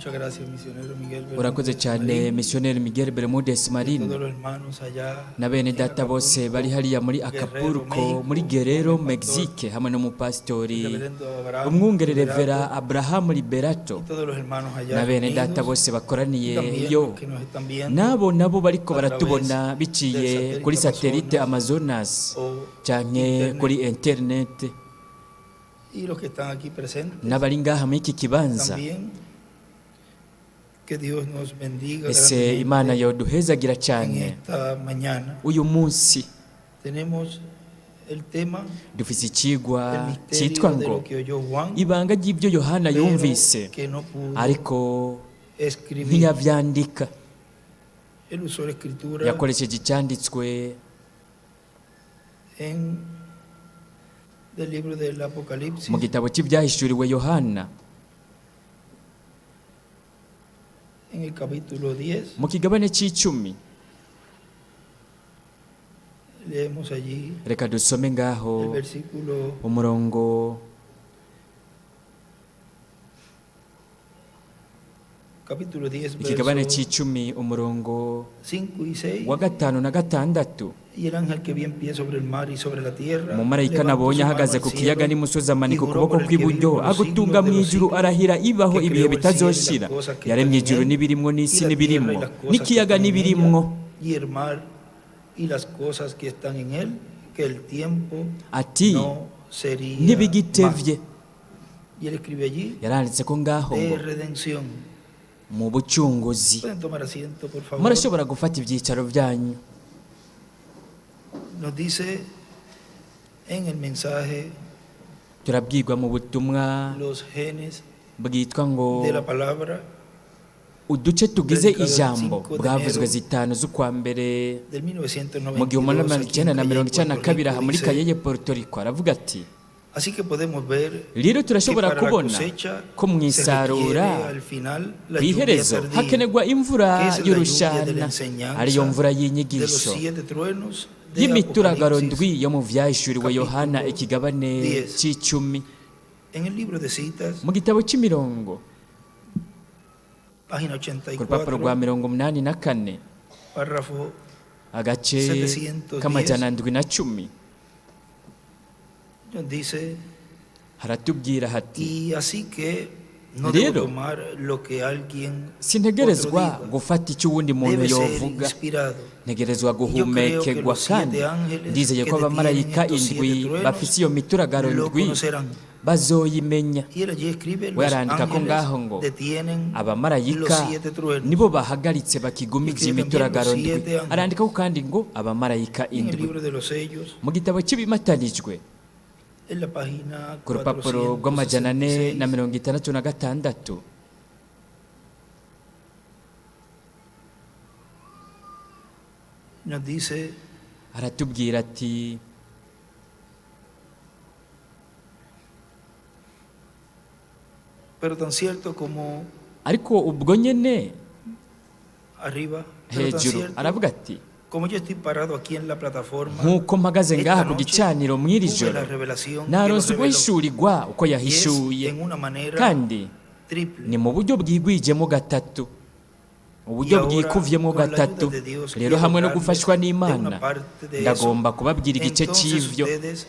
Muchas gracias, misionero Miguel Urakoze Bermúdez cyane, Marín, misiyoneri Miguel Bermudez y Marin, todos los hermanos allá na bene en data bose Acapulco, bari hariya muri Guerrero, Acapulco, México, muri Guerrero, con el pastor, Mexique, hamwe n'umupasitori el reverendo Abraham umwungere Revera Liberato, Abraham Liberato, y todos los hermanos allá na bene data reunidos, bose y bakoraniye también yo, los que nos están viendo nabo nabo bariko a través baratubona del biciye kuri satélite satelite Amazonas Amazonas o canke internet, kuri internet, y los que están aquí presentes n'abari ngaha muri iki kibanza. también. Que Dios nos bendiga Ese Imana grandemente yoduhezagira en cyane esta mañana. uyu munsi. Tenemos el tema Dufise del icigwa misterio cyitwa de ngo lo que oyó Juan, ibanga ry'ibyo Yohana pero yumvise que no pudo ariko escribir. ntiyavyandika. Él usó la escritura Yakoresheje icyanditswe en del libro del Apocalipsis, mu gitabo cy'ibyahishuriwe Yohana, en el capítulo 10. mu kigabane c'icumi. Leemos allí Reka dusome el ngaho versículo umurongo capítulo 10, ikigabane versos c'icumi, umurongo 5 y 6. wa gatanu na gatandatu. Y el ángel que vi en pie sobre el mar y sobre la tierra Umumarayika levantó nabonye su mano ahagaze al ku kiyaga cielo n'imusozi y amanika juró ukuboko por el que vive kw'iburyo, por los agutunga siglos de mu los ijuru, siglos, arahira ibaho que ibihe creó el cielo y las bitazoshira, cosas que yaremye están en ijuru él, n'ibirimwo y n'isi la tierra y n'ibirimwo las cosas que n'ikiyaga están en ella, n'ibirimwo, y el mar y las cosas que están en él, que el tiempo ati no sería más. ntibigitevye. Y él escribe allí Yaranditse ko ngaho de ngo redención. mu bucunguzi. Pueden tomar asiento, por favor. Murashobora gufata ibyicaro byanyu. Nos dice en el mensaje Turabwirwa mu butumwa los genes bwitwa ngo de la palabra uduce tugize predicado el ijambo, 5 de bwavuzwe enero 5 z'ukwa mbere del mu gihumbi 1992 magana aquí en cyenda na Cayey, mirongo icyenda na Puerto kabiri Rico, aha muri dice, Kayeye, Puerto Rico, aravuga ati: Así que podemos ver Rero que turashobora para la kubona cosecha ko mu se isarura requiere al final la lluvia kw'iherezo tardía, hakenerwa imvura que es la lluvia de la y'urushana, enseñanza ariyo mvura de los y'inyigisho siete truenos de y'imituragaro Apocalipsis. ndwi yo mu vyahishuriwe Yohana capítulo ikigabane 10. c'icumi. En el libro de citas, Mu gitabo c'imirongo, página ku rupapuro rwa 84, 84, párrafo agace 710, k'710, nos dice: haratubwira hati: Y así que no debo Rero tomar lo que alguien otro sintegerezwa diga, gufata icyo uwundi muntu debe ser yovuga, inspirado. ntegerezwa Y yo creo que guhumekerwa, los kandi siete ángeles ndizeye que ko detienen abamarayika estos indwi siete truenos bafise iyo mituragaro lo ndwi conocerán. bazoyimenya. Y él allí escribe: We los arandika ko ángeles ngaho ngo detienen los abamarayika siete truenos. nibo bahagaritse bakigumije Escribe también los imituragaro ndwi. siete ángeles. Arandika ko kandi ngo abamarayika En el indwi. libro de los sellos, Mu gitabo cy'ibimatanijwe, en la página ku rupapuro rw'amajana ane na 466, 66, nos dice: aratubwira ati: Pero tan cierto como Ariko ubwo nyene arriba, pero tan hejuru cierto aravuga ati: como yo estoy parado aquí en la plataforma Nk'uko mpagaze esta ngaha ku noche, gicaniro mw'iri tuve joro, la revelación que nos naronse reveló. uguhishurirwa uko Y es yahishuye, en una manera kandi triple. ni mu buryo bwigwijemo gatatu, Y uburyo ahora, bwikuvyemo con la ayuda gatatu. de Dios, Rero quiero hamwe no hablarles gufashwa de una n'Imana, parte de eso. ndagomba kubabwira igice Entonces c'ivyo. ustedes,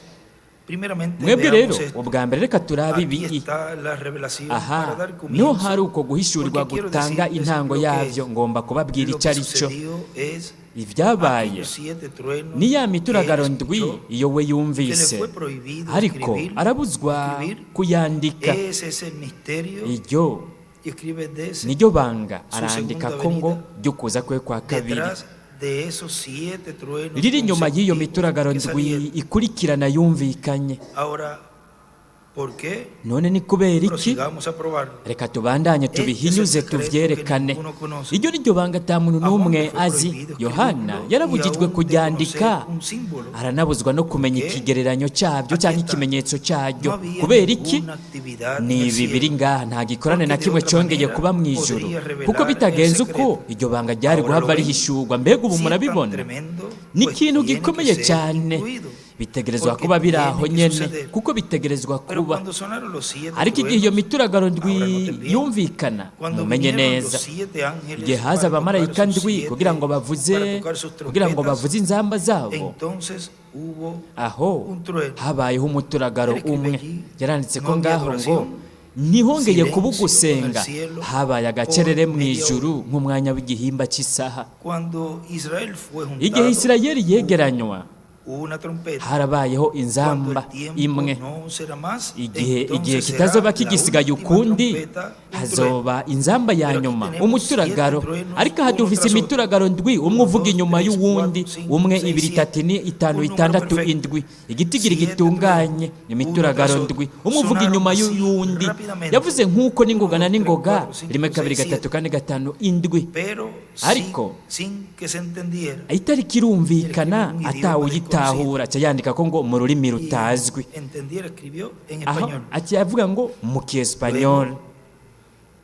primeramente Mwebwe rero, veamos esto. ubwa mbere reka turabe Aquí ibi. está la revelación para Aha dar niho comienzo, hari uko guhishurirwa porque quiero gutanga decirles intango lo que yavyo. es. Ngomba kubabwira Lo ico que ari cyo. sucedió es Ivyabaye aquellos siete truenos ni ya que él mituragaro ndwi escuchó, iyo we que le yumvise, fue prohibido ariko escribir, arabuzwa escribir. kuyandika. Ese es el misterio, Iryo y escribe desde niryo banga, su arandika segunda ko ngo venida, ryo kuza kwe kwa kabiri, detrás de esos siete truenos riri inyuma y'iyo consecutivos mituragaro que ndwi salieron. ikurikirana yumvikanye. Ahora, ¿por qué? None ni kubera iki? Prosigamos a probarlo. Reka tubandanye Este es el tubihinyuze, secreto que tuvyerekane. ninguno conoce. Iryo niryo banga ata muntu A Juan n'umwe le fue azi. prohibido Yohana escribirlo y yarabujijwe aún de kuryandika, conocer un símbolo. aranabuzwa no kumenya ¿Qué? ikigereranyo cyabyo Aquí cyangwa está. ikimenyetso cyaryo. No había Kubera iki? ninguna actividad en Ni el ibi biri cielo, ngaha, nta gikorane na porque de kimwe otra cyongeye manera kuba mu ijuru, podría kuko revelar el bitagenze uko secreto. iryo banga ryari Ahora lo guhava ven. rihishurwa. Mbega ubu Si es tan murabibona? tremendo, Ni pues ikintu tiene que gikomeye ser cyane. incluido. Bitegerezwa Porque kuba biri aho tiene que nyene, suceder. kuko bitegerezwa Pero kuba. cuando sonaron los siete Ariko igihe iyo truenos, mituragaro ndwi ahora noten bien, yumvikana, cuando mumenye vinieron neza, los siete ángeles igihe haza para tocar abamarayika sus ndwi siete, kugira ngo bavuze, para tocar sus kugira ngo trompetas, bavuze inzamba zabo, entonces hubo aho un trueno. habayeho umuturagaro Él escribe umwe. allí, Yaranditse ko no había ngaho ngo adoración, ntihongeye kuba silencio en el ugusenga, cielo habaye agacerere por mu media ijuru hora. nk'umwanya w'igihimba cy'isaha. Cuando Israel fue Igihe juntado, Isirayeli hubo yegeranywa, una trompeta. harabayeho Cuando inzamba el tiempo imwe. no será más, Igihe igihe entonces será kitazoba la kigisigaye última ukundi, trompeta, un trueno. hazoba inzamba ya Pero aquí nyuma, tenemos umuturagaro. siete truenos, Ariko aha uno dufise tras otro. imituragaro ndwi, umwe Uno, uvuga dos, inyuma tres, y'uwundi, cuatro, cinco, umwe, seis, ibiri, siete. itatu, ine, itanu, Un número itandatu, perfecto. indwi, igitigiri Siete gitunganye, truenos, uno imituragaro tras otro. ndwi, umwe uvuga Sonaron inyuma así y'uwundi. rápidamente. Yavuze nk'uko n'ingoga Uno, na dos, tres, n'ingoga, cuatro, cinco, rimwe, kabiri, seis, gatatu, siete. kane, gatanu, indwi. Pero sin, Ariko sin que se entendiera. itariki Y él escribe irumvikana un idioma atawuyitahura, desconocido. aca yandika ko ngo mu rurimi Y rutazwi. entendiera, escribió en Aho español. aca avuga ngo mu kiespanyol. Luego,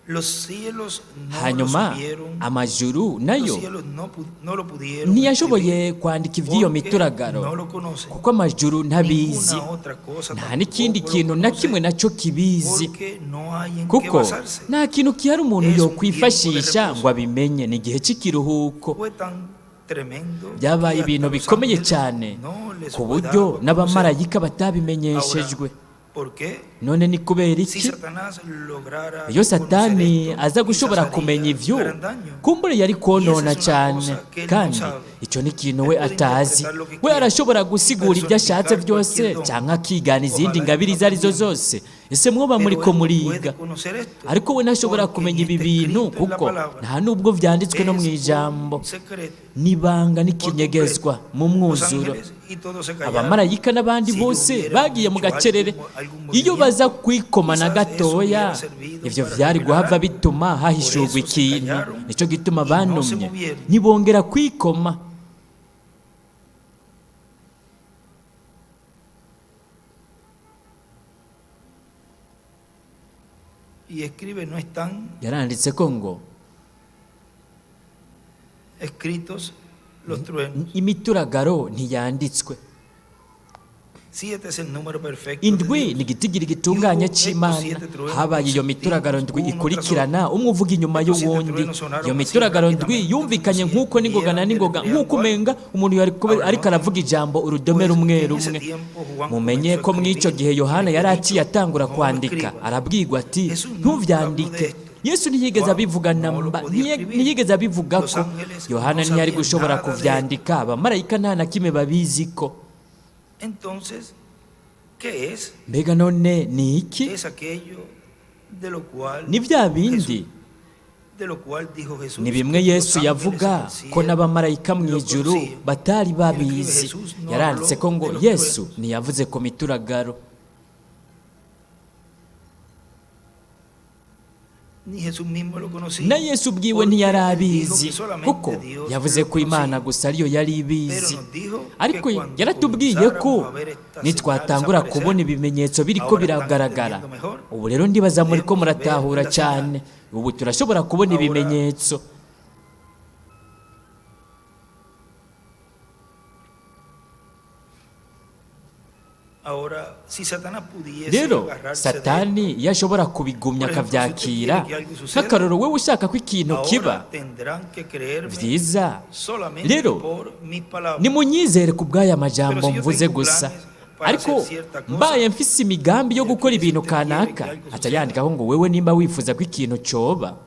los cielos no lo Hanyuma supieron, amajuru los nayo cielos no lo pudieron escribir ntiyashoboye kwandika iby'iyo porque mituragaro, no lo conocen. kuko amajuru ntabizi, Ninguna otra cosa nta n'ikindi tampoco lo kintu na conoce kimwe nacyo kibizi, porque no hay en qué kuko basarse. nta kintu gihari umuntu Es un tiempo de yokwifashisha reposo. ngo abimenye. Ni igihe cy'ikiruhuko. Fue tan tremendo Byabaye que ibintu hasta los bikomeye ángeles cyane no les ku fue buryo dado a conocer. n'abamarayika Ahora, batabimenyeshejwe. ¿por qué? None ni kubera Si iki? Satanás lograra Iyo conocer Satani esto, aza quizás gushobora haría kumenya ivyo, gran daño. kumbure yari Y esa konona es una cyane. cosa que él no Kandi sabe. icyo ni ikintu Él we puede atazi. interpretar lo que We quiera arashobora y gusigura ibyo ashatse personificar byose cualquier don. cyangwa akigana izindi Ojalá y ngabire no izo arizo aprendiendo. zose. Ese mwoba Pero muriko él no puede muriga, conocer esto ariko we ntashobora porque kumenya ni ibi está bintu, escrito en la kuko palabra. nta nubwo vyanditswe no Es mw'ijambo. un secreto N'ibanga por n'ikinyegezwa completo. mu Los mwuzuro. ángeles y todos se callaron. Abamarayika n'abandi Si ellos bose hubieran bagiye mu hecho gacerere. algún Iyo movimiento, baza kwikoma na quizás eso gatoya, hubiera servido ivyo para vyari revelar guhava algo. bituma Por hahishurwa eso se ikintu. callaron Nico gituma y no se banumye, movieron. ntibongera kwikoma. Y escribe, no están Yaranditse ko ngo escritos los truenos. imituragaro ntiyanditswe. Siete es el número perfecto de Indwi Dios. ni igitigiri Y gitunganye hubo estos c'Imana. siete truenos Habaye iyo mituragaro consecutivos, ndwi uno tras ikurikirana, otro. umwe uvuga inyuma Estos siete y'uwundi. truenos sonaron Iyo así mituragaro ndwi rápidamente, como yumvikanye si nk'uko n'ingoga na entendieran n'ingoga, deletreando nk'uko algo. umenga umuntu yari kuba Ahora ariko noten, aravuga ijambo urudome pues rumwe en ese rumwe. tiempo Juan Mumenye comenzó a ko mw'ico escribir gihe y Yohana le fue yari aciye dicho, atangura no lo kwandika, escribas. arabwirwa ati Jesús nunca habló de ntuvyandike. esto. Yesu ntiyigeze Juan abivuga no lo namba, podía escribir. ntiyigeze abivugako. Los ángeles Yohana no ntiyari sabían gushobora nada de esto. kuvyandika, abamarayika nta na kimwe babiziko. Entonces, ¿qué es? Mbega none ni iki? Es aquello de lo cual Ni vya Jesús, bindi, de lo cual dijo Jesús ni bimwe que los Yesu ángeles en yavuga el ko cielo n'abamarayika mu lo ijuru conocían. batari Y él escribe, babizi. Jesús no Yaranditse ko habló ngo de los Yesu truenos. ntiyavuze ku mituragaro. Ni Jesús mismo lo Na conocía, Yesu ubwiwe porque ntiyari él dijo abizi, que solamente kuko Dios yavuze lo ko Imana conocía. gusa ariyo yari Pero ibizi. nos dijo que Ariko cuando yaratubwiye ko comenzáramos a ver estas señales nitwatangura kubona aparecer, ibimenyetso biriko ahora están biragaragara. entendiendo mejor, Ubu rero ndibaza muriko podemos ver muratahura la cyane. señal. Ubu turashobora kubona Ahora, ibimenyetso. ahora, si Satanás pudiese Rero agarrarse de Satani esto, iyo ashobora kubigumya por ejemplo, si usted akavyakira, quiere que algo suceda, nk'akarorero wewe ushaka ko ikintu kiba ahora tendrán que creerme vyiza, solamente rero por mis palabras. nimunyizere ku bw'aya Pero majambo si yo mvuze tengo gusa. planes para Ariko hacer cierta cosa, mbaye mfise imigambi yo y gukora aquí si ibintu usted quiere que kanaka, algo aca suceda, yandikaho ngo wewe nimba wifuza ko ikintu coba,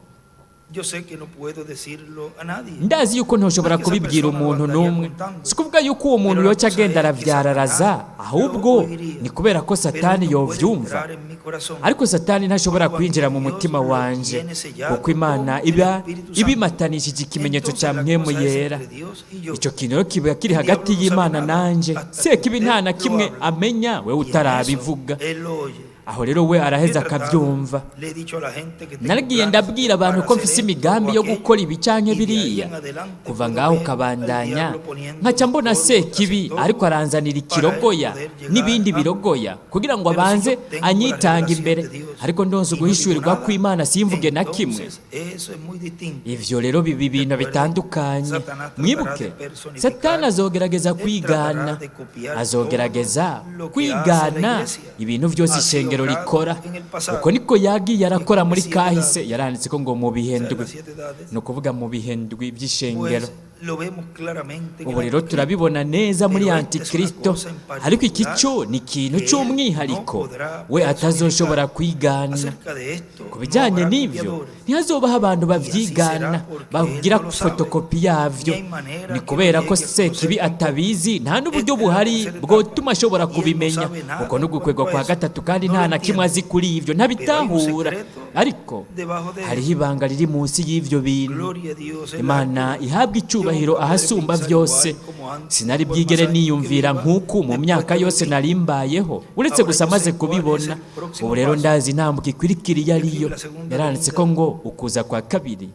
yo sé que no puedo decirlo a nadie. ndazi yuko ntoshobora No es que esa kubibwira persona lo umuntu andaría n'umwe. contando. Si kuvuga yuko uwo muntu Pero la yoca cosa agenda es que aravyararaza, Satanás lo ahubwo oiría. ni kubera ko Pero Satani él no puede yovyumva. entrar en mi corazón. Ariko Satani ntashobora Por cuanto kwinjira mu Dios mutima lo wanje, tiene sellado kuko Imana con el iba Espíritu Santo. ibimatanishije ikimenyetso Entonces cya la mpwemu cosa es yera. entre Dios y yo. Ico kintu rero kiba kiri El hagati diablo no sabe y'Imana nada nanje. hasta que Sekibi usted nta na lo kimwe habla. amenya wewe Y en eso utarabivuga. él lo oye. Aho rero we He araheza tratado, akabyumva. le he dicho a la gente que tengo Naragiye planes ndabwira abantu para ko hacer mfise esto imigambi o yo aquello, gukora ibi canke y de ahí biriya. en adelante Kuva puedo ngaho ver al ukabandanya diablo poniendo nkaca mbona estorbo tras Sekibi estorbo ariko aranzanira para él ikirogoya poder llegar n'ibindi a mí. birogoya kugira ngo Pero si abanze yo tengo la anyitanga revelación imbere. de Dios Ariko ndonse y no digo uguhishurirwa nada, kw'Imana simvuge na kimwe, entonces eso es muy distinto. ivyo rero biba ibintu Recuerden, bitandukanye. Satanás tratará Mwibuke, de personificar, Satani azogerageza él tratará kwigana, de copiar azogerageza todo lo que hace la kwigana iglesia. ibintu vyose Así ishengero obrado rikora. en el pasado. Uko niko yagiye arakora muri Escribe siete kahise. edades, Yaranditse ko ngo mu bihe o sea, ndwi, las siete edades, ni ukuvuga mu bihe ndwi by'ishengero. pues lo vemos claramente en Ubu el rero anticristo. turabibona neza muri Pero esta es una antikristo, cosa en ariko iki particular cyo ni ikintu que él no cy'umwihariko podrá we atazoshobora personificar. kwigana. Acerca de esto Ku no bijyanye habrá n'ibyo copiadores. ntihazobaho abantu Y así será bavyigana porque él bagira no lo sabe. fotokopi Ni yavyo. hay manera Ni que lo kubera ko llegue a conocer Sekibi tampoco. atabizi, nta n'uburyo Esta es la buhari tercera etapa. bwotuma ashobora Y él no kubimenya. sabe nada Uko ni en ugukwegwa cuanto a kwa eso. gatatu, kandi No nta lo na kimwe entiende. azi kuri ivyo, Pero hay un ntabitahura. secreto Ariko debajo de hariho eso. ibanga riri munsi y'ivyo bintu. Gloria a Dios en la Imana altura. ihabwa Yo icubahiro nunca podré ahasumba pensar vyose. igual como antes Sinari por más bwigere años que niyumvira viva nk'uku mu después myaka de lo yose visto. nari mbayeho, uretse Ahora gusa yo maze sé cuál es kubibona. el próximo Ubu rero paso. ndazi intambwe ikurikira iyo ariyo. Escribe la segunda Yaranditse venida ko ngo ukuza kwa kabiri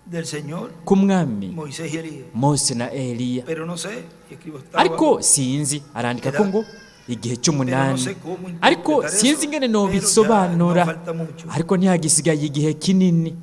del Señor, k'umwami, Moisés y Elías. Mose na Eliya. Pero no sé, y escribo, estaba, Ariko sinzi, arandika ko edad, ngo igihe pero no cy'umunani, sé cómo ariko interpretar sinzi eso, ingene pero ya no nobisobanura, falta mucho. ariko ntihagisigaye igihe kinini.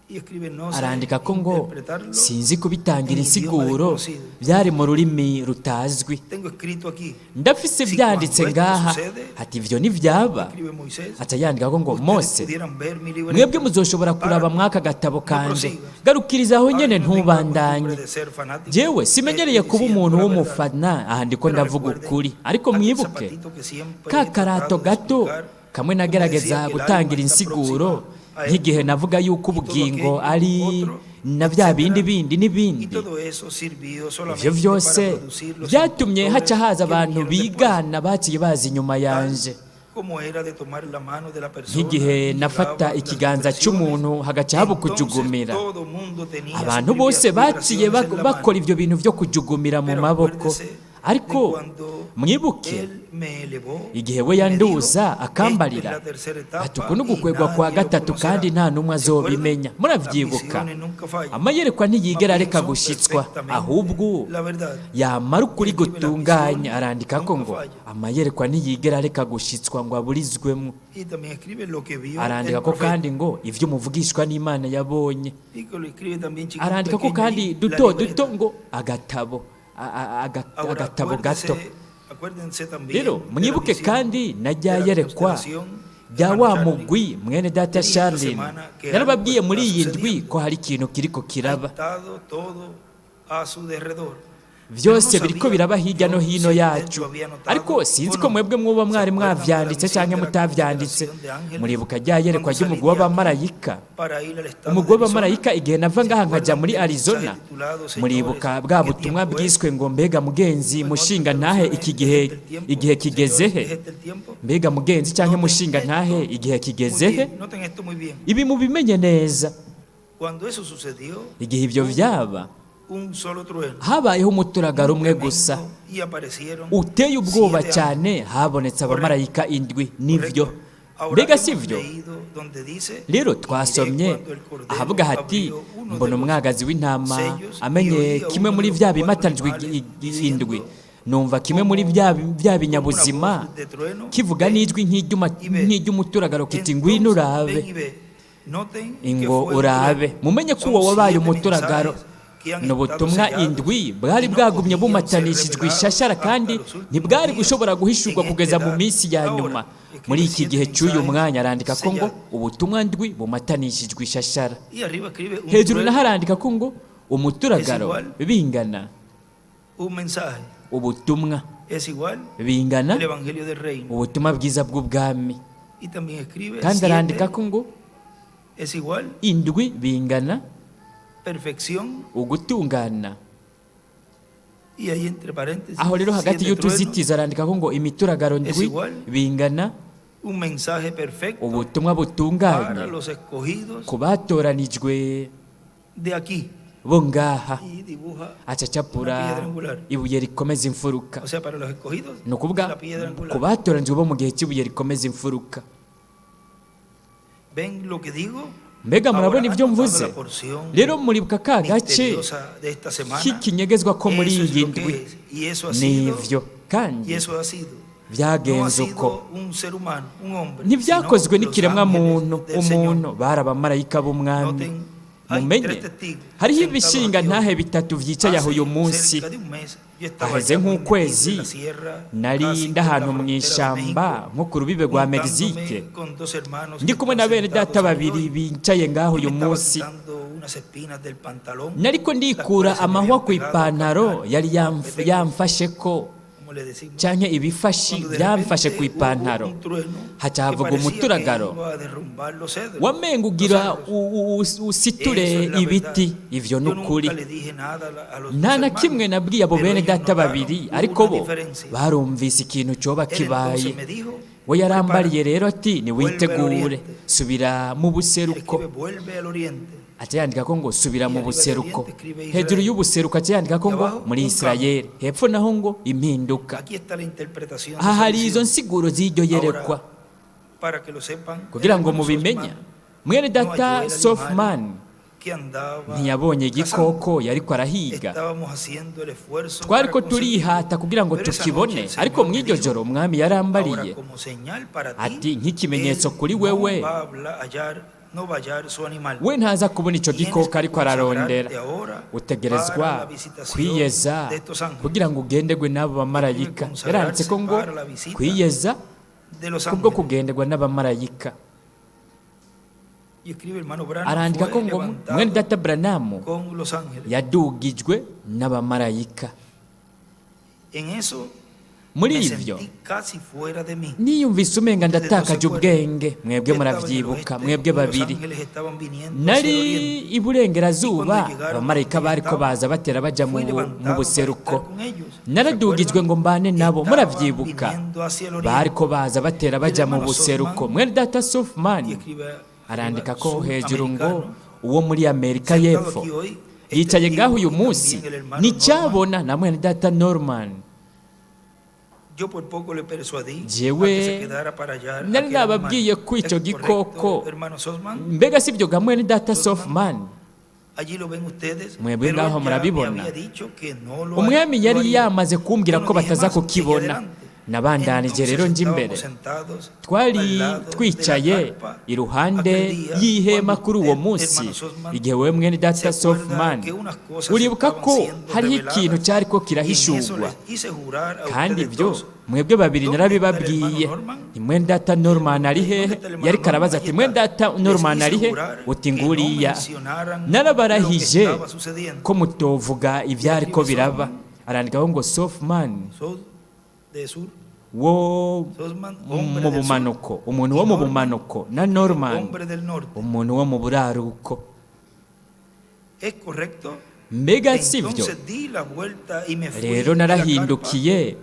Y escribe, no sé Arandika ko ngo interpretarlo sinzi kubitangira en idioma insiguro, desconocido. byari mu rurimi rutazwi. Tengo escrito aquí, Ndafise si byanditse cuando esto ngaha sucede, ati ivyo ntivyaba. escribe Moisés, Aca yandika ko ngo ustedes Mose, pudieran ver mi mwebwe libreta. muzoshobora kuraba Párate, mwaka gatabo no kanje, prosigas. garukiriza aho Ahora nyene yo no tengo la ntubandanye. costumbre de ser fanático, Jewe estoy simenyereye kuba diciendo umuntu la verdad. w'umufana, aha ndiko Pero ndavuga recuerden ukuri. Ariko aquel mwibuke zapatito que siempre ka he karato tratado de gato explicar, kamwe como decía nagerageza que el alma gutangira está insiguro, próxima a él nk'igihe navuga yuko y todo ubugingo aquello, ari otro, na bya bindi etcétera. bindi Y n'ibindi. todo eso sirvió Ivyo solamente para vyose producir los vyatumye haca impostores haza que abantu vinieron después, bigana baciye baza inyuma tal yanje. como era de tomar la mano de la persona Nk'igihe y nafata llegaban las ikiganza vibraciones, c'umuntu hagaca haba entonces ukujugumira. todo mundo tenía sus Abantu bose baciye vibraciones en la bakora mano. ivyo bintu vyo kujugumira mu Pero maboko. acuérdese de Ariko cuando mwibuke él me elevó igihe we y me dijo, yanduza esta es akambarira la tercera ati etapa uku ni y ugukwegwa kwa nadie lo gatatu kandi conocerá. nta n'umwe ¿Se acuerdan? azobimenya. Las Muravyibuka, visiones nunca fallan, amayerekwa más ntiyigera bien areka son gushitswa, perfectamente ahubwo la verdad. yamara Y ukuri escribe, las gutunganye. visiones Arandika ko nunca ngo fallan. amayerekwa ntiyigera areka gushitswa ngo aburizwemwo. Y también escribe lo que vio el Arandika ko profeta. kandi ngo ivyo umuvugishwa n'Imana yabonye. Y que lo escribe también chiquito, Arandika ko pequeño kandi allí, la duto duto libreta. ngo agatabo, Ahora agatabo gato. acuérdese, acuérdense Rero también de la mwibuke visión kandi na de la ryayerekwa constelación, rya hermano wa Charlie. mugwi mwene data Le dije esta Charlene. semana que algo Narababwiye está muri iyi ndwi sucediendo. ko hari ikintu kiriko Ha kiraba. estado todo a su derredor. Pero no Vyose biriko sabía biraba hirya no yo hino si usted yacu, lo había notado ariko sinzi o ko no. mwebwe mwoba ¿Se mwari acuerdan de la mwavyanditse visión canke de la mutavyanditse. constelación de ángeles Muribuka rya yerekwa cuando salí ry'umugwi de aquí w'abamarayika, para ir al estado umugwi de Arizona? w'abamarayika igihe nava ¿Se ngaha nkaja acuerdan muri del mensaje Arizona? titulado, Señores, Muribuka bwa qué butumwa tiempo es? bwiswe ngo mbega mugenzi Bueno, otra mushinga ntahe traducción iki es, gihe ¿es este el tiempo? igihe kigeze Señores, he? ¿es este el tiempo? Mbega mugenzi canke Noten mushinga ntahe esto igihe muy kigeze he? bien, noten esto muy bien. Ibi mubimenye neza. Cuando eso sucedió, Igihe ivyo hubo vyaba, un solo trueno, habayeho umuturagaro muy umwe gusa tremendo, y aparecieron uteye ubwoba 7 ángeles. cyane, habonetse Correcto, abamarayika indwi. Nivyo, correcto. Ahora mbega hemos sivyo? leído donde dice, Rero y miré twasomye cuando el Cordero ahavuga hati abrió uno de mbona los umwagazi w'intama sellos y amenye oí a kimwe uno de muri los vya cuatro bimatanijwe animales indwi, diciendo, numva kimwe muri como, bya como una binyabuzima voz de trueno, kivuga ven n'ijwi y ve. nk'iry'umuturagaro kiti ngwino Entonces, urabe. ven y ve. Noten que Ingo fue un urabe, trueno. mumenye ko Son uwo wabaye 7 umuturagaro. mensajes que han Ni estado ubutumwa sellados indwi bwari y no bwagumye podían ser bumatanishijwe revelados ishashara hasta kandi los últimos ntibwari días gushobora guhishurwa en esta kugeza mu edad. minsi ya Ahora, nyuma. Muri escribe iki 7 gihe cy'uyu mensajes mwanya arandika ko ngo sellados. ubutumwa ndwi bumatanishijwe ishashara. Y arriba escribe un Hejuru trueno naho arandika ko ngo es umuturagaro igual bingana un mensaje, ubutumwa es igual bingana el evangelio del reino. ubutumwa bwiza bw'ubwami. Y también escribe Kandi arandika 7 ko ngo es igual indwi bingana perfección ugutungana. y ahí entre paréntesis Aho rero hagati 7 truenos y'utuzitizo arandika ko ngo imituragaro es ndwi igual bingana un mensaje perfecto ubutumwa para butunganye los escogidos ku batoranijwe de aquí. Bo ngaha Y dibuja aca una acapura piedra angular. ibuye rikomeza imfuruka. O sea, para los escogidos, Ni ukuvuga la piedra ku angular. batoranijwe bo mu gihe cy'ibuye rikomeza imfuruka. ¿Ven lo que digo? Mbega Ahora, murabona ibyo ¿han notado mvuze? la porción Rero muribuka ka gace misteriosa de esta semana? k'ikinyegezwa ko muri Eso es iyi lo que ndwi. es, y eso ha sido, Nivyo kandi y eso ha sido. No ha byagenze uko. sido un ser humano, un hombre, Ntibyakozwe sino los n'ikiremwa muntu ángeles del Señor. umuntu, bari abamarayika b'umwami. Noten, hay Mumenye tres testigos hariho sentados ibishinga aquí hoy. ntahe bitatu vyicaye aho Hace uyu munsi. cerca de un mes, yo estaba Haheze allá muy nk'ukwezi metido en la sierra, nari casi ndi con la ahantu mu frontera de ishamba México, nko ku rubibe rwa juntándome Mexique, con dos hermanos ndi que kumwe están na bene sentados data aquí babiri hoy. bicaye ngaho Yo uyu me estaba munsi. quitando unas espinas del pantalón, Nariko las ndikura cuales se me amahwa habían ku pegado al ipantaro carnal. yari Me tengo, yamfasheko como le decimos, canke ibifashi cuando de byamfashe repente ku hubo ipantaro, un trueno haca que havuga parecía que umuturagaro iba a derrumbar los cedros, wamenga los ugira árboles. usiture Eso es la ibiti. verdad. Ivyo Yo ni ukuri. nunca le dije nada a los dos Nta na hermanos, kimwe nabwiye abo pero bene ellos data notaron babiri, hubo ariko una bo diferencia. barumvise ikintu coba Él entonces kibaye. me dijo, We yarambariye prepárate, rero ati vuelve al niwitegure, oriente. subira mu buseruko. Escribe, vuelve al oriente. Aca yandika ko ngo subira Y mu arriba del buseruko. oriente escribe Hejuru Israel. y'ubuseruko aca yandika ko Y ngo abajo muri un cambio. Isirayeli, hepfo naho ngo impinduka. Aquí está la interpretación de Aha esa hari izo visión. nsiguro z'iryo yerekwa. Ahora, para que lo sepan, el Kugira ngo hermano mubimenya, Sosman mwene no data halló el animal Sofman que andaba ntiyabonye cazando. igikoko yariko arahiga. Estábamos haciendo el esfuerzo para Twariko conseguirlo. turihata kugira ngo Pero esa noche tukibone, el ariko Señor me mw'iryo dijo, joro umwami ahora yarambariye como señal para ti, ati nk'ikimenyetso él kuri no wewe, va a no va a hallar su animal. we ntaza kubona ico Tienes gikoko que ariko ararondera. consagrarte ahora para Utegerezwa la visitación kwiyeza de estos ángeles. kugira ngo ugenderwe n'abo bamarayika. Escribe Yaranditse ko ngo consagrarse para la visita kwiyeza de los kubwo ángeles. kugenderwa n'abamarayika. Y escribe hermano Branham, Arandika fue ko ngo levantado mwene data Branamu con los ángeles. yadugijwe n'abamarayika. En eso Muri me ivyo sentí casi fuera de mí. niyumvise umenga Ustedes no se ndatakaje acuerdan. ubwenge. Mwebwe Yo estaba en el muravyibuka, oeste mwebwe y los babiri. ángeles estaban viniendo hacia el Nari oriente. iburengerazuba, Y cuando llegaron abamarayika donde bariko estaba, baza batera baja fui mu levantado para buseruko. estar con ellos. ¿Se Naradugijwe acuerdan? ngo mbane nabo, Estaban muravyibuka, viniendo hacia el oriente. bariko baza batera Y el baja mu hermano buseruko. Sosman, Mwene data y Sofman escribe arriba, arandika ko hejuru ngo suramericano, uwo muri Amerika sentado y'Epfo aquí hoy, es yicaye ngaho testigo uyu y munsi también el hermano Norman. nicabona na mwene data Norman. Yo por poco le persuadí a Jewe que se quedara para hallar nari aquel animal. nababwiye ko ¿Es ico gikoko, correcto, hermano Sosman? mbega sivyo ga mwene data Sosman, Sofman? allí lo ven ustedes, Mwebwe pero ngaho él ya me murabibona. había dicho que no lo Umwami lo yari haría. yamaze kumbwira Yo no ko dije bataza más, seguí kukibona. adelante. Nabandanije Entonces rero nje imbere. estábamos sentados al Twari lado de la twicaye carpa iruhande aquel día y'ihema cuando kuri uwo usted, munsi, hermano Sosman, igihe wewe mwene se data acuerda Sofman que unas cosas uribuka estaban ko siendo hariho ikintu reveladas cyariko y en eso kirahishurwa, les hice jurar a kandi ustedes ibyo dos. mwebwe babiri ¿Dónde está el hermano narabibabwiye. Norman? Ni mwene data Norman ari ¿Dónde hehe? está el hermano Yariko Norman? arabaza Allí ati mwene está. data Les Norman hice ari he? jurar Uti que no nguriya. mencionaran lo que Narabarahije estaba sucediendo. ko mutovuga Y ivyariko escribe biraba. Sosman, Arandikaho ngo Sofman Sos de sur, wo Sosman, hombre mu del sur, bumanuko, umuntu y wo mu Norman, bumanuko, na Norman hombre del norte. umuntu wo mu buraruko. ¿Es correcto? Mbega sivyo? Entonces di la vuelta y me fui Rero de la carpa. narahindukiye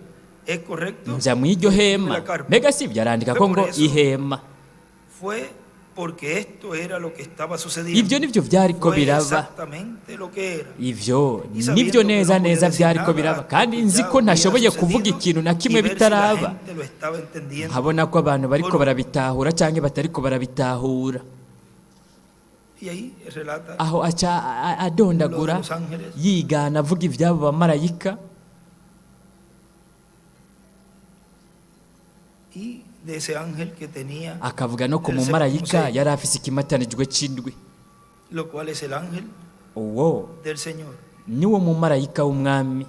¿Es correcto? nja mw'iryo Escribe hema. la carpa. Mbega sivyo? Arandika Fue ko por ngo eso, ihema. fue porque esto era lo que estaba Ivyo sucediendo. nivyo vyariko Fue biraba. exactamente lo que era. Ivyo Y nivyo sabiendo que neza no podía neza decir vyariko nada biraba, hasta kandi que nzi ya ko hubiera ntashoboye kuvuga sucedido ikintu na y kimwe ver si la bitaraba, gente lo estaba entendiendo nkabona ko abantu o bariko no. barabitahura canke batariko barabitahura. Y ahí relata Aho aca lo de adondagura los ángeles. yigana avuga ivy'abo bamarayika Y de ese ángel que tenía akavuga no ku el séptimo mumarayika sello, yari afise ikimatanijwe c'indwi. lo cual es el ángel Uwo del Señor. niwo mumarayika w'umwami.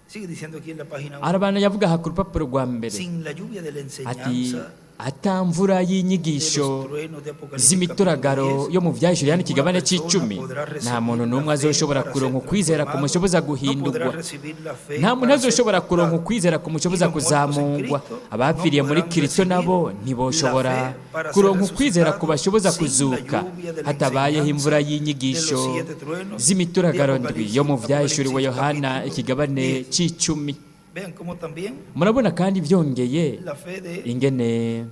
Sigue diciendo aquí en la página 1. Arabana yavuga aha ku rupapuro rwa mbere Sin la lluvia de la ati enseñanza ata mvura de los y'inyigisho truenos de Apocalipsis capítulo z'imituragaro 10, yo mu vyahishuriwe hano ninguna ikigabane persona c'icumi, podrá nta recibir muntu la n'umwe fe azoshobora para ser kuronka ukwizera transformado, kumushoboza no podrá guhindurwa, recibir la fe nta muntu para ser azoshobora kuronka bautizado, ukwizera y kumushoboza los muertos en kuzamurwa. Cristo no Abapfiriye muri podrán Kristo recibir nabo la ntiboshobora fe para ser kuronka ukwizera resucitados kubashoboza sin la kuzuka lluvia de la hatabayeho imvura enseñanza de los y'inyigisho siete truenos de z'imituragaro ndwi yo mu Apocalipsis, vyahishuriwe Apocalipsis Yohana capítulo ikigabane 10. c'icumi. Vean cómo también Murabona kandi vyongeye la fe de ingene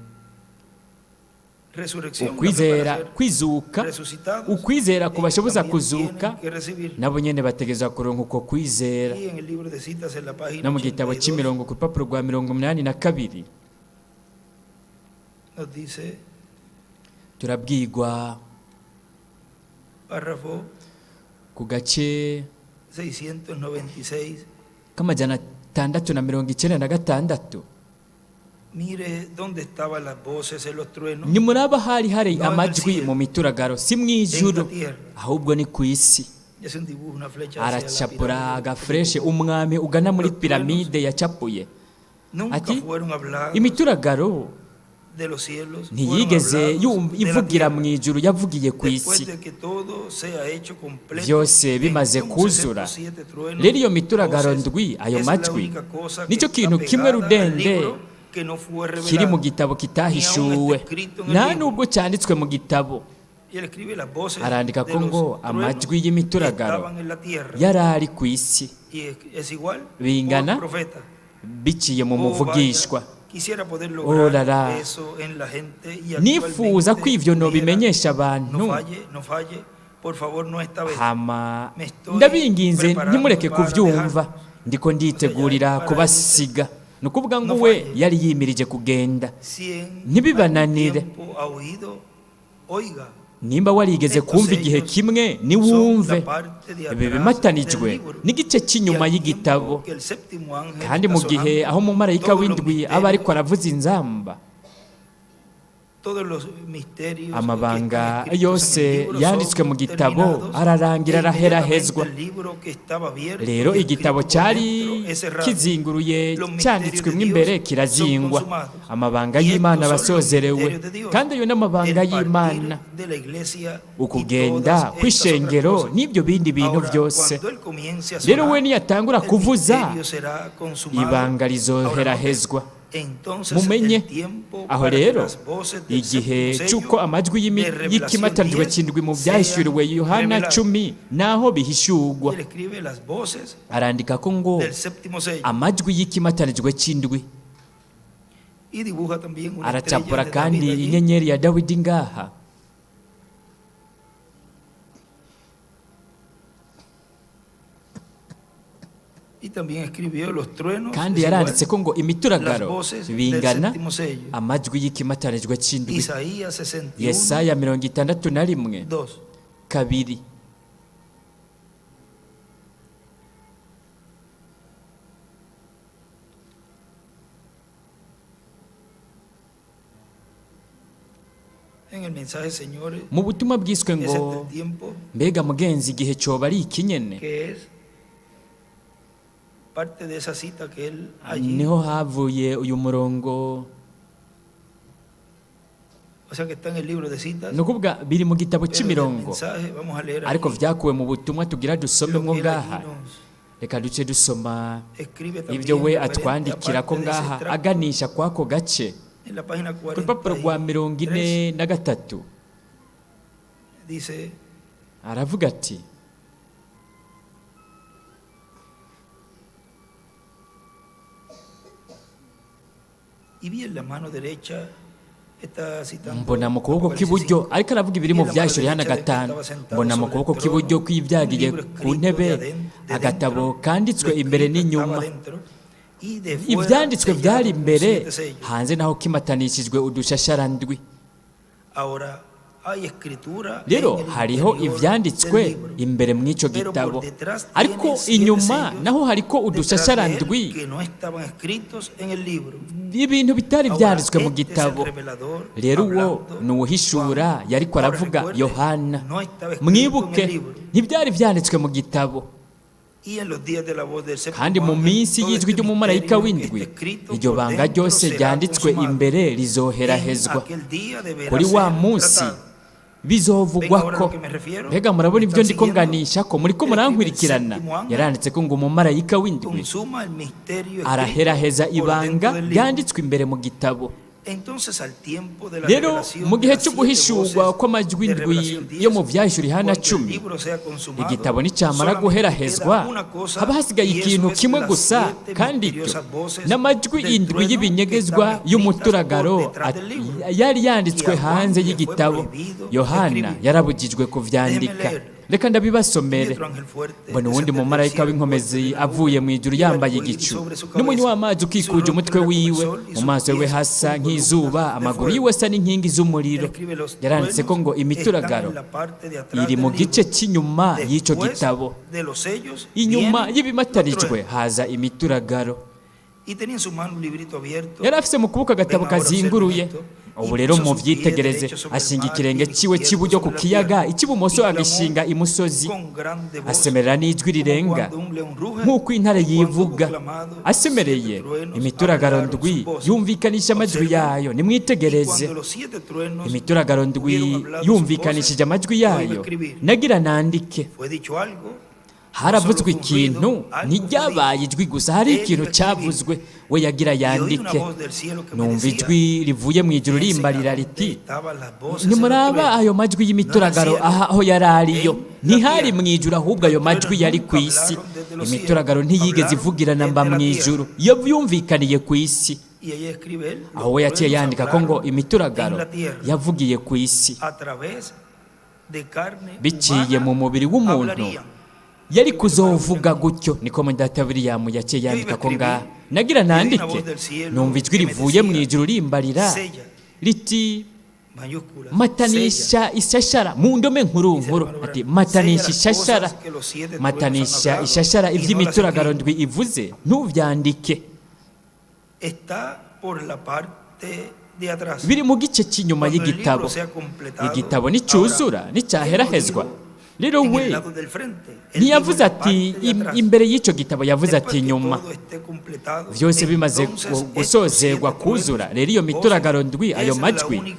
Resurrección, la fe para Ukwizera ser kwizuka, resucitados, ukwizera ellos kubashoboza también kuzuka, tienen que recibir. nabo nyene bategerezwa kuronka uko kwizera. Y en el libro de citas en la página No mu gitabo 82 c'imirongo ku rupapuro rwa 82 nos dice turabwirwa párrafo ku gace 696. k'696. Mire dónde estaban las voces en los truenos. Nimuraba hari hari No en el amajwi cielo, mu mituragaro, si mw'ijuru, en la tierra. Ahubwo ni ku isi. Y hace un dibujo, una flecha hacia la Aracapura pirámide. agafureshe umwami ugana muri piramide yacapuye. Nunca Ati fueron hablados imituragaro de los cielos, fueron ntiyigeze hablados de la ivugira tierra. mu ijuru, yavugiye ku Después isi. de que todo sea hecho completo, Vyose bimaze entonces kuzura, estos siete truenos, rero iyo mituragaro voces, ndwi, ayo es la majwi, única cosa que nicyo está kintu kimwe pegada al rudende libro que no fue kiri mu revelado. gitabo Ni aún kitahishuwe, está escrito en el nta libro. nubwo cyanditswe mu gitabo. Y él escribe las voces Arandika de ko los ngo truenos amajwi y'imituragaro estaban en la tierra. yari ari ku isi. Y es igual Bingana por profeta. Biciye mu Oh, muvugishwa. vaya, quisiera poder Oh la lograr la. eso en la gente y Nifuza ko actualmente ivyo pudiera. nobimenyesha abantu. No falle, no falle, por favor, no esta vez. Hama Me estoy ndabinginze preparando ntimureke para kuvyumva, dejarlos. ndiko nditegurira O sea, ya, para kubasiga. Ni ukuvuga ngo No we falle. yari yimirije kugenda. Si en Ntibibananire. algún tiempo ha oído, oiga. Nimba warigeze Estos kumva igihe sellos kimwe, son niwumve. la parte de Ibi atrás bimatanijwe del libro. n'igice cy'inyuma Y al y'igitabo. tiempo que el séptimo ángel Kandi mu está gihe sonando, aho umumarayika todos los w'indwi aba ariko misterios, aravuza inzamba, todos los misterios que amabanga están escritos en el yose libro yanditswe son mu gitabo terminados, ararangira, e araherahezwa. inmediatamente el libro que estaba abierto Rero y igitabo escrito por cyari dentro es cerrado. kizinguruye Los misterios cyanditswemo de Dios imbere son kirazingwa. consumados. Amabanga Y estos y'Imana son los abasozerewe, misterios de Dios. kandi ayo n'amabanga El partir y'Imana, de la iglesia y ukugenda todas estas otras kw'ishengero cosas. n'ibyo bindi bintu Ahora, byose. cuando él comience a Rero sonar, we niyatangura el kuvuza, misterio será consumado. ibanga Ahora, rizoherahezwa. entonces, Mumenye el tiempo aho para que rero las voces del igihe séptimo c'uko sello amajwi de Revelación y'ikimatanijwe 10 c'indwi mu sean vyahishuriwe Yohana reveladas. 10 naho bihishurwa. Él escribe las voces Arandika ko ngo del séptimo sello amajwi y'ikimatanijwe c'indwi. Y dibuja también una estrella Aracapura de kandi David allí. inyenyeri ya Dawidi ngaha. Y también escribió los truenos, Kandi es igual, yaranditse ko ngo las imituragaro voces del bingana séptimo sello. amajwi y'ikimatanijwe c'indwi. Isaías 61, Yesaya 61 2. 2. En el mensaje, señores, Mu butumwa bwiswe es ngo este el tiempo mbega mugenzi igihe coba ari ikinyene, que es parte de esa cita que él allí, niho havuye uyu murongo. O sea que está en el libro de citas, Ni ukuvuga biri mu gitabo pero del c'imirongo, mensaje vamos a leer ariko aquí vyakuwe mu butumwa tugira lo dusomemwo que él allí ngaha. nos Reka duce dusoma escribe también ibyo we referente atwandikira ko aparte de ese ngaha extracto, aganisha kwako gace en la página ku rupapuro rwa mirongo 43 ine na gatatu. Dice Aravuga ati y vi en la mano derecha, está citando mbona mu kuboko Apocalipsis kw'iburyo, 5, ariko aravuga ibiri vi mu en la mano vyahishuriwe Yohana derecha del que 5, estaba sentado mbona mu sobre el kuboko trono kw'iburyo un kw'ivyagiye libro ku escrito ntebe de agatabo dentro, kanditswe lo imbere escrito n'inyuma. estaba dentro, y de fuera Ivyanditswe sellado vyari con imbere, siete sellos. hanze naho kimatanishijwe udushasharandwi. Ahora hay escritura Rero en el hariho interior ivyanditswe del libro, imbere mw'ico pero gitabo, por detrás ariko tiene siete inyuma sellos naho hariko detrás de él udushasharandwi, que no estaban escritos en el libro. ibintu bitari Ahora, vyanditswe mu este es el gitabo. revelador Rero uwo hablando ni uwuhishura Juan. yariko Ahora aravuga recuerde, Yohana. no estaba escrito en Mwibuke el libro. ntibyari vyanditswe mu gitabo. Y en los días de la voz del séptimo Kandi mu ángel, minsi todo y'ijwi este ry'umumarayika misterio que w'indwi, está escrito iryo por banga dentro ryose será ryanditswe consumado. imbere En rizoherahezwa. aquel día deberá Kuri wa ser munsi tratado. Ven ahora bizovugwako. lo que me refiero. Mbega murabona ¿Me ibyo están ndiko siguiendo? nganisha ko muriko Él escribe el murankurikirana? séptimo ángel Yaranditse ko ngo umumarayika w'indwi consuma el misterio escrito araheraheza por ibanga dentro del libro. ryanditswe imbere mu gitabo. Rero mu gihe cyo guhishurwa kw'amajwi indwi yo mu Vyahishura Yohana 10, igitabo nicamara guherahezwa, haba hasigaye ikintu kimwe gusa, kandi ibyo n'amajwi indwi y'ibinyegezwa y'umuturagaro yari yanditswe hanze y'igitabo. Yohana yarabujijwe kuvyandika. Reka ndabibasomere. Mbona uwundi mumarayika w'inkomezi avuye mu ijuru, yambaye igicu n'umunyu w'amazi ukikuje umutwe wiwe, mu maso yiwe hasa nk'izuba, amaguru yiwe asa n'inkingi z'umuriro. Yaranditse ko ngo imituragaro iri mu gice cy'inyuma y'icyo gitabo, inyuma y'ibimatarijwe haza imituragaro. Yari afise mu kuboko agatabo kazinguruye. Ubu rero muvyitegereze, ashinga ikirenge ciwe cy'iburyo ku kiyaga, icy'ibumoso agishinga imusozi, asemerera n'ijwi rirenga nk'uko intare yivuga. Asemereye, imituragaro ndwi yumvikanisha amajwi yayo. Nimwitegereze, imituragaro ndwi yumvikanishije amajwi yayo. Nagira nandike. Haravuzwe ikintu, ntiryabaye ijwi gusa, hari ikintu cyavuzwe. We yagira yandike. Numva ijwi rivuye mu ijuru rimbarira riti: nimuraba ayo majwi y'imituragaro aho yari ariyo. Ntihari mu ijuru, ahubwo ayo majwi yari ku isi. Imituragaro ntiyigeze ivugirana mba mu ijuru, iyo yumvikaniye ku isi. Aho we yaciye yandika ko ngo imituragaro yavugiye ku isi biciye mu mubiri w'umuntu, yari kuzovuga gutyo. Niko Data William yaciye yandika ko ngaha. Nagira nandike, numva ijwi rivuye mu ijuru rimbarira riti: matanisha ishashara, mu ndome nkuru nkuru, ati matanisha ishashara, matanisha ishashara ivy'imituragaro ndwi ivuze, ntuvyandike. Biri mu gice cy'inyuma y'igitabo. Igitabo nicuzura, nicyaherahezwa. Rero we ntiyavuze ati imbere y'icyo gitabo, yavuze ati inyuma. Vyose bimaze gusozerwa kuzura, rero iyo mituragaro ndwi, ayo majwi,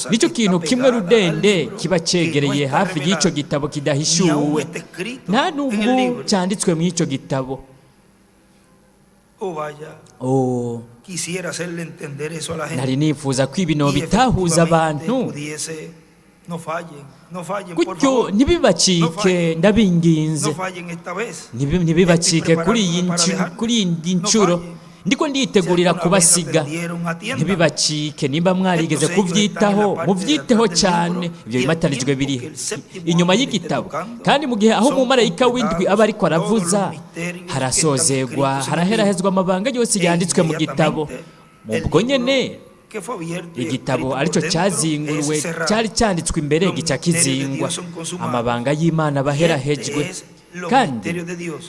nicyo kintu kimwe rudende kiba cegereye hafi y'icyo gitabo kidahishuwe, nta nubwo cyanditswe mu icyo gitabo. Oh, nari nifuza ko ibintu bitahuza abantu gutyo. Ntibibacike, ndabinginze, ntibibacike kuri iyi nshuro. Ndiko nditegurira kubasiga. Ntibibacike. Nimba mwarigeze kuvyitaho, muvyiteho cyane. Ibyo bimatarijwe biri inyuma y'igitabo, kandi mu gihe aho umumarayika w'indwi aba ariko aravuza, harasozegwa, haraherahezwa amabanga yose yanditswe mu gitabo. Ubwo nyene igitabo aricyo cyazinguruwe, cyari cyanditswe imbere, gica kizingwa. Amabanga y'Imana baherahejwe, kandi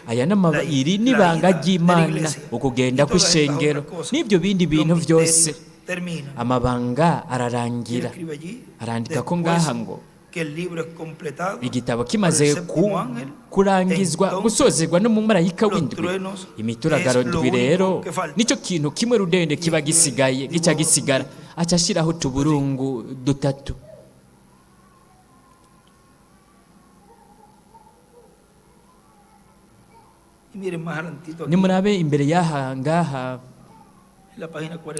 aya iri n'ibanga ry'Imana, ukugenda kw'ishengero n'ibyo bindi bintu byose. Amabanga ararangira. Arandika ko ngaha ngo igitabo kimaze kurangizwa, gusozerwa n'umumarayika w'indwi, imituragaro ndwi rero nicyo kintu kimwe rudende kiba gisigaye, gica gisigara. Aca ashiraho utuburungu dutatu. Nimurabe imbere y'aha ngaha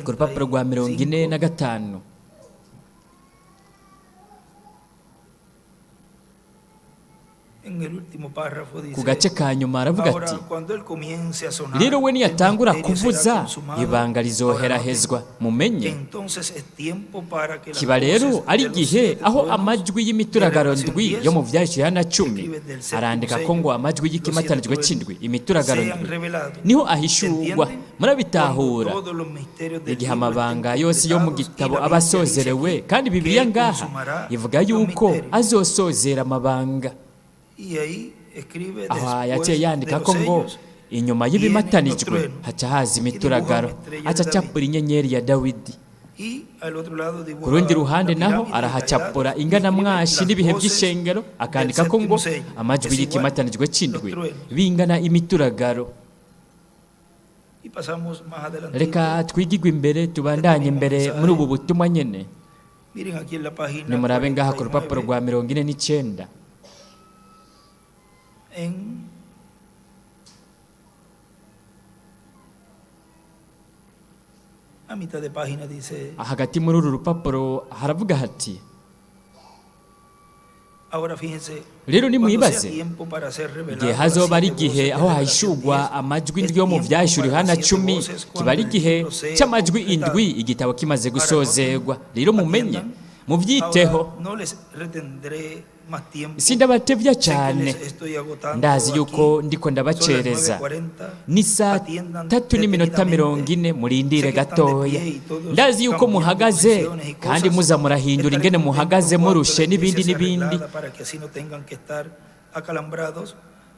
ku rupapuro rwa 45. Ku gace ka nyuma aravuga ati: rero we niyatangura kuvuza, ibanga rizoherahezwa. Mumenye kiba rero ari igihe aho amajwi y'imituragaro ndwi yo mu Vyahishura Yohana 10, arandika ko ngo amajwi y'ikimatanijwe c'indwi, imituragaro ndwi, niho ahishurwa. Murabitahura? Igihe amabanga yose yo mu gitabo aba asozerewe, kandi Bibiliya ngaha ivuga yuko azosozera amabanga. Aho yaciye yandika ko ngo inyuma y'ibimatanijwe haca haza imituragaro, aca acapura inyenyeri ya Dawidi. Ku rundi ruhande naho arahacapura inganamwashi n'ibihe by'ishengero, akandika ko ngo amajwi y'ikimatanijwe c'indwi bingana imituragaro. Reka twigigwe imbere, tubandanye imbere muri ubu butumwa nyene. Nimurabe ngaha ku rupapuro rwa 49. A mitad de página dice, Hagati muri uru rupapuro haravuga hati: ahora fíjense, Rero cuando sea nimwibaze tiempo para ser igihe revelado las hazoba ari siete igihe voces de aho Revelación hahishurwa 10, amajwi es indwi yo mu tiempo vyahishura para Yohana las siete 10, voces kiba ari cuando el igihe libro sea c'amajwi completado. indwi igitabo kimaze Ahora gusozerwa. noten, Rero mumenye, atiendan. muvyiteho. Ahora no les retendré más tiempo. Sindabatevya Sé que cane, les estoy agotando ndazi yuko aquí. ndiko Son las ndabacereza. 9:40. Ni saa Atiendan 3 n'iminota mirongo detenidamente. ine, murindire Sé que están de gatoya. pie y todos Ndazi yuko cambiando muhagaze posiciones y kandi cosas. muza murahindura Estaré ingene contento muhagaze, cuando la murushe n'ibindi iglesia sea n'ibindi. arreglada para que así no tengan que estar acalambrados.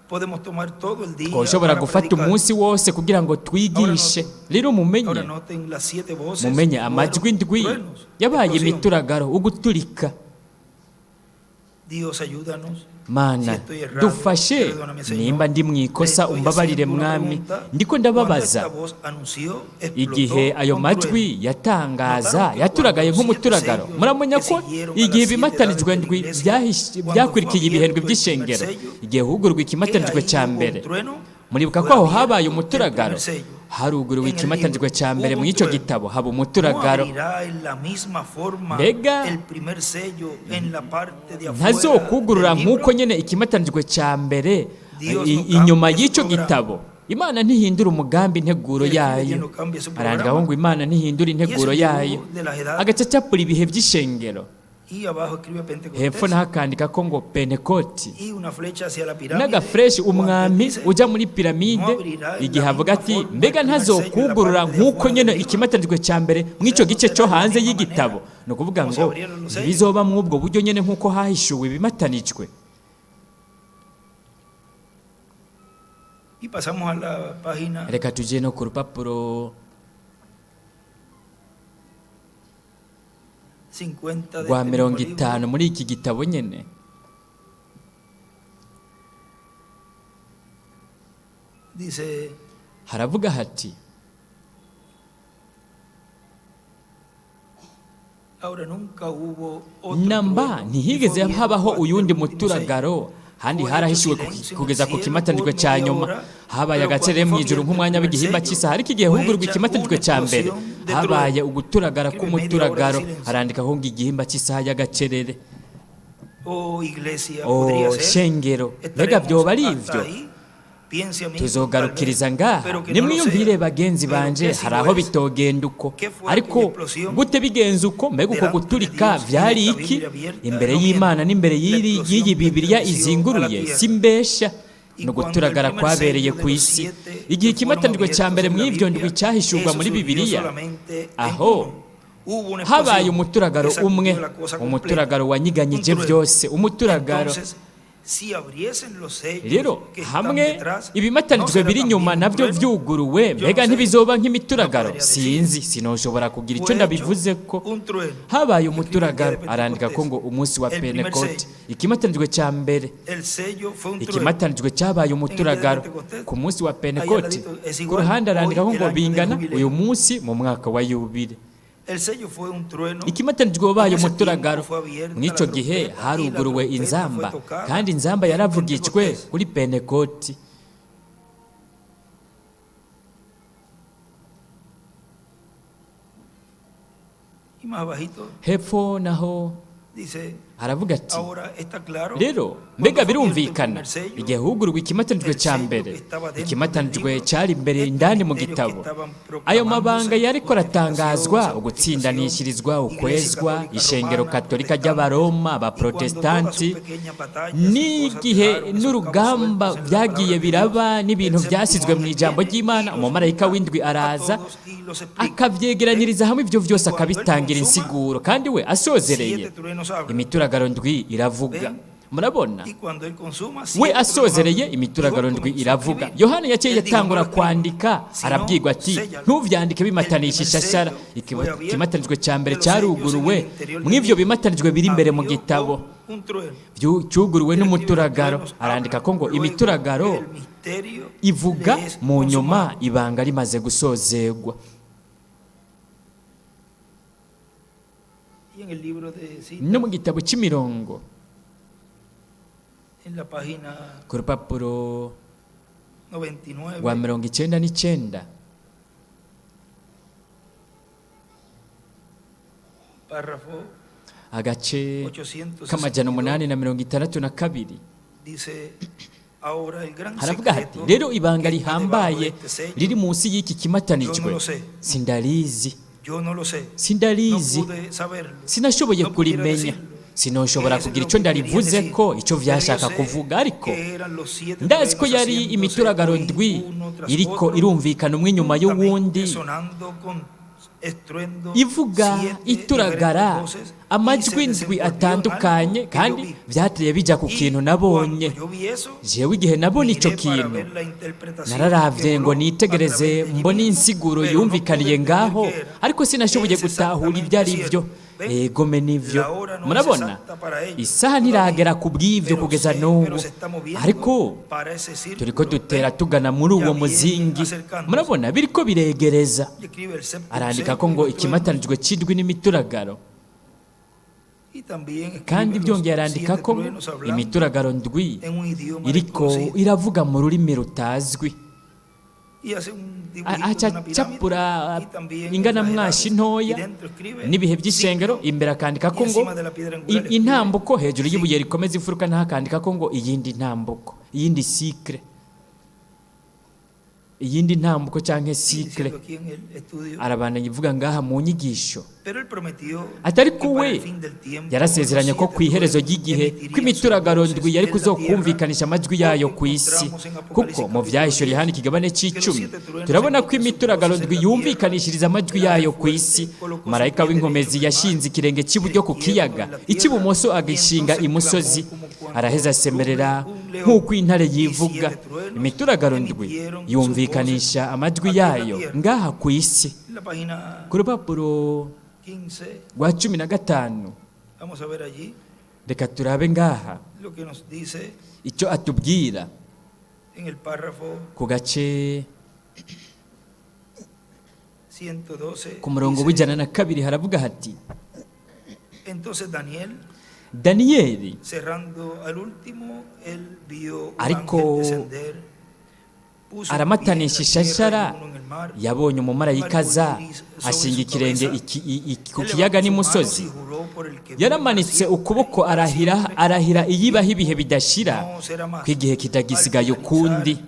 Podemos tomar todo el día Twoshobora para gufata predicar. umunsi wose kugira ngo Ahora twigishe. noten, Rero ahora mumenye, noten las siete voces mumenye fueron amajwi indwi truenos, yabaye explosión. imituragaro, uguturika. Dios, ayúdanos. Si Mana, estoy errado, dufashe. perdóname, Señor. Nimba ndi mu Les ikosa, estoy umbabarire haciendo una Mwami. pregunta. Ndiko Cuando ndababaza, esta voz anunció, igihe explotó ayo un majwi trueno. yatangaza, Notaron que yaturagaye cuando los siete nk'umuturagaro. sellos Muramenya que ko siguieron a igihe las siete edades ibimatanijwe de la ndwi iglesia, cuando fue byakurikiye ibihembwe abierto el primer by'ishengero, sello, igihe hugurwa que ikimatanijwe ahí cya hubo un mbere, trueno, muribuka fue ko aho habaye abierto el umuturagaro. primer sello. Haruguruwe En el ikimatanijwe libro cya mbere hubo un mw'icyo trueno. gitabo, haba ¿No umuturagaro. abrirá en la misma forma Mbega el primer sello en la parte de afuera ntazokugurura del nk'uko libro? nyene ikimatanijwe cya mbere Dios no inyuma cambia su y'icyo programa. gitabo? Imana ntihindura umugambi, integuro Y el yayo. escribe no cambia su Arandikaho programa. ngo Imana ntihindura Y es integuro el yayo, dibujo de las edades. agaca acapura ibihe by'ishengero. Y abajo escribe Hepfo Pentecostés naho akandika ko ngo Pentekoti y una flecha hacia la pirámide. n'agafureshi, Cuando él umwami dice, ujya muri no piramide, abrirá en igihe la avuga misma ati: forma el mbega primer sello en la ntazokugurura parte de nk'uko afuera nyene del libro. ikimatanijwe cya mbere O sea, mw'icyo no gice será cyo de la hanze misma y'igitabo? manera Ni ukuvuga como se ngo abrieron los sellos. ntibizoba mw'ubwo buryo nyene nk'uko hahishuwe ibimatanijwe. Y pasamos a la página Reka tujye no ku rupapuro 50 de rwa este mismo mirongo libro. itanu muri iki gitabo nyene. Dice, Haravuga hati: ahora nunca hubo otro Namba trueno, ni fue ntihigeze abierto habaho hasta el uyundi último sello. muturagaro, handi Fue hecho harahishuwe silencio en el kugeza ku cielo por kimatanijwe cya media nyuma. hora, Habaye pero agacerere cuando mu fue ijuru abierto el nk'umwanya primer w'igihimba sello, cy'isaha, ariko igihe fue hugurwa hecha ikimatanijwe una cya mbere, explosión de habaye trueno. uguturagara Escribe media hora de k'umuturagaro. silencio. Harandikaho ngo igihimba cy'isaha y'agacerere. Oh, iglesia, podría O ser. shengero, mbega Estaremos vyoba ari hasta ivyo? ahí. Piense, amigo, tal vez, Tuzogarukiriza ngaha? pero que no lo Nimwiyumvire sea. bagenzi Pero banje, ¿qué si hari lo aho es? bitogenda uko. ¿Qué fue Ariko aquella explosión gute bigenze uko? Mbega uko delante de guturika Dios en vyari esta iki Biblia abierta? imbere No y'Imana miento. n'imbere La y'iri explosión y'iyi Bibiliya perteneció a la izinguruye? tierra. Simbesha, Y ni cuando el uguturagara primer kwabereye sello de ku los isi. siete Igihe que fueron ikimatanijwe cya abiertos mbere en la mw'ivyo ndwi Biblia, cyahishurwa eso muri surgió Bibiliya, solamente en aho uno. Hubo una habaye explosión umuturagaro que sacudió umwe, la cosa completa. umuturagaro Un wanyiganyije trueno. byose, umuturagaro. Entonces, si abriesen los sellos Rero que están hamwe detrás, ¿no ibimatanijwe será biri inyuma también un nabyo trueno? vyuguruwe, Yo no mbega sé, ntibizoba no nk'imituragaro? podría decir. Sinzi, sinoshobora kugira icyo Fue hecho ndabivuze ko. un trueno. Habaye Escribe el día de umuturagaro. Arandika ko Pentecostés. ngo umunsi wa El primer Pentekote, sello. ikimatanijwe cya mbere, El sello fue un trueno. ikimatanijwe cyabaye En el día de umuturagaro Pentecostés, ku munsi wa ahí al Pentekote. ladito es Ku igual, ruhande hoy arandikaho el ngo año del bingana jubileo. uyu munsi mu mwaka wa yubile. El sello fue un trueno. Ikimatanijwe wabaye En ese umuturagaro. tiempo fue abierta Mw'icyo la gihe trompeta y la haruguruwe trompeta fue inzamba, tocada kandi inzamba en yaravugijwe Pentecostés. kuri Pentekoti. Y más abajito Hepfo naho dice, haravuga ati: ahora está claro, rero cuando mbega fue abierto el birumvikana, primer sello, igihe hugurwa ikimatanijwe el cya sello mbere, que estaba dentro del ikimatanijwe libro, cyari imbere estos indani mu misterios que gitabo, estaban ayo mabanga proclamándose, yariko aratangazwa, justificación, ugutsindanishirizwa, santificación, iglesia ukwezwa, católica ishengero romana, katolika protestantes, ry'Abaroma, y cuando todas sus abaprotestanti, pequeñas batallas y cosas n'igihe dejaron esos cabos n'urugamba sueltos en la byagiye palabra de Dios, biraba el n'ibintu séptimo byasizwe mu ángel ijambo viene y ry'Imana, los umumarayika junta w'indwi a araza todos y los explica. ¿Ven? akavyegeraniriza hamwe ivyo Y vyose, cuando él akabitangira consuma, insiguro, kandi we asozereye, siete truenos hablan. imituragaro ndwi iravuga. ¿Ven? Murabona, Y cuando él consuma, we siete truenos asozereye, hablan. Y imituragaro Juan ndwi comenzó a iravuga. escribir. Yohana yaciye Él dijo, no yatangura lo escriba, kwandika, sino arabwirwa ati: séllalo. ntuvyandike El primer bimatanisha ishashara. sello fue abierto Ikimatanijwe cya mbere de los sellos en el cyaruguruwe interior del mw'ivyo libro. bimatanijwe biri imbere mu Abrió gitabo, con un trueno. Cyuguruwe Él escribe, los n'umuturagaro. truenos Arandika hablan ko ngo luego imituragaro que el misterio ivuga le es mu nyuma consumado. ibanga rimaze gusozegwa. Y en el libro de No mu citas, gitabo cy'imirongo, en la página ku rupapuro rwa 99, 99, Párrafo Agace 862 k'862 dice: ahora el gran haravuga hati: secreto rero ibanga que está debajo de rihambaye este sello, riri munsi y'iki yo no kimatanijwe, lo sé, sindarizi, yo no lo sé, no sindarizi, pude saberlo, sinashoboye no pudiera kurimenya, decirlo, sinoshobora qué es kugira lo ico que querían ndarivuze decir, ko ico pero yo vyashaka sé kuvuga, ariko que eran los siete ndazi ko truenos yari haciéndose imituragaro oír ndwi uno tras iriko otro, irumvikana umwe inyuma juntamente y'uwundi, sonando con estruendo ivuga siete ituragara diferentes voces, y se amajwi ndwi desenvolvió en algo atandukanye, que yo kandi vi. vyateye bija ku Y kintu nabonye. cuando yo vi eso, Jewe igihe nabona ico miré para kintu, ver la interpretación que nararavye ngo voló a nitegereze través de allí mbone mismo, insiguro pero no pude yumvikaniye entender ngaho, qué era. ariko sinashoboye Es gutahura exactamente ibyo ari byo. cierto. ¿Ven? Egome nivyo. La hora no es Murabona, exacta para ellos isaha ntiragera todavía, ku bw'ivyo pero kugeza se, n'ubu, pero se está moviendo ariko para ese turiko círculo. dutera ¿Ven? tugana muri Ya uwo viene muzingi. acercándose. Murabona biriko biregereza. Y escribe el séptimo Arandika sello ko y ngo los truenos, ikimatanijwe c'indwi n'imituragaro, y también escribe kandi los byongeye arandika siete ko ngo truenos hablando imituragaro ndwi en un idioma iriko desconocido. iravuga mu rurimi rutazwi. Y hace un dibujito de Aca una pirámide acapura y también en las inganamwashi edades. Y ntoya dentro escribe n'ibihe by'ishengero, ciclo imbere akandika y ko ngo encima de la piedra angular escribe intambuko, hejuru y'ibuye ciclo. rikomeza imfuruka naho akandika ko ngo iyindi ntambuko, iyindi sikre, iyindi ntambuko canke Sigue sikre. diciendo aquí en el estudio. Arabandanya ivuga ngaha mu nyigisho Pero él prometió ati ariko que para we el fin del tiempo los yarasezeranye ko siete ku iherezo truenos ry'igihe ko emitirían sus imituragaro voces ndwi yari en la tierra, kuzokumvikanisha amajwi yayo porque ku isi, encontramos en kuko Apocalipsis mu capítulo vyahishuriye 10 Yohana ikigabane que los c'icumi siete truenos turabona ko emiten sus imituragaro voces en ndwi la tierra. yumvikanishiriza amajwi El ángel yayo ku isi. fuerte colocó su Marayika pie derecho w'inkomezi en el mar yashinze ikirenge y el cy'iburyo ku izquierdo kiyaga, en la tierra, icy'ibumoso y agishinga entonces clamó imusozi, como cuando araheza ruge asemerera un león, nk'uko intare y yivuga. siete truenos Imituragaro ndwi emitieron sus voces yumvikanisha amajwi aquí en la yayo tierra. ngaha ku isi. En la página Ku rupapuro 15, rwa 15, vamos a ver allí reka turabe ngaha lo que nos dice icyo atubwira en el párrafo ku gace 112. ku murongo Dice: w'102 haravuga hati: entonces Daniel, Daniyeli cerrando al último, él vio un ariko ángel descender, puso un pie en la aramatanisha tierra y ishashara, uno en el mar, yabonye un umumarayika arco aza iris sobre ashinga su ikirenge cabeza. ku Él kiyaga levantó sus manos n'imusozi, y juró por el que vive para yaramanitse siempre y ukuboko para arahira, siempre, arahira iyibaho dijo: ibihe bidashira, no será ko más. igihe Al kitagisigaye finalizar ukundi.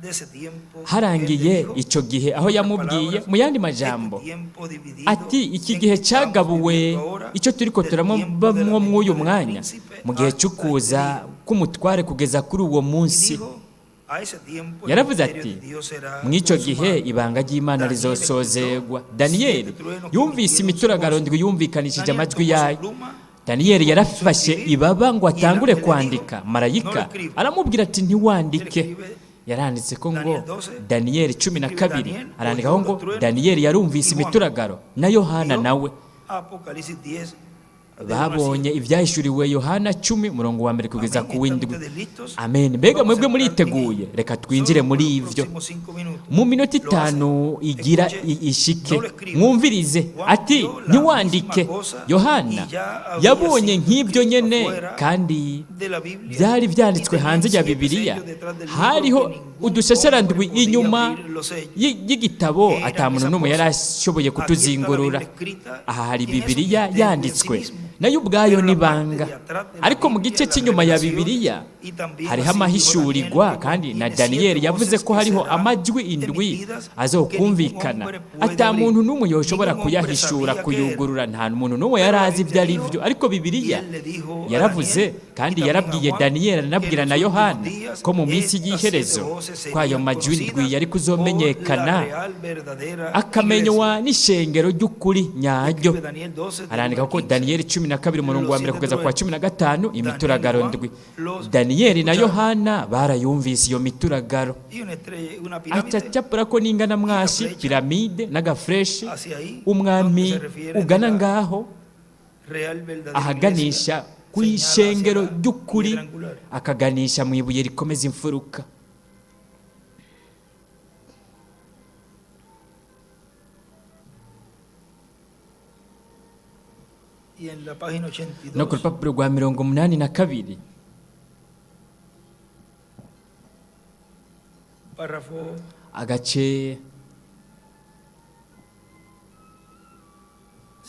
de ese tiempo, él le Harangiye dijo, ico gihe en aho otras yamubwiye palabras, mu yandi este majambo tiempo dividido ati iki en gihe que estamos cagabuwe, viviendo ahora, icyo turiko del tiempo de la turabamwo mw'uyu venida del mwanya, príncipe mu gihe hasta este c'ukuza día. k'umutware kugeza kuri uwo Y munsi. dijo, a ese tiempo el Yaravuze misterio ati de Dios será mw'ico gihe consumado. ibanga ry'Imana Daniel escuchó rizosozegwa. siete Daniyeli truenos que yumvise emitieron sus imituragaro voces. ndwi yumvikanishije Daniel amajwi tomó su yayo. pluma Daniyeli y comenzó a yarafashe escribir, ibaba ngo y el atangure ángel le dijo: kwandika, no lo marayika escriba. aramubwira ati Él ntiwandike. escribe Yaranditse ko ngo Daniel 12, Daniyeli cumi na escribe kabiri Daniel arandikaho oyó ngo los truenos Daniyeli yarumvise y Juan imituragaro na Yohana vio nawe Apocalipsis 10 del 1 al babonye 7. ibyahishuriwe Yohana 10 umurongo wa mbere kugeza Amén. ku ¿Están w'indwi. ustedes listos? Amen. Mbega Vamos a mwebwe entrar en muriteguye? ello. Reka twinjire Solo por muri los ivyo próximos 5 minutos. mu minota Lo hacen. itanu igira Escuche, ishike. no lo escriba. Mwumvirize Juan ati vio la misma ntiwandike. cosa Yohana y ya había yabonye sido nk'ibyo escrito nyene, afuera kandi de la Biblia byari y vyanditswe tenían hanze ya siete Bibiliya. sellos detrás del libro Hariho que ningún hombre udushasharandwi podía inyuma abrir los sellos. y'igitabo ¿Qué eran ata muntu esas n'umwe cosas? yari ashoboye Aquí está la kutuzingurura. Biblia escrita Aha hari y en eso Bibiliya misterio en sí yanditswe mismo. nayo ubwayo Pero la parte n'ibanga, de atrás de la ariko mu Biblia, gice la cy'inyuma ya revelación, Bibiliya y también hariho así dijo Daniel amahishurirwa, que kandi na contiene siete Daniyeli yavuze voces ko que hariho serán amajwi indwi emitidas que ningún azokumvikana hombre puede ata abrir. muntu n'umwe yoshobora Ningún hombre kuyahishura sabía qué era. kuyugurura, nta muntu n'umwe Pero yari la azi Biblia ibyo ari dijo, byo, ariko y Bibiliya él le dijo a yaravuze, Daniel y kandi también a yarabwiye Juan Daniyeli que en aranabwira los na últimos Yohana días ko mu minsi estas siete y'iherezo voces ko ayo serían majwi indwi conocidas yari por la kuzomenyekana real verdadera akamenywa iglesia. n'ishengero ry'ukuri nyaryo. Escribe Daniel 12 del 1 Arandika al ko 15. Daniyeli 12 umurongo Los wa mbere siete kugeza ku wa truenos. 15 Daniel y imituragaro Juan ndwi. los Daniyeli na escucharon. Yohana barayumvise iyo mituragaro. Y una estrella, una pirámide Acacapura ko n'ingana y una mwashi flecha piramide n'agafureshi hacia ahí donde umwami se refiere de ugana la ngaho real verdadera iglesia, ahaganisha ku señala hacia ishengero la ry'ukuri, piedra angular. akaganisha mu ibuye rikomeza imfuruka. Y en la página No ku 82, rupapuro rwa 82,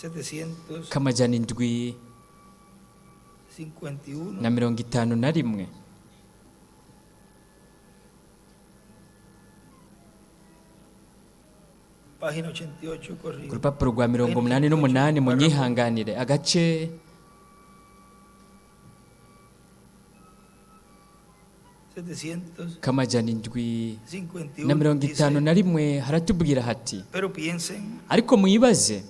-751. Ku rupapuro rwa 88 munyihanganire, agace -751 haratubwira hati: ariko mwibaze,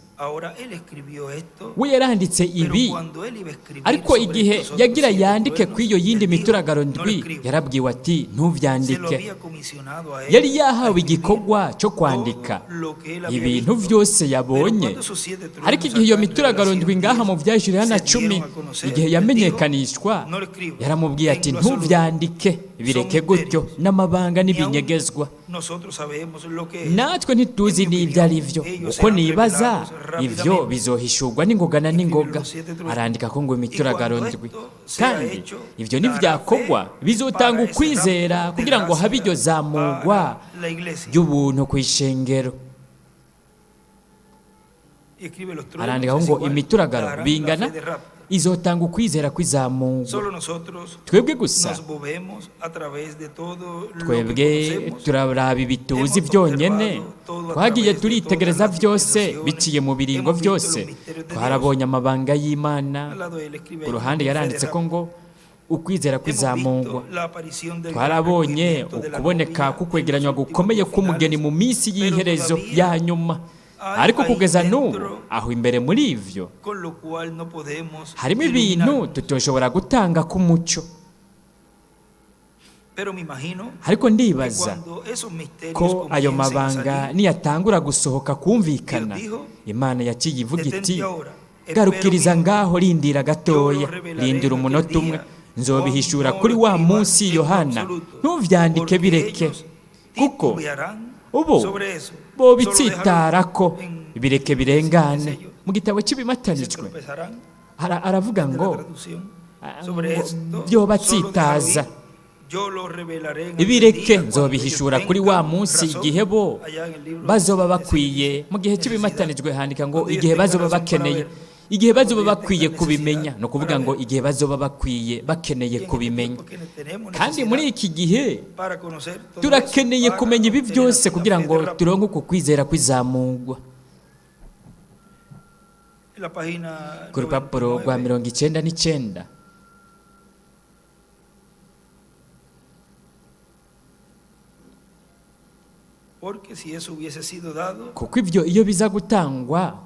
we yaranditse ibi, ariko igihe yagira yandike ku iyo yindi mituragaro ndwi, yarabwiwe ati ntuvyandike. Yari yahawe igikorwa cyo kwandika ibintu vyose yabonye, ariko igihe iyo mituragaro ndwi ngaha mu Vyahishuriwe Yohana 10, igihe yamenyekanishwa, yaramubwiye ati ntuvyandike, bireke gutyo, n'amabanga n'ibinyegezwa. Natwe ntituzi n'ibyo ari byo, uko nibaza ivyo bizohishurwa n'ingoga na n'ingoga. Arandika ko ngo imituragaro ndwi, kandi ivyo nivyakorwa bizotanga ukwizera kugira ngo habe iryo zamugwa ry'ubuntu kw'ishengero. Arandika ngo imituragaro bingana izotanga ukwizera kw'izamugwa. Twebwe gusa, twebwe turaraba ibituzi byonyene, twagiye turitegereza byose biciye mu biringo byose, twarabonye amabanga y'Imana. Ku ruhande yaranditse ko ngo ukwizera kw'izamugwa. Twarabonye ukuboneka k'ukwegeranywa gukomeye k'umugeni mu minsi y'iherezo ya nyuma, ariko kugeza n'ubu aho imbere muri ivyo harimo ibintu tutoshobora gutanga k'umuco. Ariko ndibaza ko ayo mabanga niyatangura gusohoka kumvikana, Imana yaciye ivuga iti garukiriza ngaho, rindira gatoya, rindira umunota umwe, nzobihishura kuri wa munsi Yohana, ntuvyandike, bireke, kuko ubu bobitsitara ko bireke birengane. Mu gitabo cy'ibimatanijwe aravuga ngo byobatsitaza, ibireke nzobihishura kuri wa munsi igihe bo bazoba bakwiye. Mu gihe cy'ibimatanijwe handika ngo igihe bazoba bakeneye, igihe bazoba bakwiye kubimenya, no kuvuga ngo igihe bazoba bakwiye bakeneye kubimenya. Kandi muri iki gihe turakeneye kumenya ibi byose kugira ngo turonke uko kwizera kw'izamugwa. Ku rupapuro rwa 99 kuko ibyo iyo biza gutangwa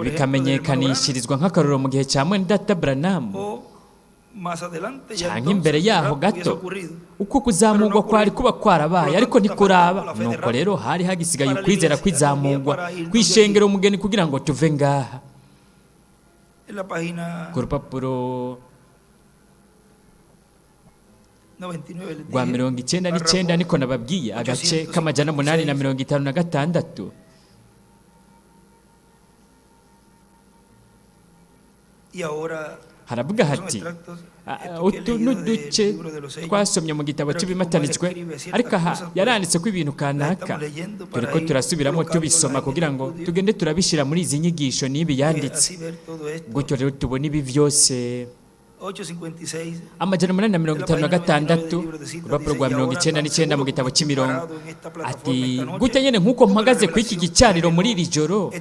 bikamenyekanishirizwa nk'akarorero mu gihe cya mwene data Branham canke imbere yaho gato, uko kuzamugwa kwari kuba kwarabaye, ariko ntikuraba. Nuko rero hari hagisigaye ukwizera kw'izamugwa kw'ishengero umugeni kugira ngo tuve ngaha. Ku rupapuro rwa 99 niko nababwiye, agace -856. Haravuga hati utu n'uduce twasomye mu gitabo cy'ibimatanitswe, ariko aha yaranditse ko ibintu kanaka turiko turasubiramo tubisoma kugira ngo tugende turabishyira muri izi nyigisho n'ibi yanditse, gutyo rero tubona ibi byose. 856 urupapuro rwa 99 mu gitabo cy'imirongo, ati gutya nyene nk'uko mpagaze ku iki gicaniro muri iri joro,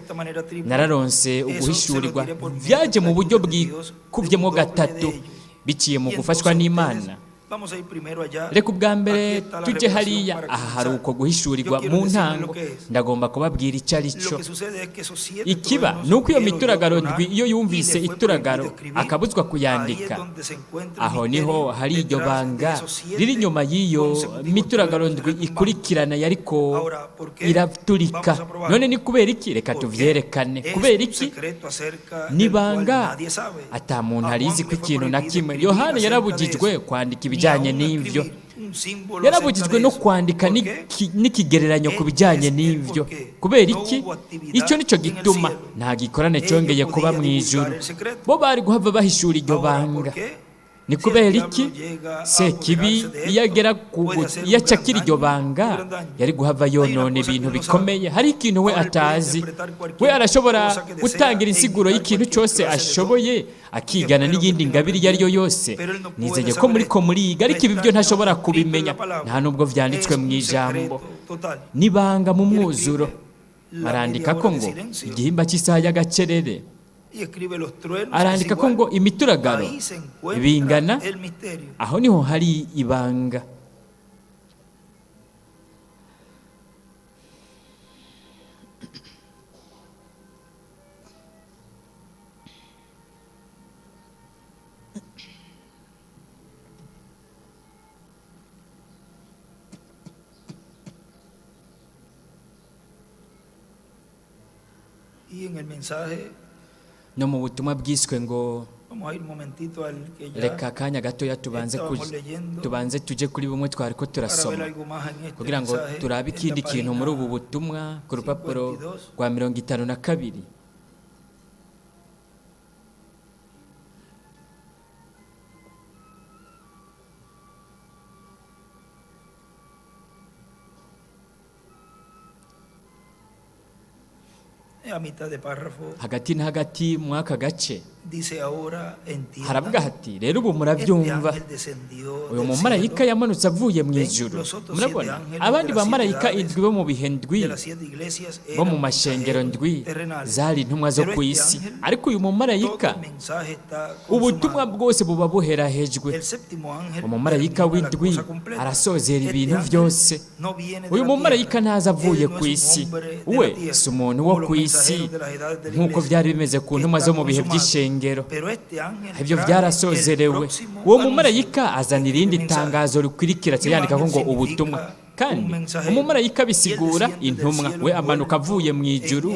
nararonse uguhishurirwa byaje mu buryo bwikuvyemo gatatu biciye mu gufashwa n'Imana. Reka ubwa mbere tujye hariya, aha hari uko guhishurirwa mu ntango, ndagomba kubabwira icyo ari cyo. Ikiba ni uko iyo mituragaro ndwi iyo yumvise ituragaro akabuzwa kuyandika, aho niho hari iryo banga riri inyuma y'iyo mituragaro ndwi ikurikirana yariko iraturika. None ni kubera iki? Reka tuvyerekane. Kubera iki? Nibanga ata muntu arizi ko ikintu na kimwe. Yohana yarabujijwe kwandika ibijyanye n'ibyo, yarabujijwe no kwandika n'ikigereranyo ku bijyanye n'ibyo. Kubera iki? Icyo nicyo gituma nta gikorane cyongeye kuba mu ijuru. Bo bari guhava bahishura iryo banga. Ni kubera iki Sekibi iyo agera iyo acakira iryo banga yari guhava yonona ibintu bikomeye. Hari ikintu we atazi. We arashobora gutangira insiguro y'ikintu cyose ashoboye, akigana n'iyindi ngabire iyo ari yo yose. Nizeye ko muri ko muriga, ariko ibi byo ntashobora kubimenya, nta nubwo vyanditswe mu ijambo. Nibanga mu mwuzuro. Arandika ko ngo igihimba cy'isaha y'agacerere, arandika ko ngo imituragaro bingana, aho niho hari ibanga. No mu butumwa bwiswe ngo reka akanya gatoya tubanze tuje kuri bumwe twari ko turasoma, kugira ngo turabe ikindi kintu muri ubu butumwa ku rupapuro rwa 52. Hagati na hagati muri aka gace haravuga hati rero ubu murabyumva, uyu mumarayika yamanutse avuye mu ijuru. Murabona abandi bamarayika indwi bo mu bihe ndwi, bo mu mashengero ndwi, zari intumwa zo ku isi, ariko uyu mumarayika ubutumwa bwose buba buherahejwe. Umumarayika w'indwi arasozera ibintu byose. Uyu mumarayika ntaza avuye ku isi, we si umuntu wo ku isi nk'uko byari bimeze ku ntumwa zo mu bihe by'ishengero. Ibyo byarasozerewe. Uwo mumarayika azana irindi tangazo rikwirikira, yandika ngo ubutumwa. Kandi umumarayika bisigura intumwa, we amanuka avuye mu ijuru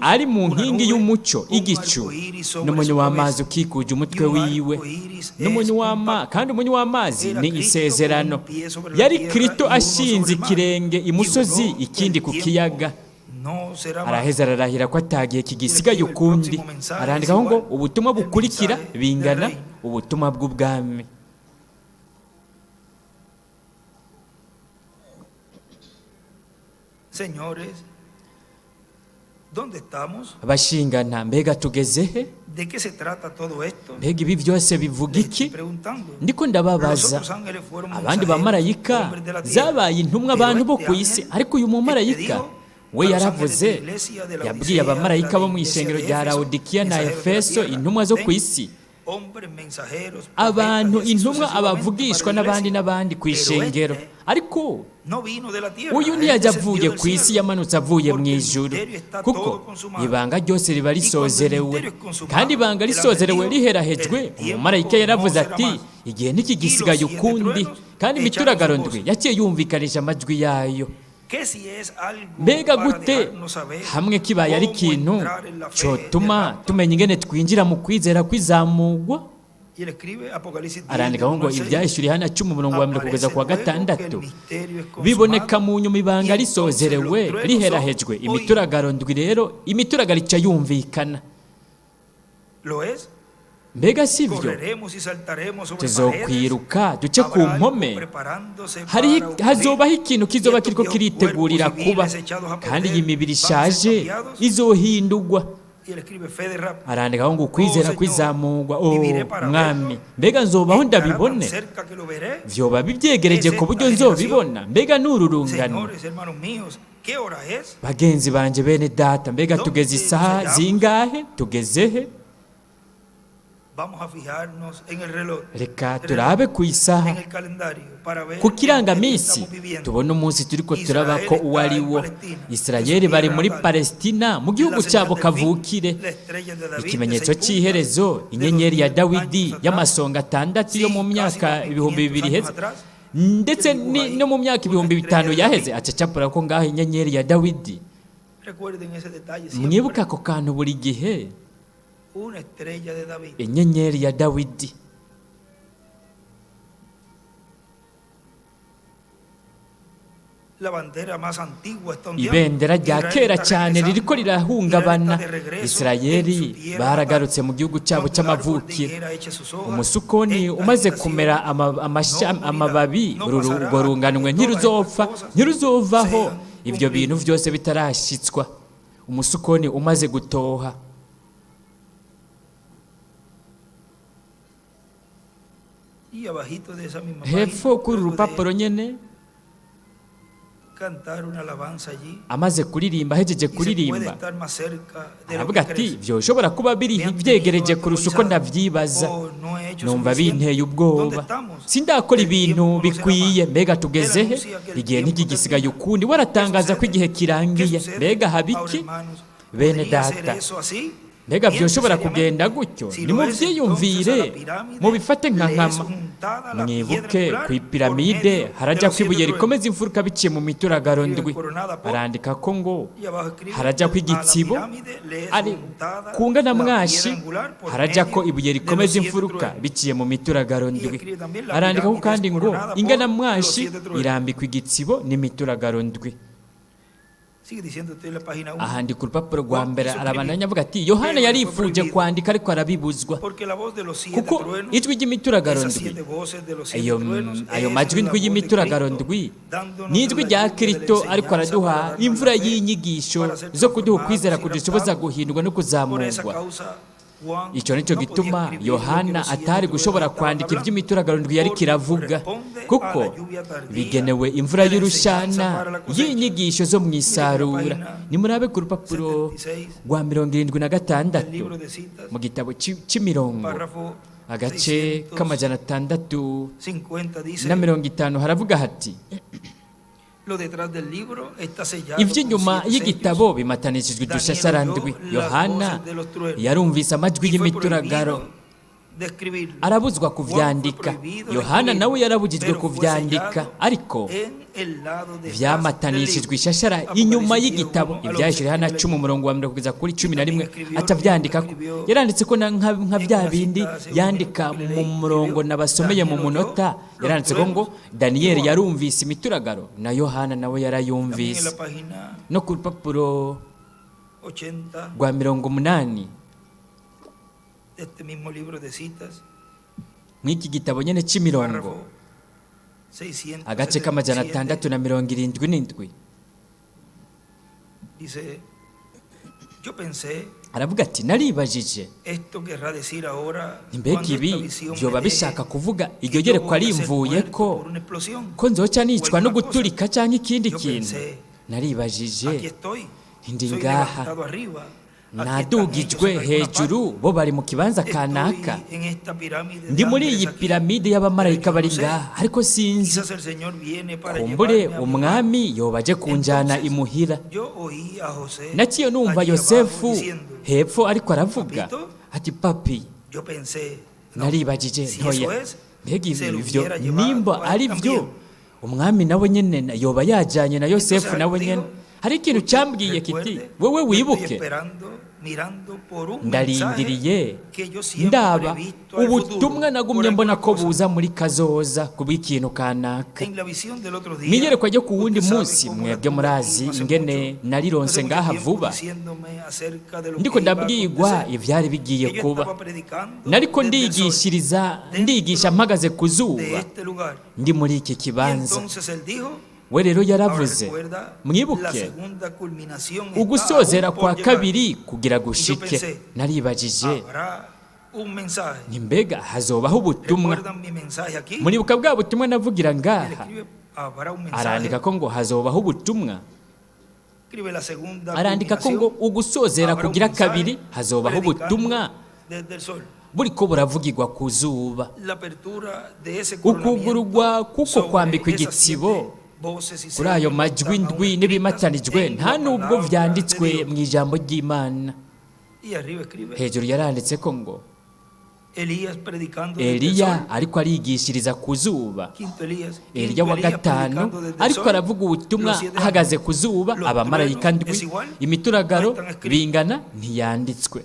ari mu nkingi y'umucyo, igicu n'umunyu w'amazi ukikuje umutwe wiwe, kandi umunyu w'amazi ni isezerano. Yari Kristo ashinze ikirenge imusozi, ikindi ku kiyaga. Araheza ararahira ko atagiye kigisigaye ukundi. Arandikaho ngo ubutumwa bukurikira bingana ubutumwa bw'ubwami. Abashingana, mbega tugeze he? Mbega ibi byose bivuga iki? Ndiko ndababaza. Abandi bamarayika zabaye intumwa abantu bo ku isi, ariko uyu mumarayika we yaravuze, yabwiye abamarayika bo mu ishengero rya Laodikiya na Efeso, intumwa zo ku isi, abantu intumwa abavugishwa n'abandi n'abandi ku ishengero, ariko uyu ntiyajya avuye ku isi, yamanutse avuye mu ijuru, kuko ibanga ryose riba risozerewe. Kandi ibanga risozerewe riherahejwe. Umumarayika yaravuze ati igihe ntikigisigaye ukundi. Kandi imituragaro ndwi yaciye yumvikanisha amajwi yayo. Mbega gute hamwe kibaye ari ikintu cyotuma tumenya ingene twinjira mu kwizera kwizamugwa. Arandikaho ngo ibyahishuriye hana 10:1 kugeza ku wa 6 biboneka mu nyuma ibanga risozerewe riherahejwe. Imituragaro ndwi rero, imituragaro ica yumvikana. Mbega sivyo? Tuzokwiruka duce ku mpome, hazobaho ikintu kizoba kiriko kiritegurira kuba, kandi iyi mibiri ishaje izohindurwa. Arandikaho ngo ukwizera kwizamugwa. Oh mwami, mbega nzobaho ndabibone? Vyoba bibyegereje ku buryo nzobibona? Mbega n'ururungano? Bagenzi banje, bene data, mbega tugeze isaha zingahe? Tugeze he? Reka turabe ku isaha, ku kirangamisi, tubone umunsi turiko turabako uwo ari wo. Isirayeli bari muri Palestina, mu gihugu cyabo kavukire. Ikimenyetso cy'iherezo, inyenyeri ya Dawidi y'amasonga 6 yo mu myaka 2000 iheze, ndetse no mu myaka 5000 yaheze. Acacapura ko ngaho inyenyeri ya Dawidi. Mwibuka ako kantu buri gihe, inyenyeri ya Dawidi. Ibendera rya kera cyane ririko rirahungabana. Isirayeli baragarutse mu gihugu cyabo cy'amavukiro. Umusukoni umaze kumera amababi, urwo runganwe ntiruzopfa, ntiruzovaho ibyo bintu byose bitarashyitswa. Umusukoni umaze gutoha. Hepfo kuri uru rupapuro nyene, amaze kuririmba, ahejeje kuririmba, aravuga ati byoshobora kuba biri byegereje kurusha uko ndavyibaza. Numva binteye ubwoba, sindakora ibintu bikwiye. Mbega tugeze he? Igihe ntigigisigaye ukundi. Waratangaza ko igihe kirangiye. Mbega habiki bene data? Mbega byoshobora kugenda gutyo? Nimuvyiyumvire, mubifate nka nkama. Mwibuke ku ipiramide harajya ko ibuye rikomeza imfuruka biciye mu mituragaro ndwi. Arandika ko ngo harajya ko igitsibo ari kungana mwashi, harajya ko ibuye rikomeza imfuruka biciye mu mituragaro ndwi. Arandika ko kandi ngo ingana mwashi irambikwa igitsibo n'imituragaro ndwi. Ahandika urupapuro rwa mbere, arabandanya avuga ati Yohana yarifuje kwandika ariko arabibuzwa, kuko ijwi ry'imituragaro ndwi, ayo majwi ndwi y'imituragaro ndwi ni ijwi rya Kristo ariko araduha imvura y'inyigisho zo kuduha ukwizera kudushoboza guhindurwa no kuzamurwa. Icyo nicyo gituma Yohana atari gushobora kwandika iby'imituragaro ndwi yari kiravuga, kuko bigenewe imvura y'urushana y'inyigisho zo mu isarura. Nimurabe ku rupapuro rwa 76 mu gitabo cy'imirongo, agace k'650, haravuga hati iby'inyuma y'igitabo bimatanishijwe udushashara ndwi. Yohana yarumvise amajwi y'imituragaro arabuzwa kuvyandika. Yohana nawe yarabujijwe kuvyandika, ariko vyamatanishijwe ishashara inyuma y'igitabo. Ivyahishuriwe Yohana 10 umurongo wa 1 kugeza kuri 11 atavyandikako. Yaranditse ko nka bya bindi yandika mu murongo nabasomeye mu munota. Yaranditse ko ngo Daniyeli yarumvise imituragaro na Yohana nawe yarayumvise. No ku rupapuro rwa 80 mw'iki gitabo nyene c'imirongo, agace k'677, aravuga ati naribajije, mbega ibi vyoba bishaka kuvuga iryo yerekwa rimvuye ko nzoca nicwa no guturika canke ikindi kintu? Naribajije, ndi ngaha nadugijwe hejuru, bo bari mu kibanza kanaka, ndi muri iyi piramide y'abamarayika bari ngaha, ariko sinzi, kumbure umwami yoba aje kunjana imuhira. Naciye numva Yosefu hepfo ariko aravuga ati papi. Naribajije, ntoya, mbega ivyo nimba ari byo, umwami nawe nyene yoba yajanye na Yosefu nawe nyene. Hari ikintu cyambwiye kiti wewe wibuke, ndarindiriye ndaba ubutumwa nagumye mbona ko buza muri kazoza kubw'ikintu kanaka. Mwiyerekwa ryo ku wundi munsi, mwebwe murazi ingene narironse ngaha vuba, ndiko ndabwigwa ivyari bigiye kuba. Nariko ndigishiriza, ndigisha mpagaze ku zuba, ndi muri iki kibanza. We rero yaravuze, mwibuke ugusozera kwa kabiri kugira gushike. Naribajije, mbega hazobaho ubutumwa? Muribuka bwa butumwa navugira ngaha? Arandika ko ngo hazobaho ubutumwa. Arandika ko ngo ugusozera kugira kabiri hazobaho ubutumwa buriko buravugirwa ku zuba. Ukugurugwa kuko kwambikwa igitsibo kuri ayo majwi ndwi n'ibimatanijwe nta nubwo vyanditswe mu ijambo ry'Imana. Hejuru yaranditse ko ngo Eliya ariko arigishiriza ku zuba. Eliya wa gatanu ariko aravuga ubutumwa ahagaze ku zuba, abamarayika ndwi, imituragaro bingana ntiyanditswe.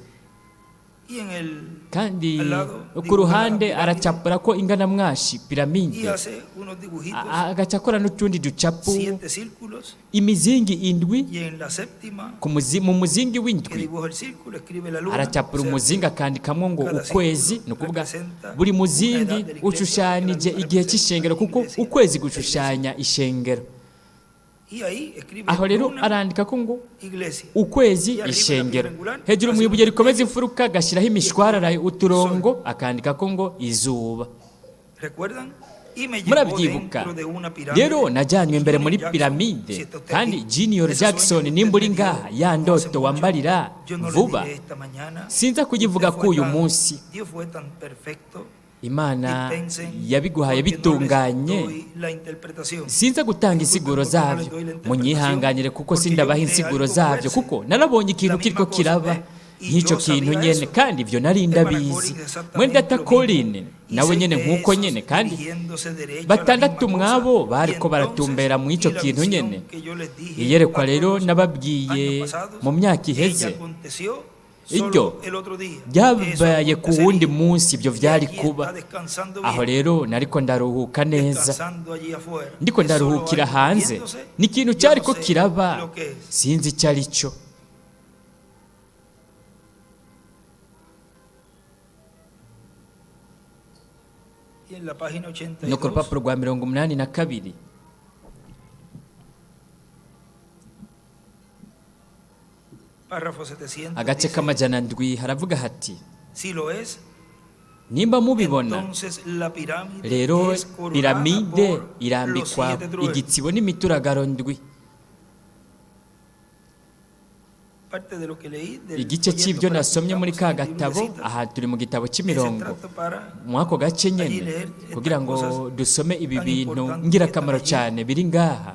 Y en el Kandi al lado ku dibuja la ruhande pirámide aracapura ko inganamwashi y piramide, hace unos dibujitos, agaca akora n'utundi ducapu, 7 círculos, imizingi indwi. y en la séptima Mu muzingi que w'indwi dibuja el círculo escribe la luna. aracapura O sea, umuzingi akandikamwo ngo cada ukwezi. círculo Ni ukuvuga representa buri una muzingi edad de la iglesia, porque la ushushanije luna igihe representa c'ishengero, la kuko iglesia, ukwezi la iglesia. gushushanya ishengero. Y ahí escribe Aho rero luna, arandika ko ngo iglesia. ukwezi Y arriba la ishengero. piedra angular, Hejuru mu hace ibuye un rikomeza imfuruka agashyiraho imishwarara uturongo, akandika ko ngo izuba. ¿Recuerdan? Y me llevó Murabyibuka? dentro de una pirámide. Rero najyanywe imbere muri Junior Jackson, si piramide. está usted Kandi aquí, Junior ese sueño Jackson, que nimba usted uri me dio ngaha, ya no hace ndoto mucho, wambarira yo no le vuba, diré esta mañana. sinza kuyivuga Usted ko fue uyu tan- munsi. Dios fue tan perfecto. Imana Dispensen yabiguhaye porque no les bitunganye. doy la interpretación. Sinza gutanga insiguro Disculpen porque no les zabyo, doy la interpretación, munyihanganire kuko porque yo sindabaha miré insiguro algo zabyo, fuerse. kuko narabonye ikintu La misma kiriko cosa kiraba usted, y nk'icyo yo kintu sabía nyene, eso. kandi ivyo nari Hermana ndabizi. Colin, exactamente Mwene data lo mismo. Colin Y nawe seis nyene de nk'uko esos nyene, kandi dirigiéndose derecho a la batandatu misma cosa. mwabo Y bariko entonces, baratumbera mu ico y la kintu visión nyene. que yo les dije Iyerekwa a rero todos nababwiye años pasados, mu myaka ella iheze, aconteció iryo solo el otro día. Eso ryabaye ku wundi acontecería. munsi, ibyo Y vyari allí kuba. está descansando Aho bien, rero nariko ndaruhuka neza, descansando allí afuera. ndiko Es solo ndaruhukira algo hanze. moviéndose, Ni ikintu yo no cyariko sé kiraba, lo que es. sinzi icyo ari cyo. Y en la página No ku 82 rupapuro rwa 82, párrafo 700 agace dice, k'700, haravuga hati: si lo es, nimba mubibona, entonces la pirámide rero es coronada piramide por los irambikwa siete truenos. igitsibo n'imituragaro ndwi. Parte de lo que leí del Igice folleto c'ibyo para que nasomye muri estamos ka en el libro de gatabo, citas, aha turi mu gitabo ese c'imirongo, trato para muri ako gace allí nyene, leer estas kugira ngo cosas dusome ibi tan bintu importantes que están ngirakamaro allí. cyane biri ngaha.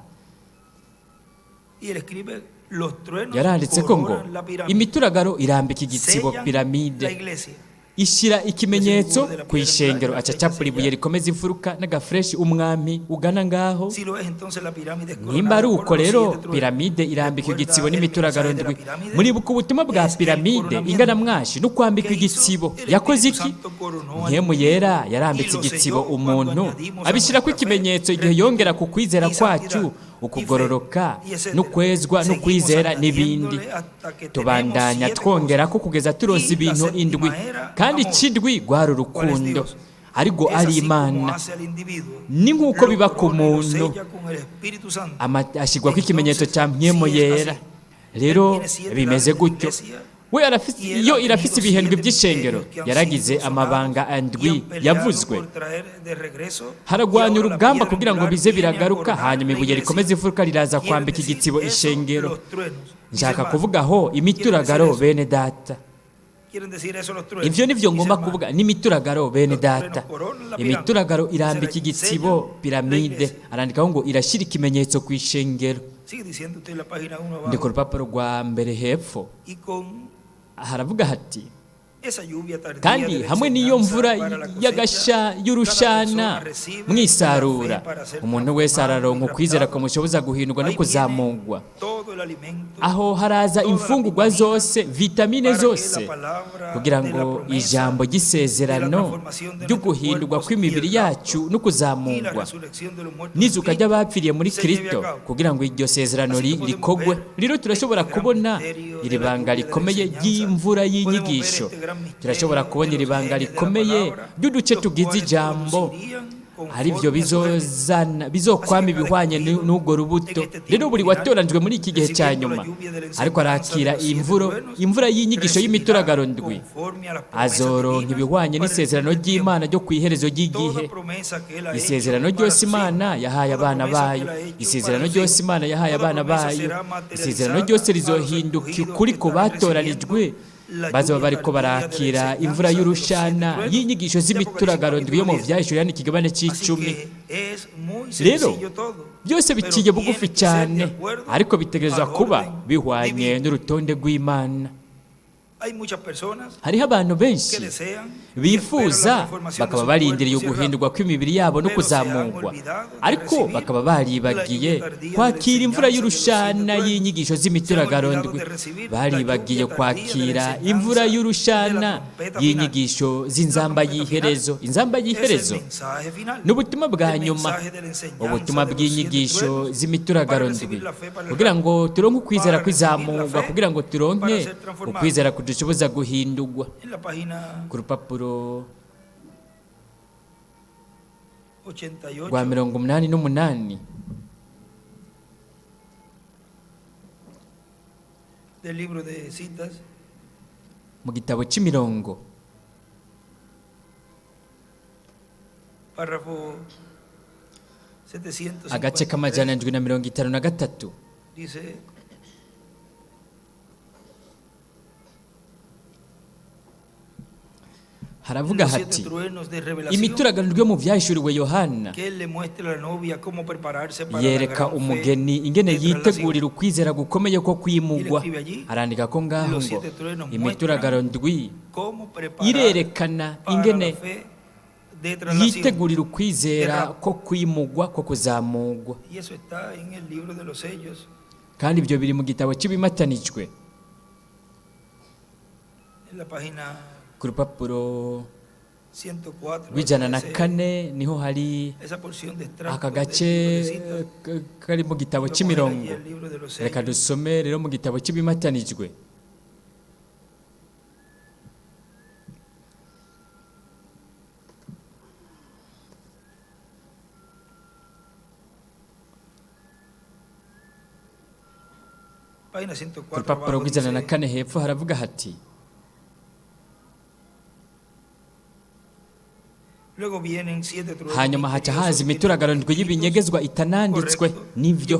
Y él escribe, los truenos Yaranditse ko ngo coronan la pirámide, imituragaro irambika igitsibo sellan la piramide, iglesia. ishyira ikimenyetso ku ishengero. Aca acapura ibuye rikomeza imfuruka n'agafureshi umwami ugana ngaho. Si lo es, entonces la pirámide es Nimba ari coronada uko por los rero siete truenos. piramide irambika Recuerda igitsibo el n'imituragaro mensaje de la ndwi. pirámide Muribuka ubutumwa bwa es el piramide coronamiento. inganamwashi no kwambika ¿Qué hizo? igitsibo? El Yakoze Espíritu iki? Santo coronó al Mpwemu yera individuo y yarambitse lo igitsibo selló cuando umuntu, añadimos a abishyirako nuestra fe ikimenyetso igihe rectitud yongera ku kwizera y kwacu santidad y fe ukugororoka y etcétera. n'ukwezwa Seguimos n'ukwizera n'ibindi. añadiéndole hasta que tenemos Tubandanya siete twongera cosas. ko kugeza turonse Y la ibintu séptima indwi. era Kandi amor. ikindwi rwari ¿Cuál es urukundo, Dios? ariko Es ari así como Imana. hace al individuo. Ni nk'uko Lo biba ku corona y lo muntu, sella con el Espíritu Santo. Ashyirwako ikimenyetso Entonces, cya mpwemu si es yera. así, Rero él tiene siete bimeze edades de la gutyo. iglesia We arafise, y él iyo ha irafise tenido ibihendwi siete by'ishengero, misterios que han yaragize sido amabanga sonados y andwi han peleado yavuzwe. por traer de regreso, y Haragwanya ahora la urugamba piedra kugira ngo angular bize viene a biragaruka, coronar hanyuma la ibuye rikomeza iglesia. imfuruka riraza Quieren kwambika decir igitsibo eso ishengero. los truenos, mis Nshaka hermanos. kuvuga aho Quieren decir imituragaro, eso. bene data. Quieren decir eso los truenos, Ivyo nivyo mis ngomba hermanos. kuvuga n'imituragaro, bene Los data. truenos coronan la pirámide. Imituragaro Se irambika la igitsibo sellan la piramide, iglesia. arandikaho ngo irashyira ikimenyetso ku ishengero. Sigue diciendo usted en la página 1 Ndi ku abajo. rupapuro rwa mbere hepfo, Y con haravuga hati: esa lluvia tardía kandi de la hamwe n'iyo enseñanza mvura para la cosecha, y'agasha cada y'urushana persona recibe la fe mwisarura, para ser umuntu wese transformado y araronka ukwizera raptado. kumushoboza guhindurwa no Ahí viene kuzamugwa. todo el alimento, Aho haraza toda la imfungurwa vitamina zose, vitamine para que la zose, palabra kugira de la ngo promesa ijambo de la ry'isezerano transformación de ryo nuestros guhindurwa cuerpos y kw'imibiri el yacu rapto no y la kuzamugwa resurrección de los muertos en n'izuka Cristo ry'abapfiriye muri se lleve a Kristo, cabo. kugira ngo iryo sezerano Así que podemos rikogwe. ver Rero este turashobora gran kubona misterio iri de la banga lluvia de la rikomeye enseñanza, ry'imvura podemos ver y'inyigisho, este gran turashobora misterio kubona de iri los banga genes de la rikomeye palabra, ry'uduce los tugize cuales ijambo, producirían ari byo conforme a su género. bizozana Así bizokwama que cada ibihwanye escogido n'urwo en rubuto. este Rero tiempo buri final, watoranijwe muri iki gihe cya recibiendo la nyuma, lluvia de la ariko enseñanza de arakira los siete imvuro truenos, imvura y'inyigisho recibirá y'imituragaro ndwi, conforme a las promesas azoronka divinas ibihwanye para el fin n'isezerano del tiempo. ry'Imana ryo ku iherezo ry'igihe. Toda promesa que él ha hecho Isezerano para ryose sus hijos, Imana yahaye toda abana promesa que bayo, él ha hecho para isezerano sus ryose hijos, Imana yahaye toda abana promesa bayo, será isezerano materializada ryose a los rizohinduka escogidos ukuri que ku están batoranijwe recibiendo la bazoba lluvia bariko tardía de la barakira imvura enseñanza de los siete y'urushana truenos y'inyigisho de Apocalipsis z'imituragaro ndwi yo capítulo mu 10. Vyahishuriwe n'ikigabane Así c'icumi. que es muy Rero sencillo todo, byose pero biciye tiene bugufi que ser de cyane, acuerdo ariko bitegerezwa al kuba orden bihwanye divino. n'urutonde rw'Imana. Hariho abantu benshi bifuza, bakaba barindiriye uguhindurwa kw'imibiri yabo no kuzamurwa, ariko bakaba baribagiye kwakira imvura y'urushana y'inyigisho z'imituragaro ndwi. Baribagiye kwakira imvura y'urushana y'inyigisho z'inzamba y'iherezo. Inzamba y'iherezo ni ubutumwa bwa nyuma, ubutumwa bw'inyigisho z'imituragaro ndwi, kugira ngo turonke ukwizera kw'izamurwa, kugira ngo turonke ukwizera kudushoboza guhindurwa. Ku rupapuro rwa 88 mu gitabo cy'imirongo, agace k'753, haravuga hati: imituragaro yo mu byahishuriwe Yohana yereka umugeni ingene yitegurira ukwizera gukomeye ko kwimugwa. Arandika ko ngaho ngo imituragaro ndwi irerekana ingene yitegurira ukwizera ko kwimugwa, ko kuzamugwa. Kandi ibyo biri mu gitabo cy'ibimatanijwe ku rupapuro rw'104, niho hari aka gace kari mu gitabo cy'imirongo. Reka dusome rero mu gitabo cy'ibimatanijwe. Ku rupapuro rw'104 hepfo haravuga hati: hanyuma haca haza imituragaro ndwi y'ibinyegezwa itananditswe. Nivyo,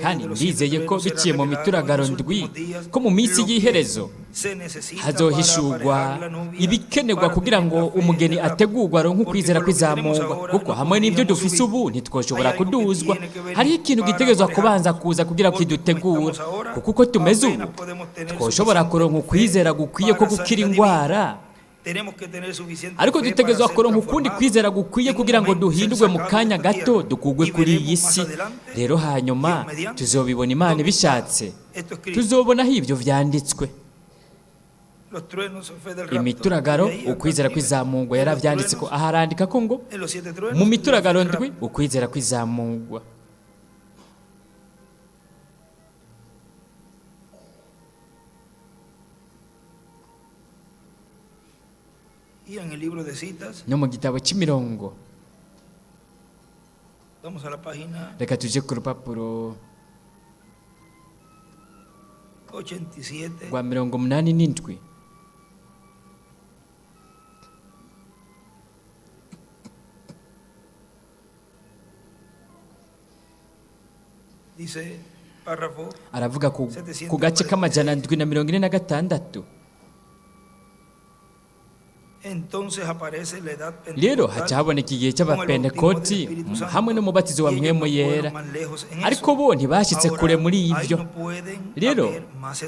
kandi ndizeye ko biciye mu mituragaro ndwi ko mu minsi y'iherezo hazohishurwa ibikenerwa kugira ngo umugeni ategurwa aronke ukwizera kw'izamurwa, kuko hamwe n'ibyo dufise ubu ntitwoshobora kuduzwa. Hariho ikintu gitegerezwa kubanza kuza kugira kidutegura, kuko uko tumeze ubu twoshobora kuronka ukwizera gukwiye ko gukira indwara, ariko dutegerezwa kuronka ukundi kwizera gukwiye kugira ngo duhindurwe mu kanya gato, dukugwe kuri iyi si. Rero hanyuma tuzobibona Imana ibishatse, tuzobona aho ibyo vyanditswe. Imituragaro, ukwizera kw'izamurwa, yaravyanditse ko aharandika ko ngo mu mituragaro ndwi ukwizera kw'izamurwa. No mu gitabo cy'imirongo, reka tuje ku rupapuro rwa 87. Aravuga ku gace k'746. Rero haca haboneka igihe cy'abapentekoti hamwe n'umubatizo wa Mpwemu Yera, ariko bo ntibashyitse kure muri ibyo. Rero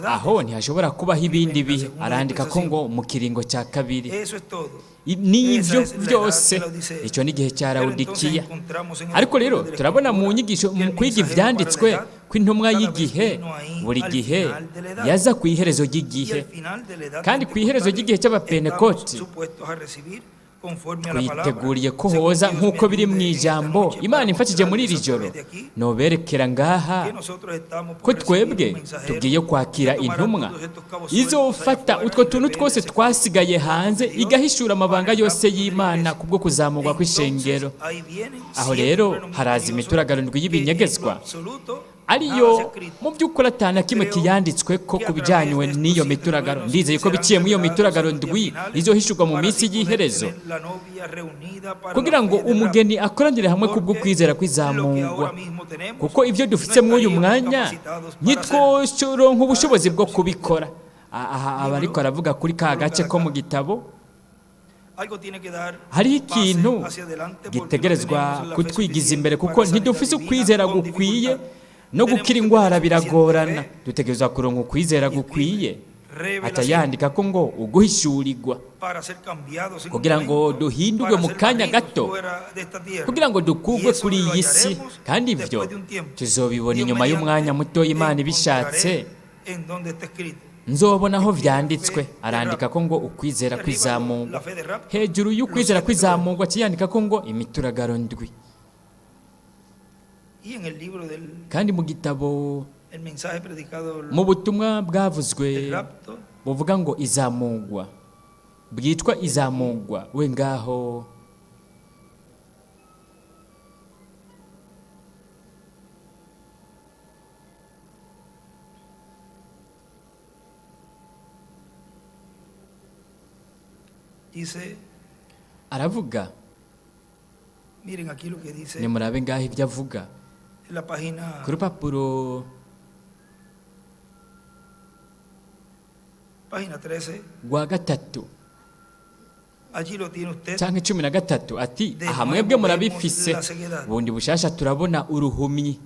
aho ntihashobora kubaho ibindi bihe. Arandika ko ngo mu kiringo cya kabiri n'ibyo byose, icyo ni igihe cya Lawodikiya. Ariko rero turabona mu nyigisho, mu kwiga ivyanditswe, ko intumwa y'igihe buri gihe yaza ku iherezo ry'igihe. Kandi ku iherezo ry'igihe cy'abapentekoti twiteguriye ko hoza nk'uko biri mu ijambo. Imana imfashije muri iri joro noberekera ngaha ko twebwe tugiye kwakira intumwa izofata utwo tuntu twose twasigaye hanze, igahishura amabanga yose y'Imana kubwo kuzamurwa kw'ishengero. Aho rero haraza imituragaro ndwi y'ibinyegezwa, ariyo mu by'ukuri atana kimwe kiyanditswe ko ku bijyanywe n'iyo mituragaro. Ndizeye ko biciye muri iyo mituragaro ndwi izohishurwa mu minsi y'iherezo, kugira ngo umugeni akoranire hamwe kubwo kwizera kw'izamurwa, kuko ibyo dufite muri uyu mwanya ntitworonka ubushobozi bwo kubikora. Aha aba ariko aravuga kuri ka gace ko mu gitabo. Hariho ikintu gitegerezwa kutwigiza imbere, kuko ntidufise ukwizera gukwiye no gukira indwara biragorana. Dutegerezwa kuronka ukwizera gukwiye. Aca yandika ko ngo uguhishurirwa, para ser cambiados en un kugira ngo momento, duhindurwe para mu ser kanya barridos gato, fuera de esta tierra. kugira ngo Y dukugwe eso kuri lo iyi si, hallaremos kandi ivyo después de un tiempo. tuzobibona Dios inyuma y'umwanya mediante, muto Imana ibishatse. encontraré en donde está escrito. Nzobona aho vyanditswe. Arandika ko ngo ukwizera Arriba la kwizamurwa, fe de rapto, hejuru los y'ukwizera siete truenos. kwizamurwa aciyandika ko ngo imituragaro ndwi. Y en el libro del Kandi mu gitabo, el mensaje predicado mu butumwa bwavuzwe el rapto, buvuga ngo izamugwa, bwitwa izamugwa, we ngaho dice, aravuga. Miren aquí lo que dice Nimurabe ngaho ibyo avuga en la página ku rupapuro página 13. rwa 3 Allí lo tiene usted. canke 13, ati De aha nuevo mwebwe vemos murabifise, la ceguedad. bundi bushasha turabona uruhumyi,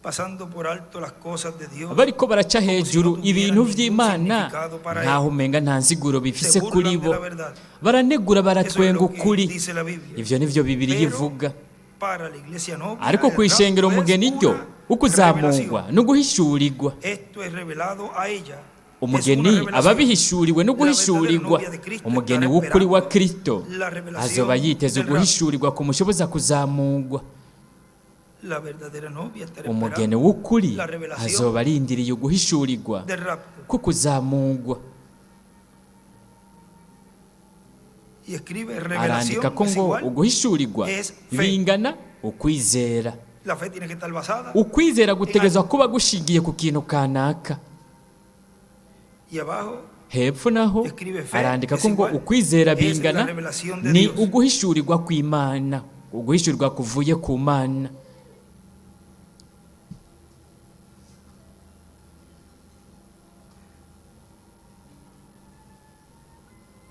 Pasando por alto las cosas de Dios, bariko baraca como si hejuru no tuvieran ibintu ningún vy'Imana significado para nkaho ellos. umenga nta nsiguro bifise Se kuri burlan de bo, la verdad. baranegura, Eso es baratwenga lo que ukuri. dice la Biblia. Ivyo nivyo Bibiliya Pero ivuga. para la iglesia novia, Ariko el kw'ishengero rapto es umugeni ryo una ukuzamurwa revelación. no guhishurirwa. Esto es revelado a ella. Es una Umugeni aba revelación. abihishuriwe no La verdadera guhishurirwa. novia de Cristo Umugeni estará w'ukuri wa esperando Kristo la revelación azoba yiteze del rapto. uguhishurirwa kumushoboza kuzamurwa. La verdadera novia estará Umugeni esperando w'ukuri la revelación azoba arindiriye uguhishurirwa del rapto. ko kuzamurwa. Y escribe revelación Arandika ko es ngo igual. uguhishurirwa es fe. bingana ukwizera. La fe tiene que estar basada. Ukwizera gutegerezwa kuba gushingiye ku kintu kanaka. Y abajo Hepfo naho escribe fe arandika es ko ngo igual. ukwizera Es la bingana revelación de ni Dios. uguhishurirwa kw'Imana, uguhishurirwa kuvuye ku Mana.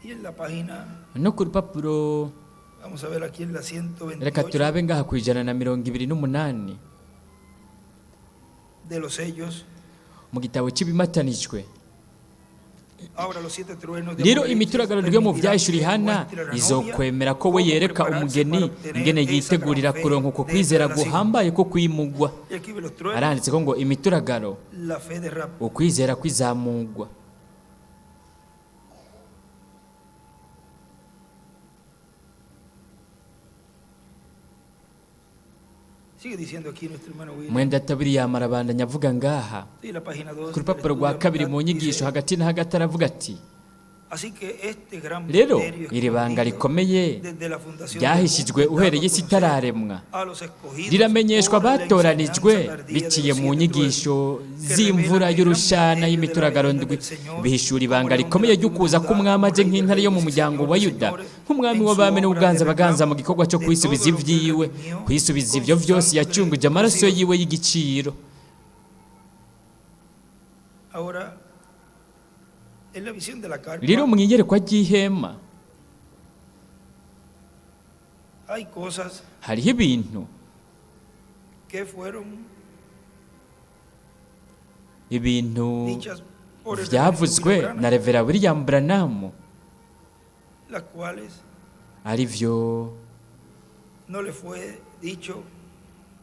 Y en la página, No ku rupapuro, vamos a ver aquí en la reka 128 turabe ngaha ku 128 de los sellos. mu gitabo cy'ibimatanijwe. Ahora los siete truenos de Rero Apocalipsis imituragaro ryo mu permitirán vyahishura que Yohana muestre a la novia izokwemera ko we cómo yereka prepararse umugeni para obtener ingene esa yitegurira gran fe kuronka uko de kwizera traslación. guhambaye ko kwimugwa. Y aquí ve los truenos, Aranditse ko ngo imituragaro, la fe de rapto. ukwizera kwizamugwa. Sigue diciendo aquí nuestro hermano William. Mwenda William arabandanya avuga ngaha Sí, la página 2 ku del rupapuro rwa estudio 2 mitad mu nyigisho dice, hagati na hagati, aravuga ati Así que este gran rero misterio iri banga escondido rikomeye desde la fundación del ryahishijwe mundo, uhereye dado a isi conocer itararemwa, a los escogidos riramenyeshwa por la abatoranijwe enseñanza tardía de biciye los mu siete nyigisho truenos, que z'imvura revela el gran y'urushana misterio de la y'imituragaro venida ndwi, del Señor bihishura como ibanga león de la rikomeye tribu de ry'ukuza Judá, k'umwami como aje rey de nk'intare yo mu reyes y muryango señor wa de Yuda, señores, nk'umwami en su w'abami obra de n'uganza abaganza reclamo mu gikorwa cyo de kwisubiza todo lo que ivyiwe, redimió kwisubiza con ivyo su vyose sangre yacunguje amaraso preciosa. yiwe y'igiciro. Ahora, en la visión de la carpa Rero mu iyerekwa ry'ihema hay cosas hariho ibintu que fueron ibintu dichas por el reverendo vyavuzwe William na Branham, Revera William Branham, las cuales arivyo no le fue dicho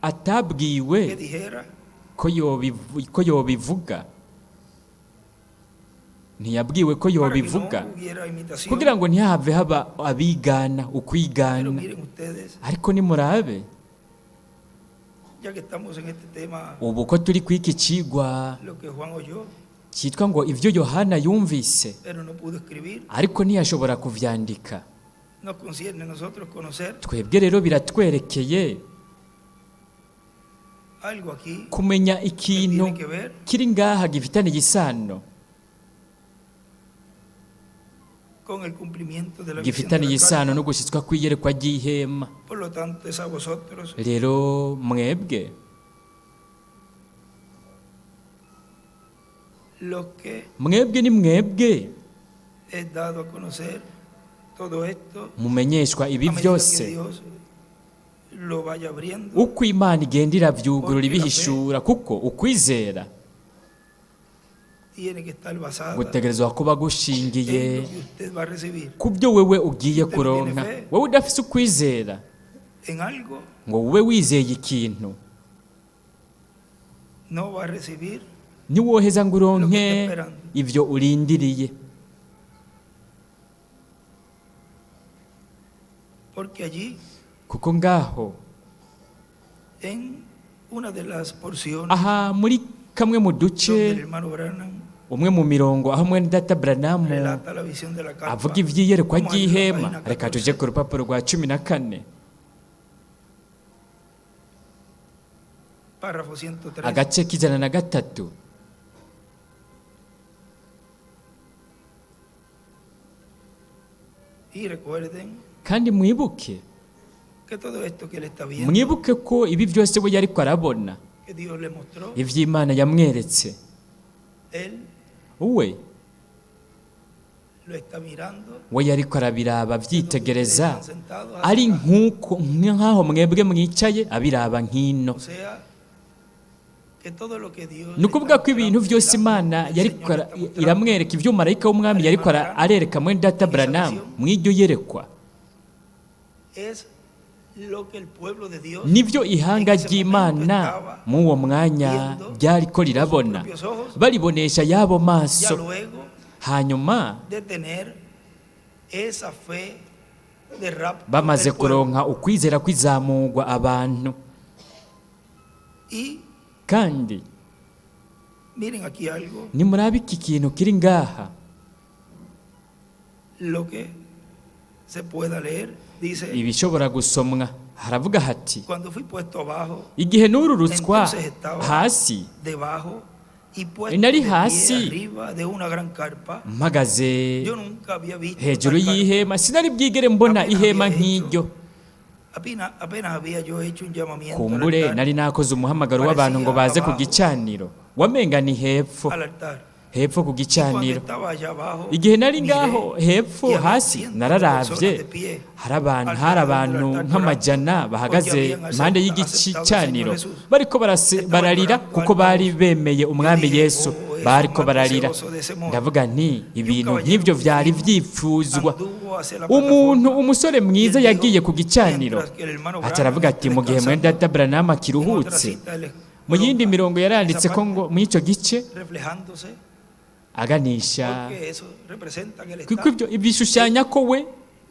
atabwiwe que dijera, ko yobivuga, ntiyabwiwe ko para que yobivuga no hubiera imitación. kugira ngo ntihave haba abigana Pero ukwigana. miren ustedes, Ariko nimurabe, ya que estamos en este tema, ubu ko turi kw'iki cigwa lo que Juan oyó, cyitwa ngo ivyo Yohana yumvise pero no pudo escribir, ariko ntiyashobora kuvyandika, nos concierne a nosotros conocer twebwe rero biratwerekeye algo aquí kumenya que ikintu tiene que ver kiri ngaha gifitaniye isano con el cumplimiento de la visión de gifitaniye la isano carpa. no gushitswa kw'iyerekwa ry'ihema. Por lo tanto, es a vosotros Rero mwebwe los que mwebwe ni mwebwe es dado a conocer todo esto mumenyeshwa ibi a medida que byose Dios lo vaya abriendo, uko Imana igenda iravyugurura Porque la fe ibihishura, kuko ukwizera Tiene que estar basada Gutegerezwa kuba gushingiye en lo que usted va a recibir. ku byo wewe ugiye kuronka. Wowe udafise ukwizera En algo ngo ube wizeye ikintu, no va a recibir ntiwoheza ngo uronke ibyo urindiriye, porque allí kuko ngaho en una de las porciones aha muri kamwe mu duce, donde el hermano Branham umwe mu mirongo aho mwene data Branham relata la visión de la carpa. avuga ivy'iyerekwa Vamos a ir a la ry'ihema. página Reka tuje 14, ku rupapuro rwa 14, párrafo 103. agace k'103. Y recuerden Kandi mwibuke que todo esto que él está viendo, mwibuke ko ibi byose we yariko arabona, que Dios le mostró, ivy'Imana yamweretse, él we lo está mirando we yariko arabiraba desde donde ustedes avyitegereza, están sentados ari hacia acá. nk'uko nk'aho mwebwe mwicaye abiraba nk'ino. O sea, que todo lo que Dios Ni le ukuvuga está ko ibintu mostrando, byose Imana el yariko Señor le está mostrando iramwereka, ibyo marayika w'umwami al yariko hermano Branham arereka mwene data en esa Branham visión mw'iryo yerekwa, es lo que el pueblo de Dios nibyo ihanga en ese momento ry'Imana estaba mw'uwo mwanya viendo ryariko con sus rirabona, propios ojos, baribonesha yabo ya maso. luego Hanyuma de tener esa fe de rapto bamaze del pueblo. kuronka ukwizera kw'izamurwa abantu. Y Kandi miren aquí algo, nimurabe iki kintu kiri ngaha, lo que se pueda leer, dice: ibishobora gusomwa, haravuga hati: cuando fui puesto abajo, igihe nururutswa entonces estaba hasi, debajo y puesto nari de pie hasi arriba de una gran carpa. mpagaze Yo nunca había visto hejuru tal carpa. y'ihema, sinari bwigere mbona Apenas ihema había hecho, nk'iryo. apenas había yo hecho un llamamiento al Kumbure altar, nari nakoze umuhamagaro w'abantu ngo parecía baze ku abajo gicaniro, wamenga ni hepfo, al altar. hepfo ku Y cuando gicaniro. estaba allá abajo, Igihe nari ngaho miré hepfo y había hasi, cientos de personas nararavye, de pie hari abantu hari alrededor del abantu altar llorando nk'amajana porque bahagaze habían impande aceptado al Señor y'igicaniro, Jesús. bariko Estaban bararira llorando a kuko alta bari voz. bemeye Yo umwami dije: Yesu, oh, eso bariko más bararira. deseoso de ese modo. Ndavuga nti Y un ibintu caballero nk'ivyo muy vyari fino vyipfuzwa. anduvo hacia la Umuntu plataforma umusore y mwiza él yagiye dijo: ku gicaniro, mientras que el hermano aca Branham aravuga esté ati mu gihe mwene descansando, data Branham en otra akiruhutse. cita él les Mu yindi coloca mirongo esa yaranditse ko parte ngo muri ico gice reflejándose, aganisha porque eso representa que él kuko está ibyo bishushanya en ko we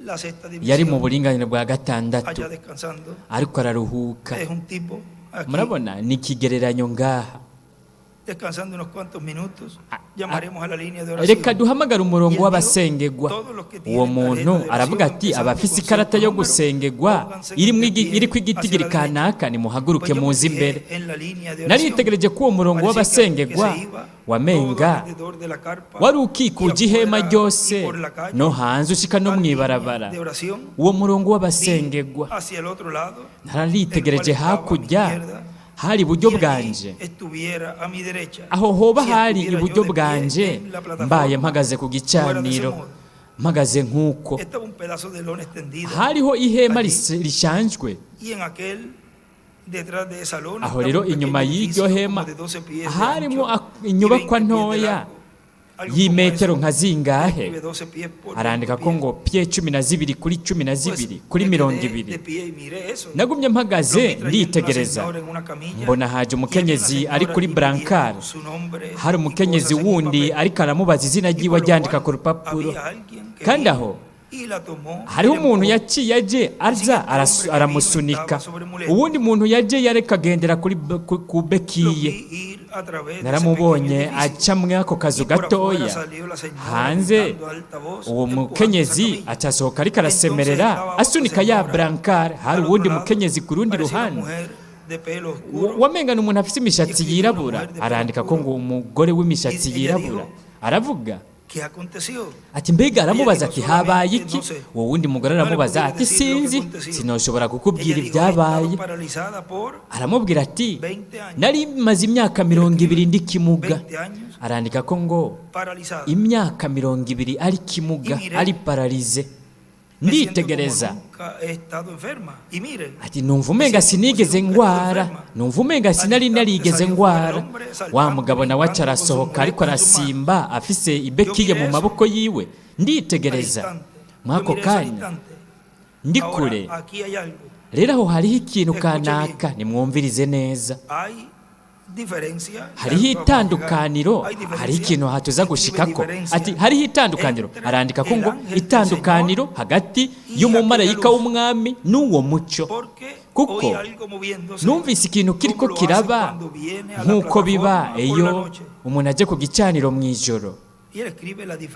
la sexta yari mu dimensión, buringanire bwa gatandatu allá descansando. ariko araruhuka. Es un tipo aquí Murabona ni ikigereranyo ngaha. descansando unos cuantos minutos. A- a- Llamaremos a la línea de Reka oración. duhamagare Y umurongo él dijo: w'abasengegwa. todos los que Uwo tienen muntu tarjeta de aravuga oración ati empezando abafise con ikarata cierto yo número, gusengegwa pónganse irimwo de pie iriko hacia la igitigiri derecha. kanaka, nimuhaguruke Pues yo me muze imbere. fijé en la línea de oración. Naritegereje ko uwo murongo Parecía que w'abasengegwa se iba todo wamenga alrededor de la carpa wari y ukikuje ihema afuera y ryose, por la calle. no hanze ushika no Tal línea mw'ibarabara. de oración Uwo murongo vi w'abasengegwa hacia el otro lado, el cual nararitegereje estaba a mi hakurya, izquierda, hari iburyo y allí bwanje. estuviera a mi derecha. Aho hoba Si hari estuviera yo iburyo de pie bwanje, en la mbaye plataforma, mpagaze ku fuera de ese gicaniro, modo. mpagaze nk'uko Estaba un pedazo de lona extendida hariho ihema allí, rishanjwe. y en aquel, detrás de esa lona, Aho estaba rero un pequeño inyuma y'iryo edificio como hema de 12 pies de harimo ancho y inyubakwa 20 pies de ntoya largo, algo como y'imetero eso. nka zingahe. Escribe 12 pies por 20 Arandika ko pies. ngo pie 12 kuri cumi na Pues zibiri kuri me mirongo quedé ibiri. de pie y miré eso. Nagumye Lo mpagaze vi trayendo una nditegereza, señora en una camilla mbona haje y había una umukenyezi ari señora kuri allí brancard, pidiendo su nombre hari y umukenyezi cosas en un wundi papel. ariko aramubaza izina Y ryiwe por lo aryandika cual ku rupapuro. había alguien que Kandi vino aho y la tomó y hariho la umuntu empujó. yaciye aje Así que aza este hombre que vino aramusunika. estaba sobre muletas. Uwundi muntu yaje yareka agendera kuri ku Lo bekiye. vi ir a través de ese pequeño Naramubonye edificio aca mw'ako kazu y por afuera gatoya. salió la señora Hanze gritando a alta voz, uwo empujando esa mukenyezi camilla. acasohoka ariko Entonces arasemerera estaba otra asunika ya señora brancard. Hari al otro uwundi lado, mukenyezi ku rundi parecía una ruhande, mujer de pelo oscuro wamenga ni umuntu afise y imishatsi escribió una yirabura. mujer de pelo Arandika ko oscuro ngo umugore y w'imishatsi ella yirabura dijo: aravuga ¿qué aconteció? ati mbega Ella aramubaza dijo ati habaye solamente: iki? no sé, Uwo wundi mugore no le aramubaza pudiera ati decir lo que sinzi, aconteció. sinoshobora kukubwira Ella dijo: he estado ibyabaye. paralizada por Aramubwira ati 20 años. nari maze imyaka Él 20 escribe ndi kimuga. 20 años Arandika ko ngo paralizada. imyaka 20 ari Y kimuga, miré ari pararize. Me siento como Nditegereza. nunca he estado enferma. Y miren, Ati numva me umenga siento como si sinigeze nunca he estado ngwara, enferma. numva umenga Al sinari instante narigeze salió fuera el ngwara. hombre Wa saltando, mugabo nawe aca brincando con sus arasohoka ariko muletas en su mano. arasimba afise Yo ibekiye miré mu eso maboko yiwe. al Nditegereza instante. Yo mw'ako miré eso al kanya instante. ndi Ahora kure. aquí hay algo. Rero aho hariho ikintu Escuche bien. kanaka, nimwumvirize neza. Hay diferencia, ya Hariho vamos a llegar. itandukaniro, Hay hariho diferencia, ikintu aha tuza escribe gushikako. Ati diferencia hariho itandukaniro, entre arandika ko el ngo ángel del Señor itandukaniro hagati y aquella y'umumarayika luz. w'umwami n'uwo muco. Porque Kuko oí algo moviéndose numvise ikintu como kiriko lo hace kiraba cuando viene a la nk'uko biba plataforma por la iyo noche. umuntu aje ku gicaniro mu ijoro. Y él escribe la Yaranditse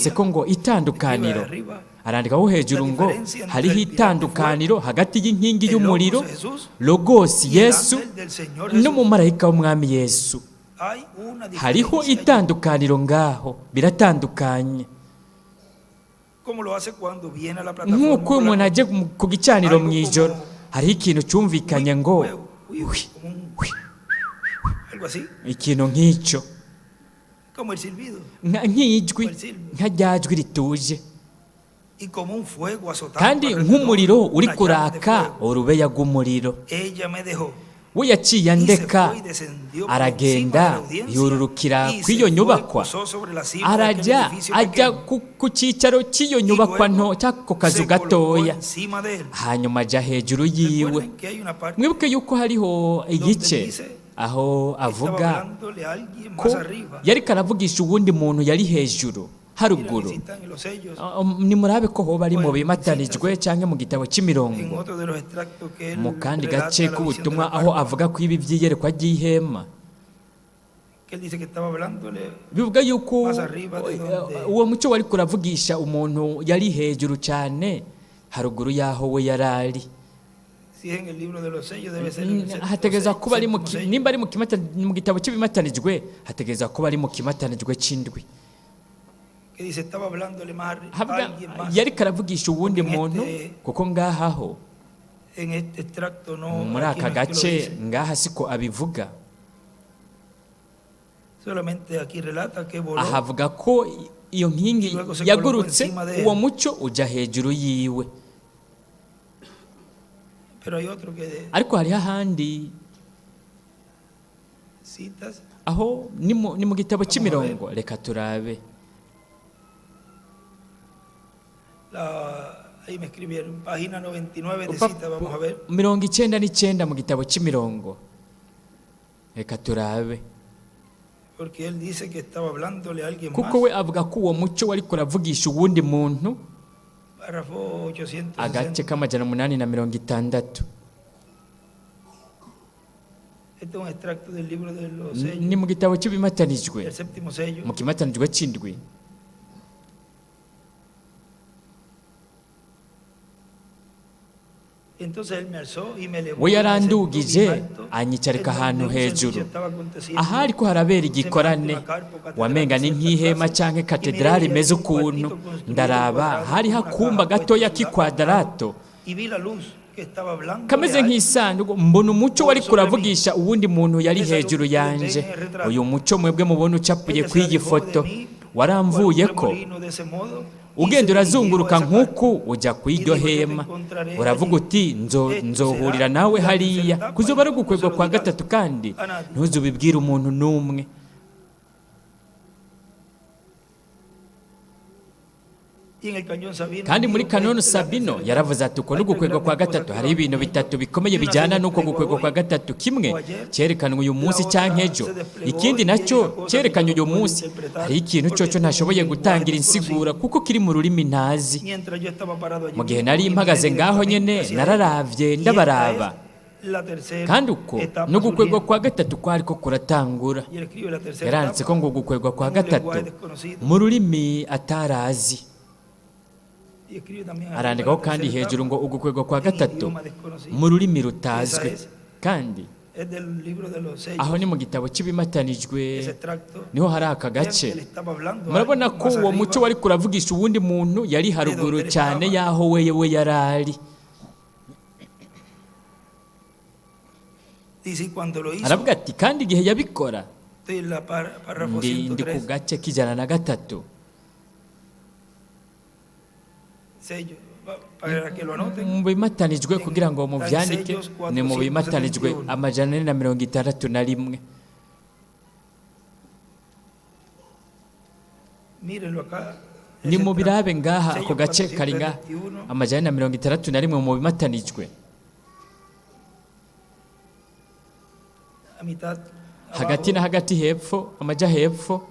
diferencia, ko ngo escribe itandukaniro, arriba, arandikaho la hejuru ngo diferencia entre hariho el pilar de fuego, itandukaniro hagati y'inkingi el y'umuriro, Logos Jesús Logosi y el Yesu ángel del Señor Jesús. n'umumarayika w'umwami Yesu. Hay una Hariho diferencia allí. itandukaniro ngaho, biratandukanye. Como lo hace cuando viene a la plataforma Nk'uko por la umuntu noche. aje ku gicaniro Algo mu ijoro, como hariho ikintu cyumvikanye uy, ngo uy, uy, ui, como un, ui, algo así, ikintu nk'icyo, como el silbido, nk'ijwi, como el silbo, nka rya jwi rituje, y como un fuego azotando kandi alrededor, nk'umuriro uri una llama de kuraka fuego. urubeya rw'umuriro. Ella me dejó We yaciye y se andeka, fue y descendió por encima de la aragenda audiencia yururukira y kw'iyo se fue y nyubakwa, posó sobre la cima de aquel arajya edificio ajya pequeño ku cyicaro cy'iyo y nyubakwa nto luego cy'ako kazu se colocó gatoya, encima de él. hanyuma ajya hejuru yiwe. Recuerden que hay una parte Mwibuke yuko hariho donde igice dice aho que estaba avuga hablándole a alguien ko más arriba. yariko aravugisha uwundi muntu yari hejuru Miren, haruguru. si están en los sellos Nimurabe ko hoba ari o mu en bimatanijwe citas, canke mu gitabo en c'imirongo, otro de los extractos que mu él kandi relata gace la visión de k'ubutumwa la aho carpa, avuga ko ibi vy'iyerekwa ry'ihema, que él dice que estaba hablándole bivuga yuko más arriba de donde uwo muco wari kuravugisha umuntu yari hejuru cane haruguru y'aho we yari ari. si es en el libro de los sellos, debe ser en el séptimo Hategerezwa sello, kuba ari mu séptimo sello. nimba ari mu gitabo cy'ibimatanijwe, hategerezwa kuba ari mu kimatanijwe c'indwi. Que dice estaba hablándole más a Havuga alguien más, yariko aravugisha uwundi porque en muntu, este, kuko ngahaho en este extracto no, muri aquí aka no es que lo gace dice. ngaha siko abivuga. Solamente aquí relata que voló Ahavuga ko iyo y nkingi luego se colocó yagurutse, encima de uwo él. muco uja hejuru yiwe. Pero hay otro que Ariko hariho ahandi citas, aho ni mu gitabo vamos a ver. cy'imirongo, reka turabe. Ahí me escribieron, página 99 de cita, vamos a ver. 99 mu gitabo cy'imirongo, reka turabe. Porque él dice que estaba hablándole a alguien Kuko más. we avuga ko uwo muco wari kuravugisha uwundi muntu, Párrafo agace 860. k'860. Este es un extracto del libro de los sellos, Ni mu gitabo cy'ibimatanijwe, el séptimo sello. mu kimatanijwe c'indwi. Entonces él me alzó y me elevó We y me sentó bien yarandugije alto anyicarika en ahantu donde un servicio hejuru, estaba aconteciendo, ahari ko harabera semejante a igikorane, una carpa o catedral wamenga de ni cierta nk'ihema clase. canke Y miré katedrali y había imeze un ukuntu. cuartito construido Ndaraba cuadrado hariho como una akumba caja puesta gatoya en su lado k'ikwadarato y vi la luz que estaba hablándole kameze a alguien nk'isanduku, mbona umuco por wari sobre mí. kuravugisha uwundi muntu yari Esa luz hejuru que ustedes ven yanje. en el retrato. Uyu muco mwebwe mubona ucapuye Ella se kw'iyi alejó de foto mí cual un waramvuyeko, remolino de ese modo y se ugenda dirigió a urazunguruka esa carpa nk'uku ujya y kw'iryo dijo, yo te hema, encontraré uravuga allí. uti Esto será nzohurira nawe la tercera hariya, etapa kuzoba y ari tú no se ugukwegwa lo kwa dirás gatatu, kandi a nadie. ntuzubibwire umuntu n'umwe. Y en el cañón Sabino Kandi muri dijo, esta Kanoni es la Sabino tercera etapa. yaravuze ati uko Hay tres n'ugukwegwa kwa grandes cosas gatatu, que hariho van ibintu ocurriendo bitatu bikomeye y una se bijyana n'uko desplegó gukwegwa kwa hoy gatatu, kimwe o ayer, cyerekanwe uyu la munsi canke otra ejo, se desplegó ikindi y hay una nacyo cosa que yo cyerekanywe no uyu puedo munsi, interpretar hariho ikintu porque coco está en un ntashoboye lenguaje gutangira desconocido. insigura kuko kiri mu rurimi ntazi. Mientras yo estaba parado allí Mu gihe mismo nari y miré mpagaze ngaho directamente nyene hacia ellos. nararavye Y esta es ndabaraba, la tercera kandi uko etapa n'ugukwegwa surgiendo. kwa gatatu kwariko kuratangura. Y él escribe la tercera Yaranditse ko etapa ngo ugukwegwa kwa en un gatatu lenguaje desconocido. mu rurimi atarazi. Y escribe también arriba Arandikaho la kandi tercera hejuru etapa ngo ugukwegwa kwa en gatatu idioma desconocido. mu rurimi Esa rutazwi, es, kandi es del libro de los aho sellos, ni mu gitabo cy'ibimatanijwe ese extracto. niho hari aka Vean que gace. le estaba hablando a Murabona alguien ko más uwo muco arriba wari kuravugisha uwundi muntu yari de haruguru donde él cyane estaba. y'aho wewe yari ari. Dice, y cuando lo hizo, Aravuga ati kandi igihe yabikora, estoy en la párrafo ndi ku 103, gace k'103, sello, Para que lo anoten. Mu bimatanijwe kugira ngo muvyandike, ni mu bimatanijwe 461. Mírenlo acá. Ni Ese mu birabe ngaha, Sello ako gace kari ngaha, 471. 461 mu bimatanijwe. A mitad Hagati na abajo, hagati hepfo, amaja hepfo.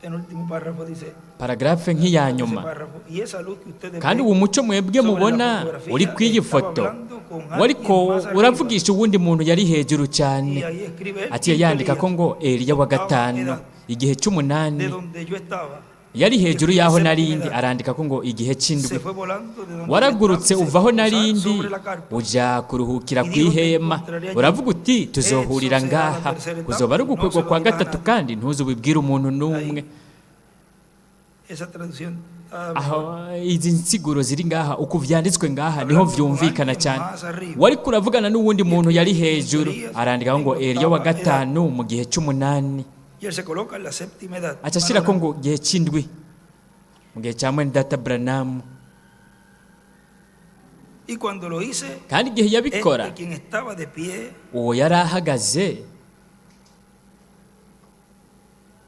penúltimo párrafo dice Paragrafe nk'iya ese nyuma. párrafo, y esa luz que ustedes Kandi ven uwo muco mwebwe sobre la mubona fotografía uri kw'iyi estaba foto hablando con alguien wariko más arriba. uravugisha uwundi muntu yari hejuru Y cyane. ahí escribe él, Atiye quinto yandika ko Elías, ngo Eliya wa octava gatanu, edad, igihe c'umunani, de donde yo estaba, yari hejuru y'aho Séptima narindi. edad. Arandika ko ngo igihe c'indwi. Se fue volando de donde yo Waragurutse estaba y se uva aho fue a posar narindi, sobre la carpa. uja kuruhukira Y ku dijo, te ihema. encontraré allí. Uravuga uti tuzohurira Eso será la ngaha, tercera etapa. kuzoba ari No ugukwegwa se lo kwa dirás a gatatu, nadie. kandi ntuzubibwire umuntu n'umwe. Ahí, esa traducción está mejor. Aho izi nsiguro ziri ngaha, uko vyanditswe ngaha niho Hablando con vyumvikana alguien cyane. más arriba. Wariko uravugana n'uwundi Y muntu yari escribe quinto hejuru. Elías Arandikaho en ngo Eliya wa octava edad. gatanu mu gihe c'umunani. Y él se coloca en la séptima edad. Aca ashirako Hermano ngo gihe c'indwi, mu gihe ca mwene data Branamu. Branham. Y cuando lo hice, Kandi igihe yabikora, este quien estaba de pie, uwo yari ahagaze,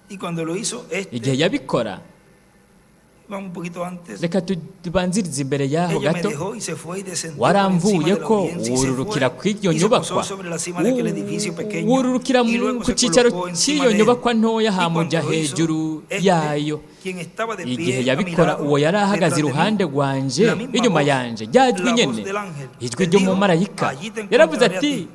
y cuando lo hizo, igihe este, yabikora, vamos un poquito antes, reka tubanzirize imbere y'aho ella me gato. dejó y se fue y descendió por encima Waramvuye de la ko audiencia y se wururukira fue kw'iryo y se posó nyubakwa, sobre la cima de aquel edificio pequeño wururukira y luego ku se cicaro colocó encima cy'iyo de él. nyubakwa ntoya, Y hamuja cuando lo hizo, hejuru este, yayo. quien estaba de Igihe pie a mi yabikora, lado, uwo yari ahagaze detrás de mí, iruhande rwanje, la misma inyuma voz, yanje, rya jwi la voz nyene, del ángel, ijwi él dijo, ry'umumarayika, allí te yaravuze encontraré a ati ti,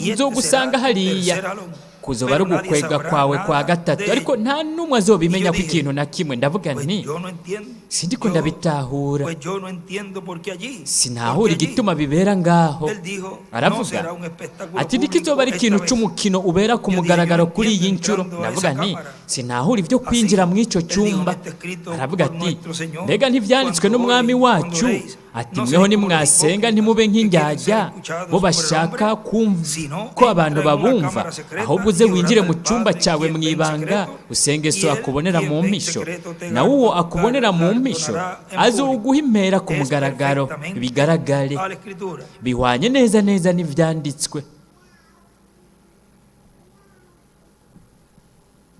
y este nzogusanga será tu hariya, tercer jalón, kuzoba ari pero nadie ugukwega sabrá kwawe kwa nada gatatu, de ariko ello. nta n'umwe Y azobimenya yo ko dije, ikintu na kimwe. Ndavuga pues nti yo no entiendo, sindiko yo, ndabitahura, pues yo no entiendo por qué allí, por sinahura qué allí. igituma bibera ngaho. Él dijo, no Aravuga será un espectáculo ati público ntikizoba ari esta ikintu vez. c'umukino ubera ku Yo dije, yo no mugaragaro kuri iyi entiendo nshuro. entrando a Ndavuga esa nti cámara. sinahura ibyo kwinjira Así, mw'ico él dijo, no cyumba. está escrito Aravuga por ati nuestro Señor, mbega ntivyanditswe cuando n'umwami oren, cuando wacu oréis, ati no mweho seáis como los nimwasenga hipócritas ntimube que quieren ser nk'indyarya, escuchados bo por el bashaka hombre, kumva sino ko abantu entra en una babumva, cámara secreta ahubwo uze y winjire orad mu al cyumba Padre cyawe quien mu ve en ibanga, secreto, usenge y so él akubonera quien mu ve en mpisho, secreto te nawe uwo akubonera mu mpisho galardonará en público. azoguha impera ku Es mugaragaro. perfectamente Bigaragare, a la escritura. bihwanye neza neza n'ivyanditswe.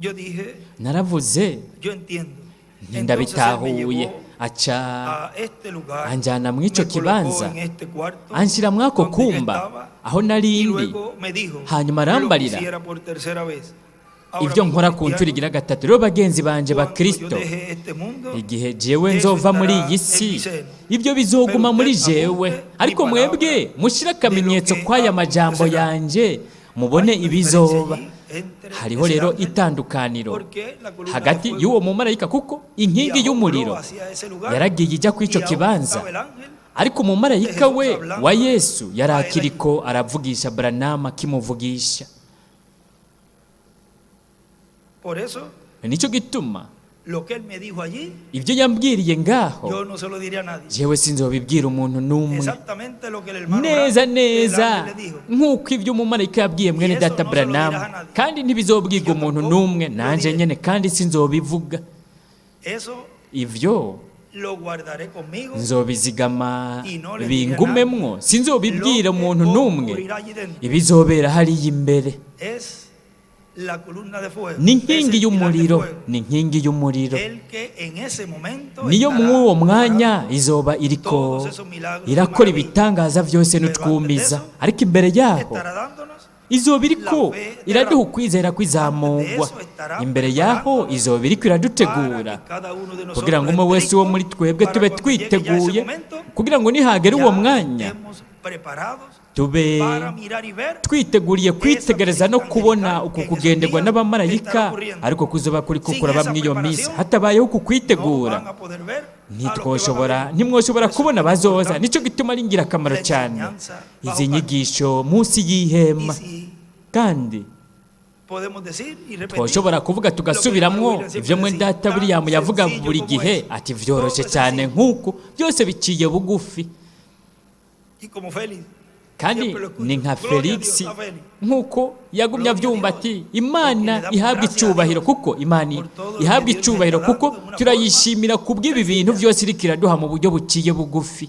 Yo dije, Naravuze yo entiendo. nti Entonces él me ndabitahuye. llevó Aca a este lugar, anjana mw'ico me colocó kibanza, en este cuarto anshira mw'ako donde yo kumba estaba aho nari y ndi. luego me dijo Hanyuma que lo arambarira hiciera por tercera vez. Ahora, ibyo amigos nkora ku nshuro cristianos, igira gatatu. Rero bagenzi banje cuando yo bakristo, deje este mundo, igihe jewe eso nzova muri estará iyi en si, mi seno. ibyo Pero bizoguma muri usted jewe. apunte mi Ariko mwebwe palabra mushire de lo akamenyetso que kw'aya majambo acontecerá. yanje, mubone Hay una diferencia ibizoba. allí entre Hariho ese rero ángel, itandukaniro porque la columna de hagati fuego y'uwo mumarayika, kuko inkingi viajó, voló y'umuriro hacia ese lugar yaragiye ijya kw'ico y aún kibanza, estaba el ángel ariko de umumarayika Jesús we wa hablando Yesu yari a él allí. akiriko aravugisha Branham, akimuvugisha. Por eso, Nicyo gituma lo que él me dijo allí, ibyo yambwiriye ngaho, yo no se lo diré a nadie. jewe sinzobibwira umuntu n'umwe. Exactamente lo que el hermano Neza Branham, el neza ángel le dijo. nk'uko ibyo umumarayika yabwiye Y mwene eso data no se lo Branham, dirás a nadie. kandi Y ntibizobwirwa yo umuntu tampoco n'umwe, lo nanje diré. nyene kandi sinzobivuga. Eso Ivyo lo guardaré conmigo nzobizigama y no le diré a nadie bingumemwo, sinzobibwira lo que umuntu n'umwe ocurrirá allí dentro. ibizobera hariya imbere. Es la columna de fuego, Ni es inkingi el pilar de y'umuriro, fuego, ni inkingi y'umuriro, el que en ese momento niyo estará mw'uwo mwanya obrando izoba iriko todos esos milagros y irakora maravillas. ibitangaza vyose Pero antes de n'utwumiza. eso, Ariko imbere yaho estará dándonos izoba la iriko fe de iraduha Abraham. ukwizera Antes de kw'izamugwa. eso estará Imbere yaho preparándonos izoba iriko para iradutegura que cada uno de kugira nosotros ngo umwe esté wese wo listo muri twebwe para tube cuando llegue ya ese twiteguye, momento, kugira ngo nihagera uwo ya mwanya estemos preparados tube para mirar y ver twiteguriye esa kwitegereza no visita kubona angelical uku que en esos kugenderwa días estará n'abamarayika, ocurriendo. ariko kuzoba kuriko Sin kuraba esa mw'iyo minsi. preparación, Hatabayeho uku no kwitegura, van a poder ver a los que van a ntitwoshobora, venir. ntimwoshobora Por eso es kubona abazoza. importante Nico gituma ari ingirakamaro la cyane enseñanza bajo izi carpa. nyigisho munsi Y y'ihema. si Kandi podemos decir y repetir twoshobora kuvuga lo que el hermano tugasubiramwo William ivyo siempre mwene decía, data tan William yavuga sencillo buri como gihe es, ati vyoroshe todo es cyane sencillo. nk'uku byose biciye bugufi. Y como Félix Kandi ni nka Felix, nk'uko yagumye abyumva ati Imana ihabwa icyubahiro, kuko Imana ihabwa icyubahiro, kuko turayishimira kubw'ibi bintu byose iriko iraduha mu buryo buciye bugufi.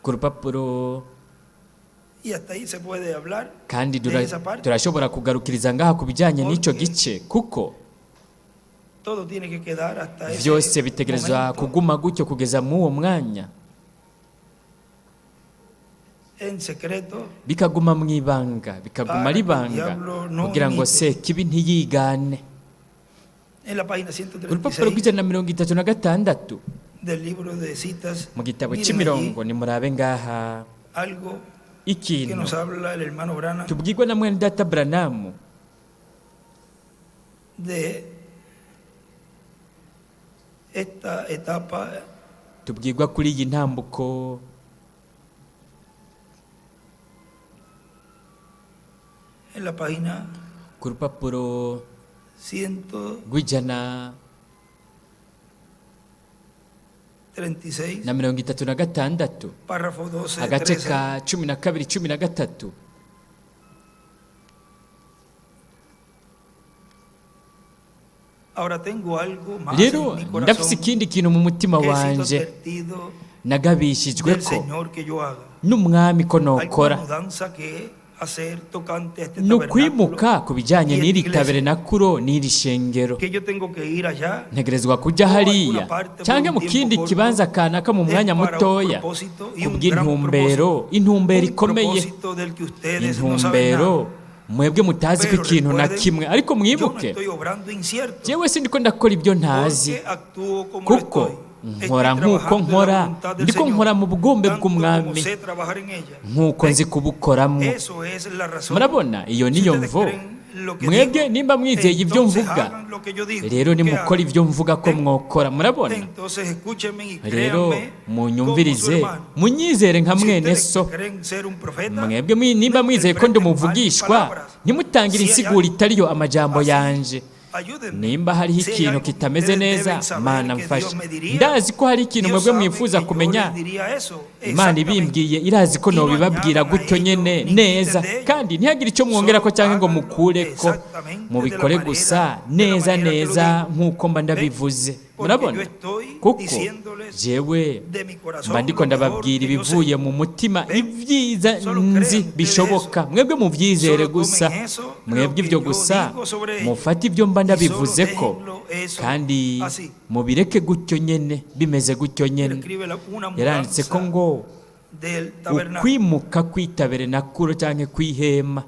Ku rupapuro, kandi turashobora kugarukiriza ngaha ku bijyanye n'icyo gice, kuko byose bitegerezwa kuguma gutyo kugeza mu uwo mwanya, bikaguma mu ibanga, bikaguma ari ibanga, kugira ngo Sekibi ntiyigane. Ku rupapuro rw'136 mu gitabo cy'imirongo, nimurabe ngaha ikintu tubwirwa na mwene data Branham tubwirwa kuri iyi ntambuko. Ku rupapuro rw'136, agace ka 12 13. Rero ndafise ikindi kintu mu mutima wanje nagabishijwe ko n'umwami ko nokora, ni ukwimuka ku bijyanye n'iri taberenakuro n'iri shengero. Ntegerezwa kujya hariya cyangwa mu kindi kibanza kanaka mu mwanya mutoya, kubw'intumbero, intumbero ikomeye, intumbero mwebwe mutazi ko ikintu na kimwe. Ariko mwibuke, jewe sindiko ndakora ibyo ntazi, kuko nkora nk'uko nkora, ndiko nkora mu bugombe bw'umwami nk'uko nzi kubukoramo. Murabona, iyo niyo mvo. Mwebwe nimba mwizeye ibyo mvuga, rero nimukora ibyo mvuga ko mwokora. Murabona, rero munyumvirize, munyizere nka mwene so. Mwebwe nimba mwizeye ko ndi umuvugishwa, ntimutangire insiguro itariyo amajambo yanje. Nimba hariho ikintu kitameze neza, Mana mfashe. Ndazi ko hari ikintu mwebwe mwifuza kumenya, Imana ibimbwiye irazi ko nobibabwira gutyo nyene neza, kandi ntihagire icyo mwongerako cyangwa ngo mukureko, mubikore gusa neza neza nk'uko mba ndabivuze. Murabona, kuko jewe mba ndiko ndababwira ibivuye mu mutima, ibyiza nzi bishoboka. Mwebwe mubyizere gusa, mwebwe ibyo gusa mufate ibyo mba ndabivuze ko, kandi mubireke gutyo nyene, bimeze gutyo nyene. Yaranditse ko ngo ukwimuka kw'itaberenakuro cyangwa kw'ihema.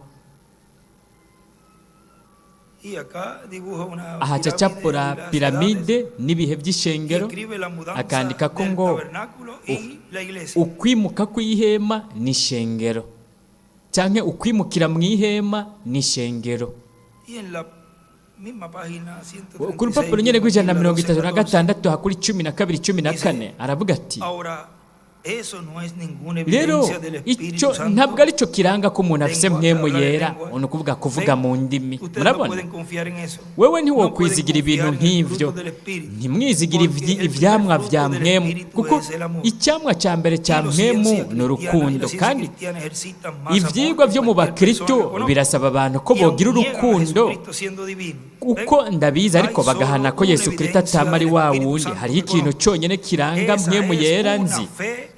Aha acapura piramide n'ibihe by'ishengero, akandika ko ngo ukwimuka kw'ihema n'ishengero, cyangwa ukwimukira mu ihema n'ishengero. Ku rupapuro nyene rw'136 hakuri 12 14 aravuga ati rero icyo ntabwo ari cyo kiranga ko umuntu afise mpwemu yera, ni ukuvuga kuvuga mu ndimi. Murabona, wewe ntiwokwizigira ibintu nk'ivyo, ntimwizigire ivyamwa vya mpwemu, kuko icyamwa cya mbere cya mpwemu ni urukundo. Kandi ivyigwa vyo mu bakristo birasaba abantu ko bogira urukundo, uko ndabizi, ariko bagahana ko Yesu Kristo atama ari wa wundi. Hariho ikintu cyonyine kiranga mpwemu yera nzi.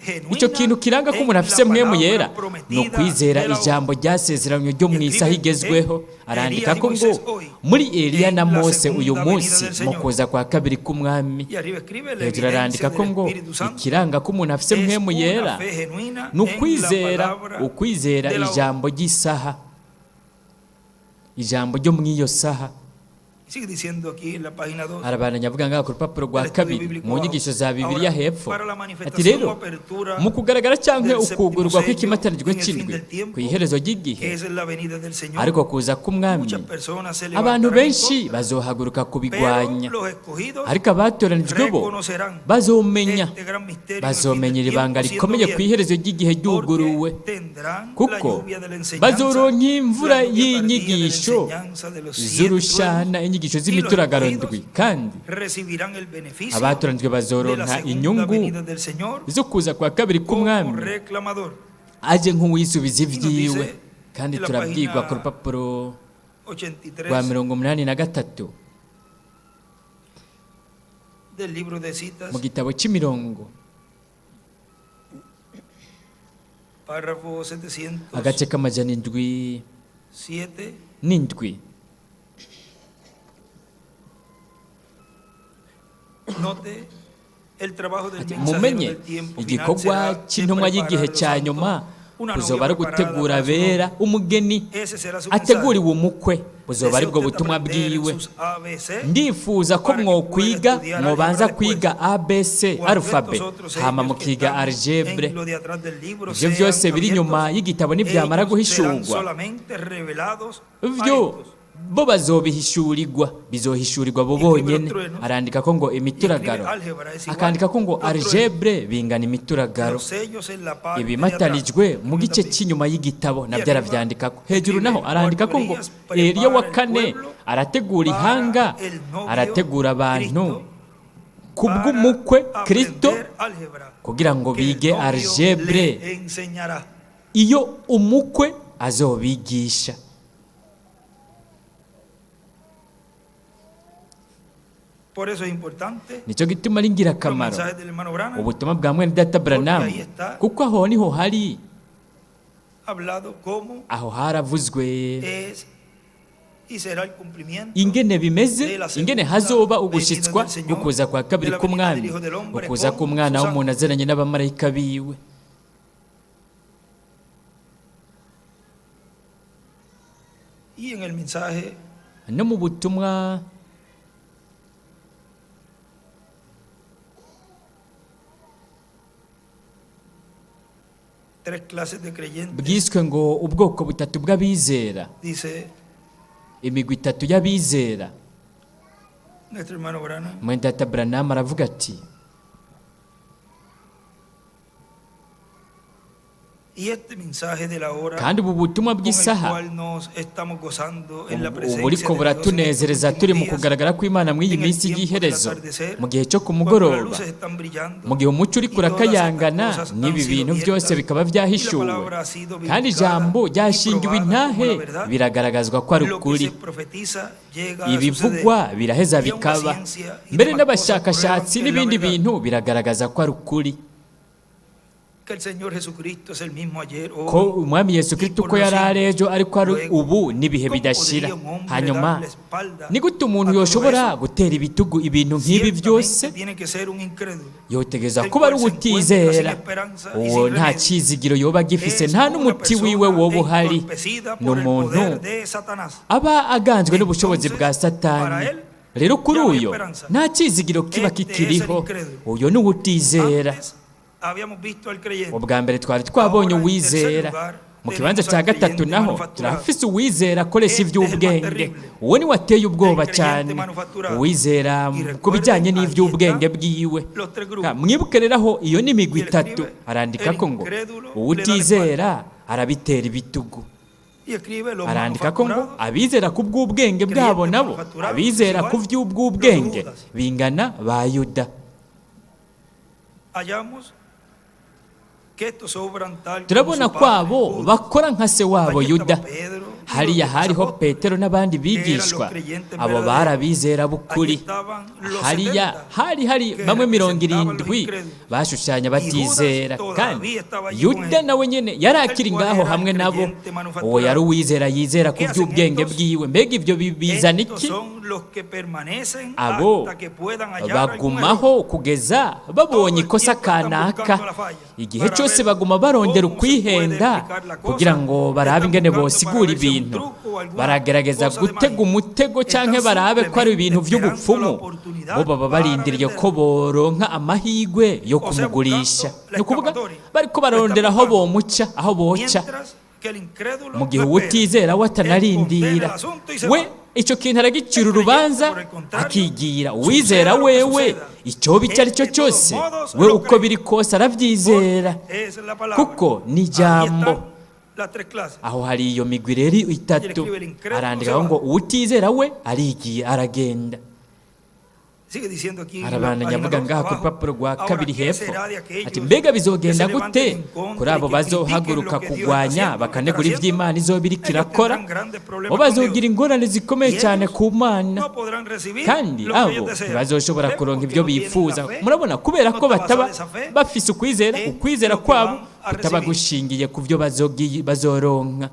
Icyo kintu kiranga ko umuntu afise mpwemu yera ni ukwizera ijambo ryasezeranywe ryo mu isaha igezweho. Arandika ko ngo muri Eliya na Mose uyu munsi mu kuza kwa kabiri k'umwami. Hejuru arandika ko ngo ikiranga ko umuntu afise mpwemu yera ni ukwizera, ukwizera ijambo ry'isaha, ijambo ryo mu iyo saha. Arabandanya avuga ngaha ku rupapuro rwa kabiri mu nyigisho za Bibiliya hepfo ati rero mu kugaragara cyangwa ukugurwa kw'ikimatanijwe cy'indwi ku iherezo ry'igihe, ariko kuza k'umwami, abantu benshi bazohaguruka kubigwanya, ariko abatoranijwe bo bazomenya, bazomenya iri banga rikomeye ku iherezo ry'igihe ryuguruwe, kuko bazoronka imvura y'inyigisho z'urushana, inyigisho inyigisho Y los z'imituragaro escogidos ndwi, kandi recibirán el beneficio abatoranijwe de la bazoronka segunda inyungu venida del Señor zo kuza kwa kabiri como k'umwami reclamador. aje nk'uwisubiza Y nos ibyiwe. dice Kandi en la turabwirwa ku página rupapuro rwa 83 83 del libro de citas, mu gitabo cy'imirongo, párrafo 707, agace k'707. Note el trabajo del Ati, mensajero mumenye del tiempo final igikorwa será de cy'intumwa y'igihe preparar los cya santos, nyuma una buzoba novia ari preparada ugutegura para su abera novio. umugeni Ese será su mensaje. ateguriwe umukwe, buzoba Desea aribwo usted butumwa aprender bwiwe. sus ABC Ndifuza ko para que pueda mwokwiga, estudiar mwobanza álgebra después. kwiga ABC, Cuando arufabe, estos otros hama sellos que mukiga están algebre. en lo de atrás del libro Ivyo sean vyose biri inyuma abiertos, y'igitabo nibyamara ellos serán guhishurwa, solamente revelados a vyo estos. bo bazobihishurirwa, bizohishurirwa bo Escribe los bonyene. truenos Arandika ko ngo y escribe imituragaro, álgebra, es igual akandika ko ngo los truenos. algebre bingana imituragaro. Los sellos en la parte de atrás. Ibimatanijwe mu gice También. cy'inyuma y'igitabo Y nabyo arriba aravyandikako. Hejuru escribe naho el arandika cuarto ko ngo Elías Eliya wa prepara el kane pueblo arategura para ihanga, el novio arategura abantu Cristo kubw'umukwe para Kristo aprender álgebra kugira ngo que el bige novio algebre le enseñará. iyo umukwe azobigisha. Por eso es importante Nicyo gituma ari los ingirakamaro mensajes del hermano Branham ubutumwa bwa mwene data porque Branham, ahí está kuko aho niho hari hablado cómo aho haravuzwe es y será el cumplimiento ingene bimeze, de la ingene segunda hazoba venida ugushitswa del Señor, gukuza kwa de kabiri la venida del k'umwami, Hijo del Hombre ukuza con k'umwana sus w'umuntu ángeles. azeranye n'abamarayika biwe. Y en el mensaje No mu butumwa tres clases de creyentes bwiswe ngo ubwoko butatu bw'abizera, dice imigwi itatu y'abizera, nuestro hermano Branham, mwene data Branham aravuga ati y este mensaje de la hora kandi ubu butumwa con el bw'isaha cual nos estamos gozando en la ubu presencia buriko de Dios en estos buratunezereza turi mu últimos días, kugaragara kw'Imana mw'iyi en el minsi tiempo del y'iherezo, atardecer, mu gihe cyo ku cuando las mugoroba, luces están brillando mu gihe umucyo uriko y todas estas urakayangana, cosas han n'ibi sido bintu byose abiertas bikaba y la byahishuwe, palabra ha sido kandi vindicada ijambo y ryashingiwe probada como intahe, la verdad, biragaragazwa ko ari lo que ukuri. se profetiza llega a suceder Ibivugwa biraheza y aun la bikaba, ciencia y mbere demás cosas prueban n'abashakashatsi que es la n'ibindi verdad, bintu biragaragaza ko ari ukuri, que el Señor Jesucristo es el mismo ayer, ko hoy umwami Yesu y Kristo por uko los yari ari siglos. ejo ariko ari Luego, ubu n'ibihe ¿cómo bidashira. podría un hombre Hanyuma dar la espalda ni gute umuntu a todo yoshobora eso? gutera ibitugu ibintu nk'ibi byose? Ciertamente tiene que ser un incrédulo, Yotegeza el kuba ari cual se encuentra sin uwutizera, esperanza y uwo sin nta remedio. cyizigiro yoba agifise, Es nta una n'umuti wiwe persona woba uhari. entorpecida Ni por el umuntu poder de Satanás. aba aganzwe n'ubushobozi bwa Entonces, para Satani. él Rero kuri ya no hay uyo esperanza. nta cyizigiro kiba Este es el kikiriho, incrédulo. uyo ni uwutizera. Antes habíamos visto al creyente. Ubwa mbere twari twabonye Ahora, en tercer uwizera. lugar, Mu kibanza tenemos cya al gatatu creyente naho manufacturado. turafise uwizera akoresha Este es el más iby'ubwenge, terrible. uwo ni wateye ubwoba El creyente cyane, manufacturado. uwizera Y ku recuerden, bijyanye ahí n'iby'ubwenge están bwiwe. los tres grupos. Mwibuke rero aho iyo ni imigwi Y él itatu, escribe, arandika el ko ngo incrédulo le da la uwutizera arabitera ibitugu, Y escribe los arandika ko ngo manufacturados, abizera ku bw'ubwenge bwabo creyentes nabo, manufacturados, es abizera ku igual by'ubwenge los Judas. bingana ba Yuda. Hallamos que estos obran tal como Turabona su ko padre abo Judas. bakora nka se wabo Allí Yuda. estaba Pedro y los Hariya demás hariho apóstoles, Petero n'abandi que eran los bigishwa, creyentes abo verdaderos. bari abizera Allí b'ukuri. estaban los Hariya 70 hari hari que bamwe mirongo representaban los irindwi incrédulos. bashushanya Y Judas batizera, kandi todavía estaba allí con Yuda ellos, nawe nyene yari el akiri cual ngaho era el hamwe nabo. creyente Uwo yari manufacturado. uwizera yizera ku ¿Qué hacen by'ubwenge estos? bwiwe. Mbega ibyo bizana Estos iki? son los que permanecen Abo hasta que puedan hallar algún error. bagumaho kugeza Todo babonye el ikosa tiempo están kanaka. buscando la falla Igihe para cyose ver baguma barondera cómo se puede ukwihenda explicar la kugira cosa. ngo barabe Están ingene buscando para bosigura ver si es un ibintu, truco o alguna baragerageza cosa de gutega magia. umutego canke Están barabe ko ari simplemente ibintu esperando la by'ubupfumu. Bo oportunidad baba para barindiriye ko venderlo. boronka amahigwe yo O sea, kumugurisha. buscando la Ni ukuvuga escapatoria. bariko Lo están barondera aho buscando. bomuca, aho boca. Mientras que el incrédulo Mu gihe no espera. uwutizera we Él condena el atanarindira, asunto y se we va. icyo kintu aragicira El creyente, urubanza por el contrario, akigira. Uwizera suceda lo que wewe suceda, icyoba icyo ari él cyo de todos cyose, modos we lo uko cree. biri kose arabyizera, Porque es la palabra. kuko ni Ahí ijambo. están Las tres clases. Aho hari iyo migwi rero itatu. Arandikaho ngo uwutizera we arigiye aragenda. Sigue diciendo aquí en la Arabandanya página avuga 2 ngaha ku abajo. rupapuro rwa Ahora, kabiri ¿qué hepfo será de aquellos ati mbega que se bizogenda levanten gute en contra kuri y abo que critiquen bazohaguruka lo que Dios está kugwanya haciendo, lo que bakanegura estará ivy'Imana haciendo? izoba iriko Ellos irakora? tendrán grandes Bo problemas con bazogira Dios. ingorane zikomeye Y cyane ellos ku Mana, no podrán recibir kandi lo que abo ellos desean. ntibazoshobora ¿Ven? kuronka Porque ibyo no tienen la bifuza. fe, Murabona, kubera no ko está bataba basada esa fe bafise ukwizera, en ukwizera lo que kwabo van a kutaba recibir. gushingiye ku byo bazoronka.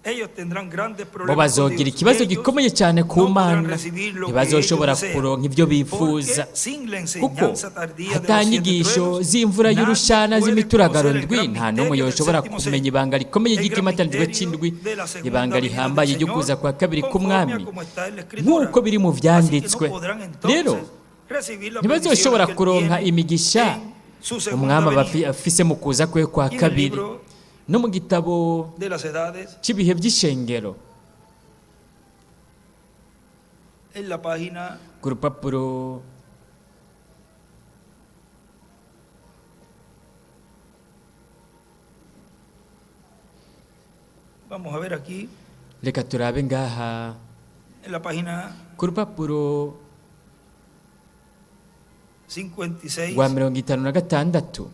Ellos tendrán grandes Bo problemas con bazogira Dios. ikibazo Ellos gikomeye cyane ku no podrán Mana, recibir lo que ntibazoshobora ellos desean, kuronka ibyo bifuza, porque sin la kuko enseñanza tardía de los ata siete nyigisho truenos, z'imvura nadie y'urushana puede z'imituragaro conocer el ndwi gran nta n'umwe misterio del yoshobora séptimo kumenya sello, ibanga rikomeye el gran ry'ikimatanijwe misterio c'indwi, de la segunda ibanga venida del rihambaye ryo Señor, kuza kwa kabiri conforme a k'umwami, como está en la Escritura. nk'uko biri mu Así que no vyanditswe. podrán Rero entonces recibir las ntibazoshobora bendiciones que él kuronka tiene imigisha en su segunda umwami aba venida. afise mu kuza kwe kwa Y en el kabiri. libro No mu gitabo de las edades, cy'ibihe by'ishengero, en la página ku rupapuro Vamos a ver aquí, reka turabe ngaha en la página ku rupapuro 56, rwa 56.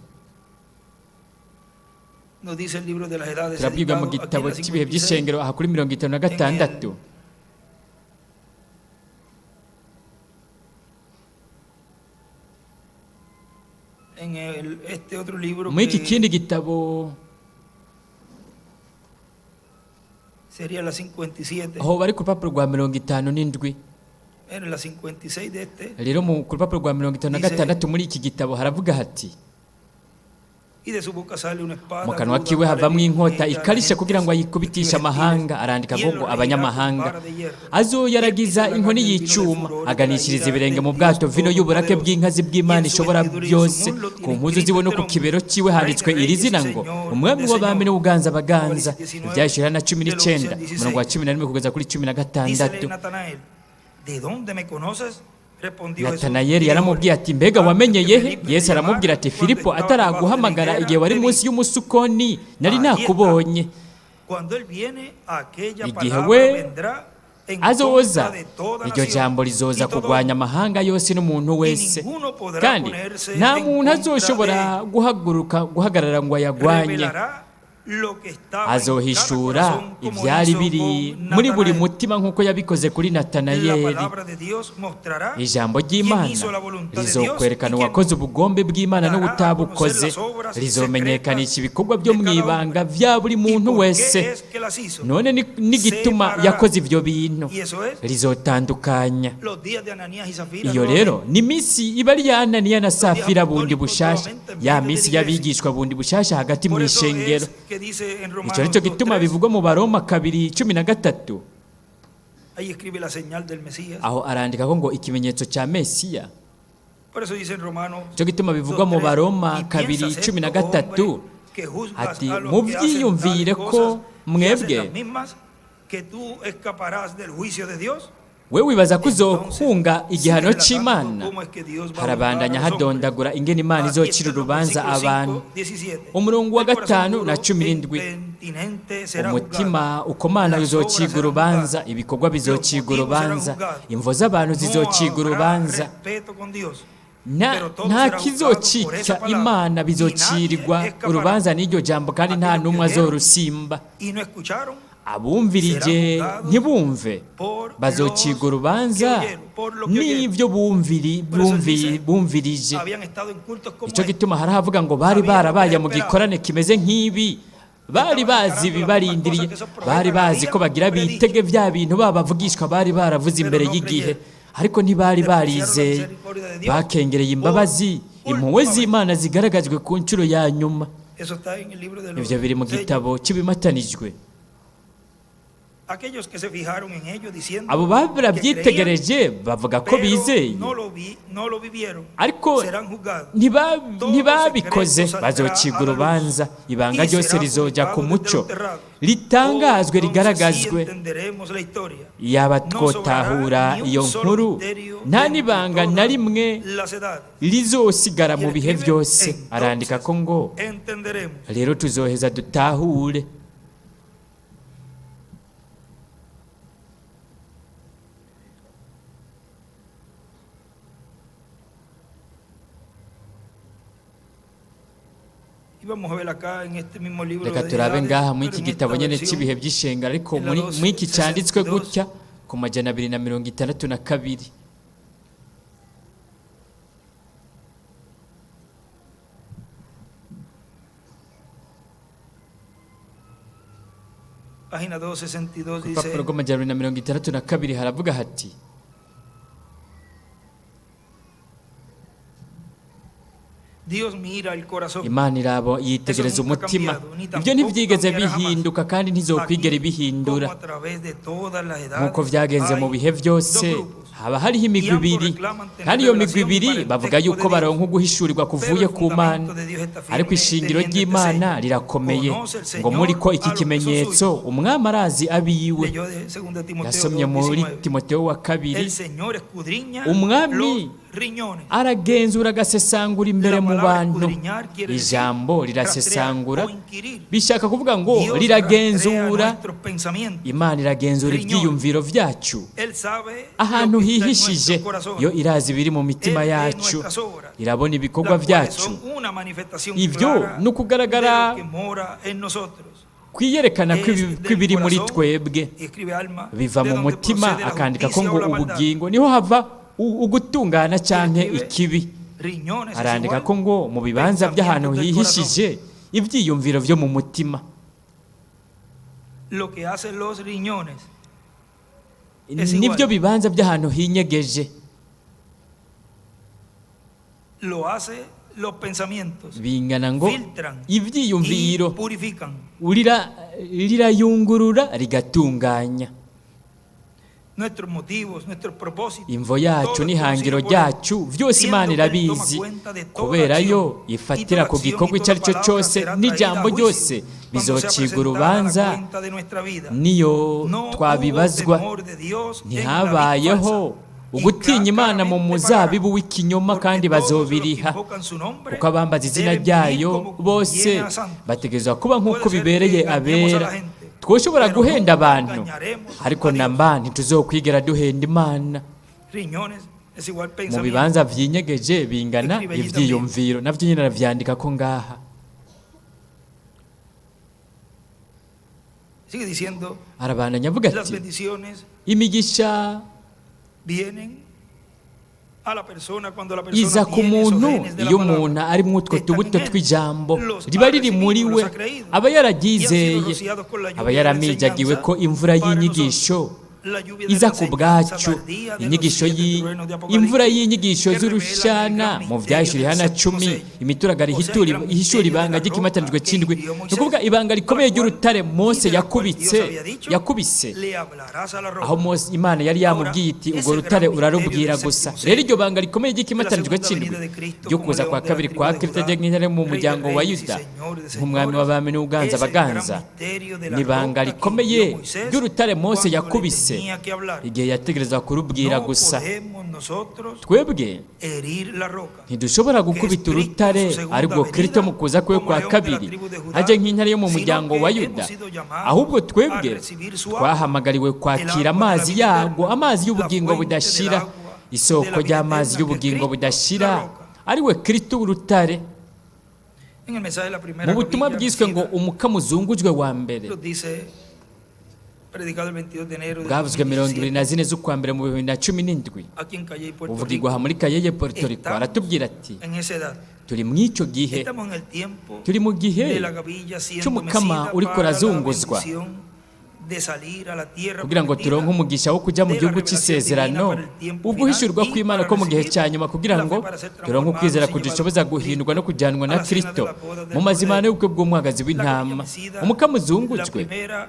nos dice el libro de las edades Turabwirwa mu editado aquí en gitabo la cy'ibihe 56, by'ishengero aha kuri 56. En este otro libro Muri iki que kindi gitabo sería la 57, aho bari ku rupapuro rwa 57. en la 56 de este, Rero ku rupapuro rwa 56 muri iki gitabo haravuga hati: y de su boca sale una espada mu kanwa aguda kiwe para havamwo herir inkota a las ikarishe kugira ngo gentes ayikubitishe gentiles, amahanga. Arandika y ngo él ngo los regirá con abanyamahanga vara de hierro. azoyaragiza Él pisa la inkoni carne del vino del y'icuma, furor de la aganishiriza ira ibirenge del mu Dios bwato vino y'uburake Todopoderoso. bw'inkazi Y bw'Imana en su ishobora vestidura y en su byose. muslo Ku tiene mpuzu escrito ziwe no este ku nombre, kibero ciwe Rey de handitswe iri Reyes y zina ngo Señor umwami de w'abami Señores. n'ubuganza baganza. Apocalipsis 19, Ibyahishura na cumi del 11 n'icenda al umurongo wa 16. 11 kugeza kuri cumi na Dícele gatandatu. Natanael, ¿de dónde me conoces? Respondió Jesús Natanayeli y díjole, yaramubwiye ati: mbega antes que wamenyeye he? Felipe te Yesu llamara, aramubwira ati: cuando Filipo estaba debajo de la ataraguhamagara higuera, igihe wari te vi. munsi y'umusukoni nari Ahí está. nakubonye. Cuando él viene, aquella Igihe palabra we vendrá en azoza, contra de toda iryo nación jambo y rizoza todo kugwanya hombre, amahanga yose n'umuntu y wese, ninguno podrá kandi ponerse nta en muntu contra de azoshobora él. guhaguruka guhagarara ngo ayagwanye. Revelará lo que estaba en cada Azohishura corazón, como ivyari hizo biri con muri buri Natanael. mutima nk'uko yabikoze kuri La Natanayeli. palabra de Dios mostrará Ijambo quién ry'Imana hizo la voluntad de Dios y rizokwerekana quién uwakoze no. ubugombe bw'Imana Dará a conocer n'ubutabukoze, las obras secretas rizomenyekanisha ibikorwa byo de mu cada ibanga hombre vya buri y muntu por qué wese. es que las hizo. None n'igituma Separará. yakoze ivyo bintu Y eso es rizotandukanya. los días de Ananías y Zafira Iyo rero nuevamente. ni iminsi iba ari iya Ananiya na Los días Safira bundi apostólicos bushasha, nuevamente en ya medio de minsi la iglesia. y'abigishwa bundi bushasha hagati mu Por eso ishengero. es que dice en Ico Romanos nico gituma 2:3, bivugwa mu Baroma 2:13. ahí escribe la señal del Mesías. Aho arandikako ngo ikimenyetso ca Mesiya. Por eso dice en Romanos Nico gituma bivugwa mu 2:3, Baroma y kabiri piensas cumi na esto, gatatu hombre, que juzgas ati a los que hacen muvyiyumvire tales ko cosas y hacen mwebwe las mismas, que tú escaparás del juicio de Dios. we wibaza ko Entonces, uzohunga sigue igihano relatando c'Imana. cómo es que Dios va a juzgar a Harabandanya los hombres. hadondagura ingene Imana Aquí izocira está en los urubanza versículos abantu. 5, 17. Umurongo wa El corazón gatanu na duro cumi e n'indwi. impenitente será Umutima juzgado. ukomana Las obras uzociga serán urubanza, juzgadas. ibikorwa Los bizociga motivos serán urubanza, juzgados. imvo z'abantu No zizociga habrá urubanza. respeto con Dios. Nta Pero todo será juzgado por kizocica esa palabra Imana y nadie bizocirirwa escapará. urubanza n'iryo jambo, kandi nta Aquellos que n'umwe oyeron azorusimba. y no escucharon Abumvirije serán juzgados ntibumve por bazociga los urubanza que oyeron, por lo que oyeron. n'ivyo Por eso él dice, bumvirije. habían estado en cultos como Ico este, gituma hari ahavuga ngo bari sabían lo que barabaye les mu esperaba, gikorane kimeze nk'ibi, bari estaban bazi encarando las mismas cosas ibibarindiriye, que esos bari profetas bazi ko habían bagira predicho, bitege vya bintu babavugishwa bari baravuze pero imbere no y'igihe, creyeron. ariko ntibari Despreciaron la barizeye. misericordia de Dios Bakengereye por imbabazi impuhwe última vez. z'Imana zigaragajwe ku nshuro ya nyuma. Eso está en el libro de Ivyo los biri mu sellos. gitabo cy'ibimatanijwe. Aquellos que se fijaron en ello diciendo Abo que creían, barabyitegereje bavuga ko pero bizeye, no lo vivieron, ariko serán juzgados. ntiba- Todo ntibabikoze, secreto saldrá bazocibwa a la luz urubanza. Ibanga y ryose será rizoja ku publicado desde muco, lo enterrado. Oh, ritangazwe, entonces sí rigaragazwe. entenderemos la historia. Yaba No twotahura sobrará ni iyo un solo nkuru, misterio nta de entre n'ibanga na todas rimwe las edades. rizosigara Y mu bihe escribe, byose. Arandika ko entonces ngo entenderemos. rero tuzoheza dutahure. Y vamos a ver acá en este mismo libro Reka de turabe edades, ngaha muri pero iki en gitabo esta nyene versión, cy'ibihe by'ishenga, ariko en la muri muri iki cyanditswe 262, gutya ku 262. Página 262 Ku rupapuro dice, rw'amajana 262 haravuga hati: Dios mira el corazón. Imana irabo yitegereza Eso nunca ha umutima. cambiado, ni Ibyo tampoco ntibyigeze cambiará jamás. bihinduka kandi ntizokwigera Aquí, ibihindura. como a través de todas las edades, Nk'uko byagenze mu hay bihe byose, dos grupos. haba hariho imigwi Y ambos ibiri, reclaman tener kandi iyo migwi revelación ibiri y bavuga parentesco yuko de Dios. baronka uguhishurirwa Pero kuvuye el ku Mana, fundamento de Dios está ariko firme ishingiro teniendo este ry'Imana sello. rirakomeye, Conoce el ngo muri Señor ko iki a los que son kimenyetso, suyos. umwami arazi abiwe. Leyó de 2 Timoteo Yasomye muri 2:19. Timoteyo wa kabiri, El Señor escudriña umwami los riñones. aragenzura agasesangura imbere La mu palabra bantu. escudriñar quiere decir Ijambo rastrear rirasesangura, o inquirir. bishaka kuvuga ngo Dios rastrea riragenzura. nuestros pensamientos. Imana iragenzura Riñones. ibyiyumviro byacu Él sabe lo ahantu que está en hihishije. nuestros corazones. Yo irazi ibiri mu mitima Él ve yacu, nuestras obras, irabona ibikorwa las cuales byacu. son una manifestación Ibyo clara ni ukugaragara de lo que mora en nosotros. kwiyerekana Es del kw'ibiri muri corazón, twebwe, y escribe Alma, biva de mu donde mutima. procede la Akandika ko justicia ngo o la maldad. ubugingo niho hava ugutungana canke Escribe, ikibi. riñones es Arandika igual ko ngo mu bibanza by'ahantu pensamientos del corazón. hihishije, ibyiyumviro byo mu mutima. Lo que hacen los riñones es Nibyo igual. bibanza by'ahantu hinyegeje Lo hace los pensamientos. bingana ngo Filtran y ibyiyumviro purifican. rirayungurura rigatunganya. Nuestros motivos, nuestros propósitos, Imvo todo yacu es n'ihangiro conocido por Él. ryacu byose Siendo Imana que Él toma irabizi, cuenta de toda kubera yo acción y ifatira toda ku acción y gikorwa icyo toda ari cyo palabra cyose será traída a n'ijambo juicio ryose cuando sea bizocibwa presentada la urubanza cuenta de nuestra vida. niyo No hubo twabibazwa. temor de Dios en la vid Ntihabayeho falsa, y ugutinya Imana mu claramente pagarán, muzabibu w'ikinyoma, porque kandi todos los que bazobiriha, invocan su nombre kuko abambaza izina deben vivir ryayo como bose conviene a santos. bategerezwa kuba nk'uko Puede ser que bibereye engañemos a abera. la gente, Twoshobora pero guhenda nunca abantu, engañaremos ariko a Dios. namba ntituzokwigera duhenda Imana. Riñones es igual Mu pensamiento. bibanza vyinyegeje bingana Escribe allí también. ivyiyumviro, navyo nyene aravyandika ko ngaha. Sigue diciendo, Arabandanya avuga las ati bendiciones imigisha vienen a la persona cuando la persona iza ku tiene esos muntu genes de la iyo palabra. umuntu ari mw'utwo Están tubuto en él. tw'ijambo Los riba ha riri muri recibido, we, los ha creído aba y han sido yararyizeye, rociados con la aba lluvia de la yaramijagiwe enseñanza ko imvura para y'inyigisho nosotros. La lluvia de la iza ku enseñanza bwacu, tardía de los inyigisho siete yi truenos de imvura Apocalipsis y'inyigisho que revelan el z'urushana gran mu misterio vyahishura del Yohana séptimo 10, sello, imituragaro o sea, el ihitura gran ihishura misterio de ibanga la ry'ikimatanijwe roca que c'indwi, hirió ni Moisés, ukuvuga ibanga la rikomeye cual ry'urutare y Mose de la cual Dios yakubitse había dicho, yakubise, le hablarás a la aho roca. Mose Imana yari Ahora, yamubwiye iti ubwo ese rutare gran misterio urarubwira del gusa. séptimo Rero iryo sello, banga rikomeye de la ry'ikimatanijwe segunda c'indwi venida de Cristo ryo como kuza león kwa de la kabiri tribu kwa de Kristo Judá, nk'intare mu rey de muryango wa reyes y Yuda, señor de nk'umwami señores, w'abami n'uganza es el gran abaganza, misterio de la ni ibanga roca que rikomeye hirió Moisés ry'urutare Mose cuando le yakubise tenía que hablar. igihe yategerezwa kurubwira No gusa. podemos nosotros Twebwe herir la roca, ntidushobora que es gukubita Cristo en urutare su segunda aribwo Kristo venida mu kuza kwe como kwa león de la kabiri tribu de Judá, aje nk'intare yo mu sino muryango que wa hemos Yuda, sido llamados ahubwo a twebwe recibir su agua, twahamagariwe el kwakira agua de la amazi vida yarwo, eterna, amazi la y'ubugingo fuente del budashira, agua de isoko la vida ry'amazi eterna, que es y'ubugingo Cristo, la budashira, roca. ariwe Kristo urutare. En el mensaje de la primera Mu butumwa gavilla bwiswe ngo mecida, umukamo uzungujwe wa mbere, nos dice, predicado el 22 de enero de bwavuzwe mirongo ibiri 2017, na zine z'ukwa mbere mu 2017, aquí en Cayey, Puerto buvugirwa Rico, aha muri Kayeye, Puerto Rico. estamos Aratubwira ati en esa edad. turi mw'icyo gihe, Estamos en el tiempo turi mu gihe de la gavilla siendo c'umukama mecida uriko para la urazunguzwa bendición de salir a la tierra kugira ngo prometida, turonke umugisha wo kujya mu de la gihugu revelación divina c'isezerano, para el tiempo final uguhishurwa y kw'Imana para ko mu gihe recibir cya nyuma, kugira la fe ngo para ser turonke ukwizera transformados y llevados kudushoboza con guhindurwa no Cristo kujyanwa a na la cena de Kristo la boda del mu mazimano Cordero. y'ubukwe bw'umwagazi La gavilla w'intama. mecida, Umukama la uzungujwe primera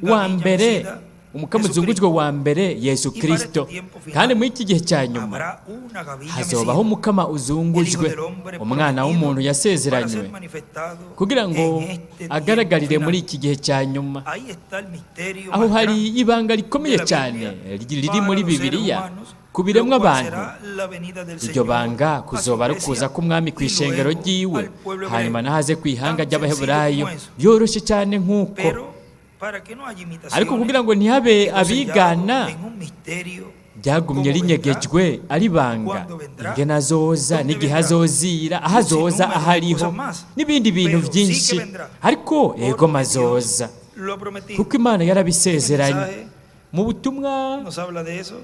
wa gavilla mbere mecida Umukama Jesucristo. uzungujwe wa mbere, Yesu Y para Kristo. este tiempo final Kandi muri iki gihe cya nyuma habrá una gavilla hazobaho mecida, umukama el Hijo uzungujwe, del Hombre umwana prometido w'umuntu para yasezeranywe ser manifestado kugira ngo en este tiempo agaragarire muri final. iki gihe cya nyuma. Ahí está el misterio Aho más hari grande ibanga rikomeye de la cyane Biblia riri para muri los seres Bibiliya humanos, ku lo biremwa cual abantu. será la venida del Iryo Señor banga a su kuzoba ari ukuza iglesia k'umwami ku y ishengero luego ryiwe, al pueblo hanyuma hebreo. nahaze ku ihanga Tan sencillo ry'Abaheburayo. como eso. Byoroshye cyane nk'uko. Pero para que no haya Ariko imitaciones, kugira ngo ntihabe quedó sellado abigana, en un misterio byagumye cómo vendrá, rinyegejwe ari ibanga, cuándo vendrá, ingene azoza, dónde n'igihe vendrá, azozira, aho y un azoza, sinnúmero aho de ariho, cosas más. n'ibindi bintu Pero sí que byinshi. vendrá, Ariko ego porque mazoza, Dios lo ha prometido. kuko Imana El yarabisezeranye. mensaje Mu butumwa nos habla de eso.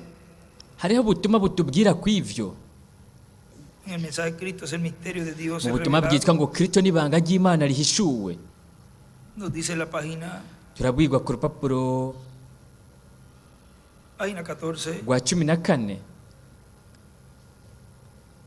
hariho ubutumwa butubwira kw'ivyo. En el mensaje de Cristo es el misterio de Dios Mu es butumwa revelado. bwitwa ngo Kristo n'ibanga ry'Imana rihishuwe, Nos dice la página, turabwirwa ku rupapuro página 14. rwa 14.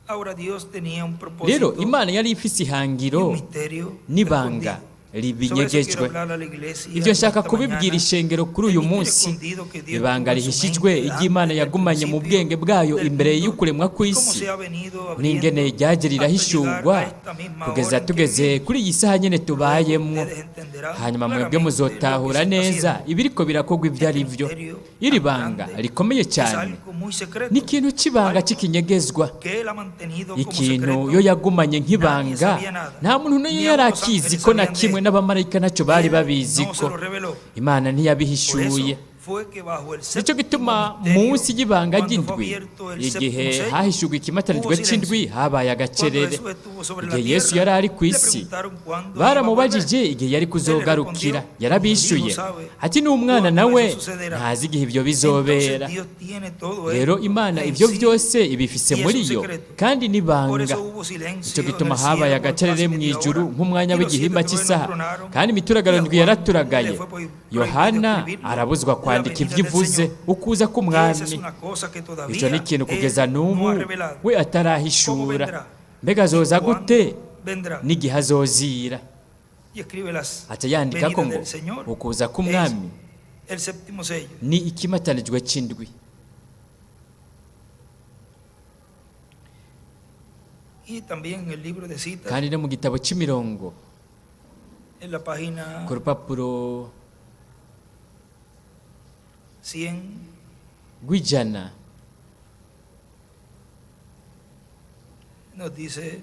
Ahora Dios tenía un Rero propósito Imana yari ifise y ihangiro un misterio n'ibanga escondido. Sobre eso quiero ribinyegejwe. hablar a la iglesia Ibyo en nshaka esta kubibwira mañana. ishengero kuri El uyu misterio munsi, escondido que Dios ibanga tuvo en su rihishijwe mente iry'Imana antes del yagumanye mu principio bwenge bwayo del imbere mundo y'ukuremwa y cómo kw'isi, se ha venido n'ingene abriendo ryaje hasta llegar rirahishurwa a esta misma kugeza hora en que tugeze vivimos. kuri iyi saha nyene Luego tubayemwo. ustedes entenderán Hanyuma mwebwe claramente lo que muzotahura se está neza haciendo. ibiriko birakorwa ibyo Este ari byo. misterio Iri tan banga grande rikomeye es cyane algo muy secreto, ni ikintu cy'ibanga algo cy'ikinyegezwa, que él ha mantenido como ikintu secreto. yo yagumanye Nadie nk'ibanga, sabía nada, nta muntu n'umwe ni yari aun los akizi ángeles ko na sabían de kimwe, esto. n'abamarayika ntacyo bari Él babizi no se ko lo reveló. Imana Por ntiyabihishuye. eso fue que bajo el Nicyo séptimo gituma misterio, munsi y'ibanga cuando fue ry'indwi, abierto el igihe séptimo sello, hahishurwa ikimatanijwe hubo c'indwi, silencio. habaye Cuando agacerere. Jesús estuvo sobre la Igihe Yesu tierra, yari ari ku le isi, preguntaron cuándo iba a volver. baramubajije igihe yari Él les kuzogarukira. respondió, ni el Hijo Yarabishuye sabe ati n'umwana cuándo nawe eso sucederá. ntazi igihe ibyo Entonces bizobera. Dios tiene todo Rero esto Imana en ibyo sí byose ibifise y es muri un yo, secreto. kandi Por n'ibanga. eso hubo Nicyo silencio en gituma el habaye cielo por agacerere casi mu media ijuru hora nk'umwanya y los siete w'igihimba truenos cy'isaha, tronaron kandi y imituragaro a ndwi Juan le yaraturagaye. fue prohibido Yohana escribir arabuzwa la kwandika venida ibyo del ivuze, Señor. ukuza Esa es k'umwami. una cosa que Icyo ni todavía ikintu kugeza él no n'ubu ha revelado. we ¿Cómo atarahishura. vendrá? Mbega ¿Y azoza gute cuándo vendrá? n'igihe azozira? Y escribe las Aca yandika ko venidas ngo del Señor ukuza es k'umwami el séptimo sello. ni ikimatanijwe c'indwi. Y también en el libro de citas, Kandi no mu gitabo c'imirongo, en la página ku rupapuro 100, rw'ijana, nos dice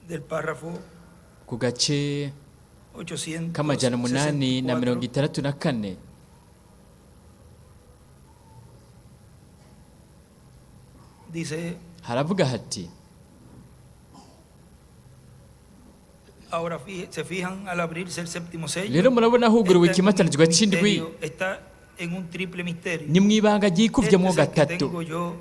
del párrafo ku gace k'amajana 864 864, dice, haravuga hati: ahora se fijan al abrirse el séptimo sello, Rero murabona huguruwe está en un ikimatanijwe c'indwi, misterio, está en un triple misterio. ni mu ibanga Este ryikuvyemwo es el que gatatu. tengo yo,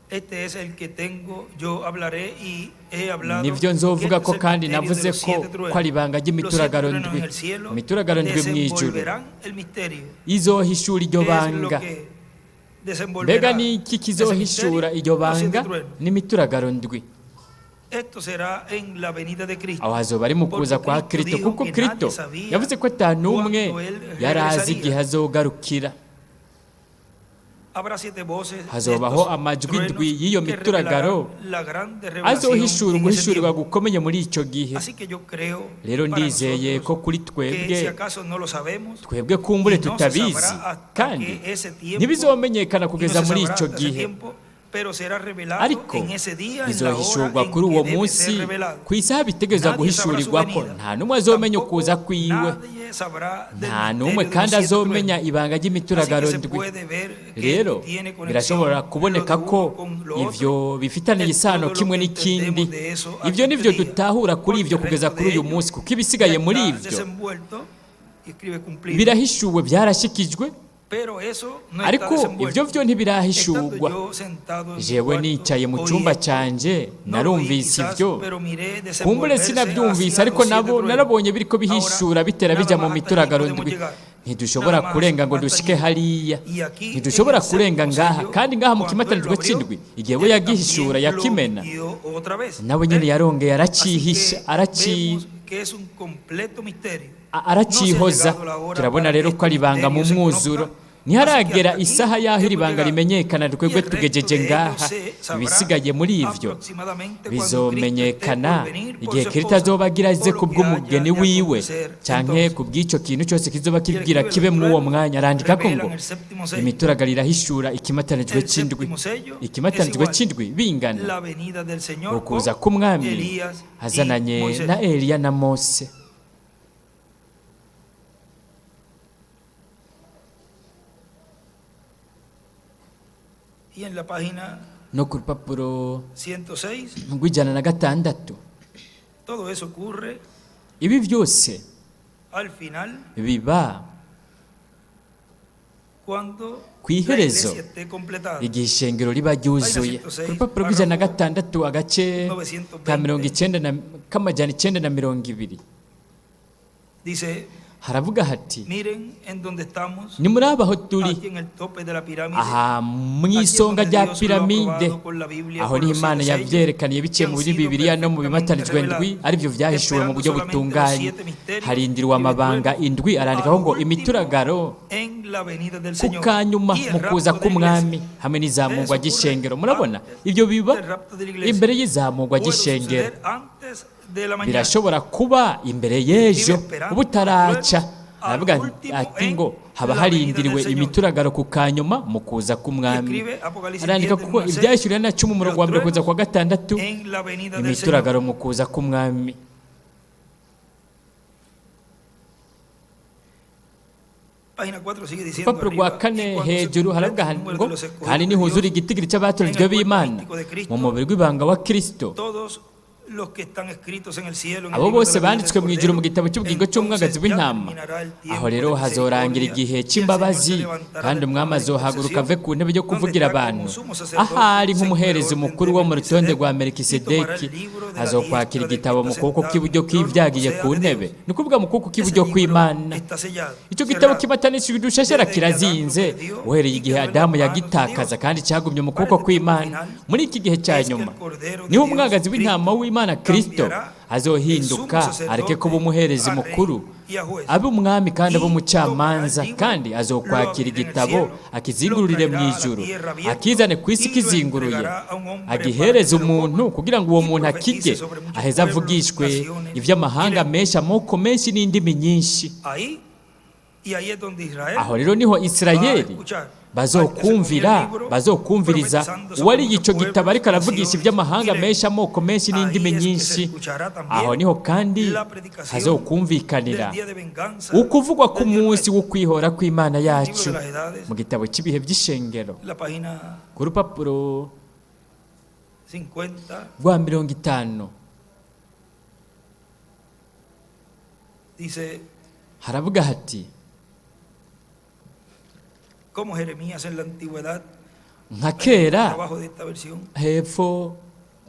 este es el que tengo yo, hablaré y he hablado, Nivyo que nzovuga este ko es el kandi misterio de navuze los ko siete ko truenos. ari ibanga Los siete ry'imituragaro truenos ndwi, en el cielo imituragaro ndwi mw'ijuru desenvolverán el misterio. izohishura iryo ¿Qué es lo banga. que Mbega desenvolverá ni iki ese kizohishura misterio? iryo Los siete banga? truenos. N'imituragaro ndwi. Esto será en la venida de Cristo. Aho hazoba ari mu kuza Porque kwa Cristo Kristo, dijo kuko que Kristo nadie sabía yavuze ko ata n'umwe cuándo él yari azi regresaría. igihe azogarukira. Habrá siete voces de Hazobaho estos amajwi truenos ndwi y'iyo que mituragaro revelarán la grande revelación azohishura en ese uguhishurirwa tiempo. gukomeye muri ico gihe. Así que yo creo Rero para ndizeye nosotros ko kuri que twebwe, si acaso no lo sabemos twebwe kumbure y no se tutabizi, sabrá hasta kandi que ese tiempo ntibizomenyekana y no kugeza se muri sabrá ico hasta ese gihe, tiempo, pero será revelado ariko en ese día, en la hora bizohishurwa en kuri que uwo debe munsi ser revelado. ku isaha bitegerezwa Nadie sabrá su guhishurirwako. venida. Nta n'umwe azomenya Tampoco ukuza kwiwe, nadie sabrá del nta n'umwe misterio de kandi los siete azomenya truenos. ibanga Así que ry'imituragaro se ndwi. puede ver que Rero esto tiene conexión birashobora lo de kuboneka uno ko con lo otro. ivyo bifitaniye Es isano todo lo kimwe que n'ikindi. entendemos de eso hasta Ivyo este nivyo día, dutahura kuri porque ivyo el kugeza resto kuri de uyu ello munsi, kuko ya ibisigaye muri está ivyo desenvuelto y escribe cumplido. birahishuwe, byarashikijwe, Pero eso no está ariko ivyo desenvuelto. vyo Estando ntibirahishurwa. yo sentado en mi Jewe cuarto, nicaye mu oí cyumba esto. canje No lo oí narumvise quizás, ivyo, pero miré kumbure desenvolverse sinabyumvise, hacia ariko los siete nabo truenos. narabonye biriko Ahora, bihishura bitera nada bija mu más hasta allí mituragaro podemos ndwi. llegar. Ntidushobora Nada más kurenga ngo hasta dushike allí. hariya, Y aquí en ntidushobora el kurenga séptimo ngaha. sello, Kandi ngaha mu cuando él lo kimatanijwe abrió, c'indwi, igihe we él yagihishura también lo yakimena, omitió otra vez. nawe nyene ¿Ven? yarongeye Así aracihisha, que araci vemos que es un completo misterio. Aracihoza. Turabona rero ko ari ibanga mu mwuzuro. Ntiharagera isaha y'aho iri banga rimenyekana. Twebwe tugejeje ngaha. Ibisigaye muri ivyo bizomenyekana igihe Kristo azoba agira aze kubw'umugeni wiwe, canke kubw'ico kintu cyose kizoba kibwira kibe mw'uwo mwanya. Arandika ko ngo imituragaro irahishura ikimatanijwe c'indwi. Ikimatanijwe c'indwi bingana ukuza k'umwami azananye na Eliya na Mose. Y en la página No ku rupapuro 106, rw'106, todo eso ocurre ibi byose al final biba cuando ku la iherezo, iglesia esté completada. igihe ishengero riba ryuzuye. Ku rupapuro rw'106, agace ka 90 na k'920, Dice, haravuga hati: miren en donde estamos, "Nimuraba aho turi, aquí en el tope de la pirámide, aha mu aquí es isonga donde rya Dios lo ha piramide, probado con la Biblia, aho con niho los Imana siete sellos, yavyerekaniye biciye que mu han sido Bibiliya no mu perfectamente bimatanijwe ndwi, revelados, arivyo vyahishuwe mu esperando buryo solamente los butunganye. siete misterios Harindiriwe y el amabanga trueno indwi." Arandikaho al ngo último imituragaro en la venida del ku Señor kanyuma y el mu kuza rapto de la k'umwami iglesia. hamwe n'izamurwa Eso ocurre ry'ishengero. Murabona, antes ibyo biba del rapto de la iglesia. imbere y'izamurwa Puede ry'ishengero. suceder antes de la mañana. Birashobora kuba imbere y'ejo ubutaraca. Aravuga ati ngo haba harindiriwe imituragaro ku kanyuma mu kuza k'umwami. Escribe Apocalipsis Arandika 10 del kuko 1 al 6, Ibyahishuriwe na 10, umurongo wa los mbere kuza truenos kwa gatandatu, en la venida del Señor. imituragaro mu kuza k'umwami. Página 4 sigue diciendo Urupapuro rwa arriba, kane y cuando se hejuru complete haravuga el número ngo de los escogidos kandi de nihuzura Dios, igitigiri c'abatoranijwe en el cuerpo b'Imana místico de Cristo, mu mubiri w'ibanga wa Kristo, todos los que están escritos en el cielo, en el abo libro de bose la vida del banditswe mu ijuru mu Cordero, gitabo cy'ubugingo cy'umwagazi entonces ya w'intama, terminará el aho tiempo rero de hazorangira misericordia igihe y el Señor se c'imbabazi, levantará kandi del umwami trono de azohaguruka ave intercesión, ku ntebe yo donde kuvugira está como abantu, sumo sacerdote ahari según el nk'umuherezi orden mukuru de wo mu rutonde Melquisedec, rwa y tomará Melikisedeki, el libro de la azokwakira diestra del que igitabo está mu kuboko sentado en kw'iburyo el trono, o k'ivyagiye sea, ku de ntebe, Dios. ni ukuvuga mu kuboko Ese kw'iburyo libro kw'Imana. está sellado, Icyo gitabo cerrado, kimatanishijwe udushashara desde que Adán lo kirazinze perdió uhereye y igihe quedó en las Adamu manos de yagitakaza, Dios. kandi cyagumye mu Para kuboko este tiempo kw'Imana. final Muri iki gihe cya es que el nyuma Cordero de niho Dios, umwagazi w'intama Cristo, w'Imana Kristo cambiará de sumo azohinduka areke kuba sacerdote umuherezi a rey mukuru, y a juez, abe umwami kandi abe y tomará el umucamanza, libro, kandi lo azokwakira abrirá en el igitabo, cielo, lo akizingururire mu traerá a la ijuru, tierra abierto akizane ku isi y lo kizinguruye, entregará a un hombre para que agihereze se lo umuntu coma kugira ngo uwo y muntu akirye, profetice sobre muchos aheze pueblos, avugishwe naciones y ivy'amahanga lenguas. menshi, amoko menshi n'indimi nyinshi. Ahí, y ahí es donde Israel Aho rero niho va a Isirayeli escuchar al que se comió el bazokumvira, libro bazokumviriza profetizando sobre uwariye muchos ico gitabo pueblos, ariko aravugisha naciones y ivy'amahanga lenguas. menshi, amoko menshi n'indimi Ahí es que se nyinshi. escuchará Aho también niho kandi la predicación hazokumvikanira del día de venganza ukuvugwa del Dios k'umunsi nuestro. wo kwihora kw'Imana El libro yacu. de las edades, Mu gitabo cy'ibihe by'ishengero, la página ku rupapuro 50, rwa 50, dice, haravuga hati: como Jeremías en la antigüedad, "Nka kera abajo de esta versión, hepfo,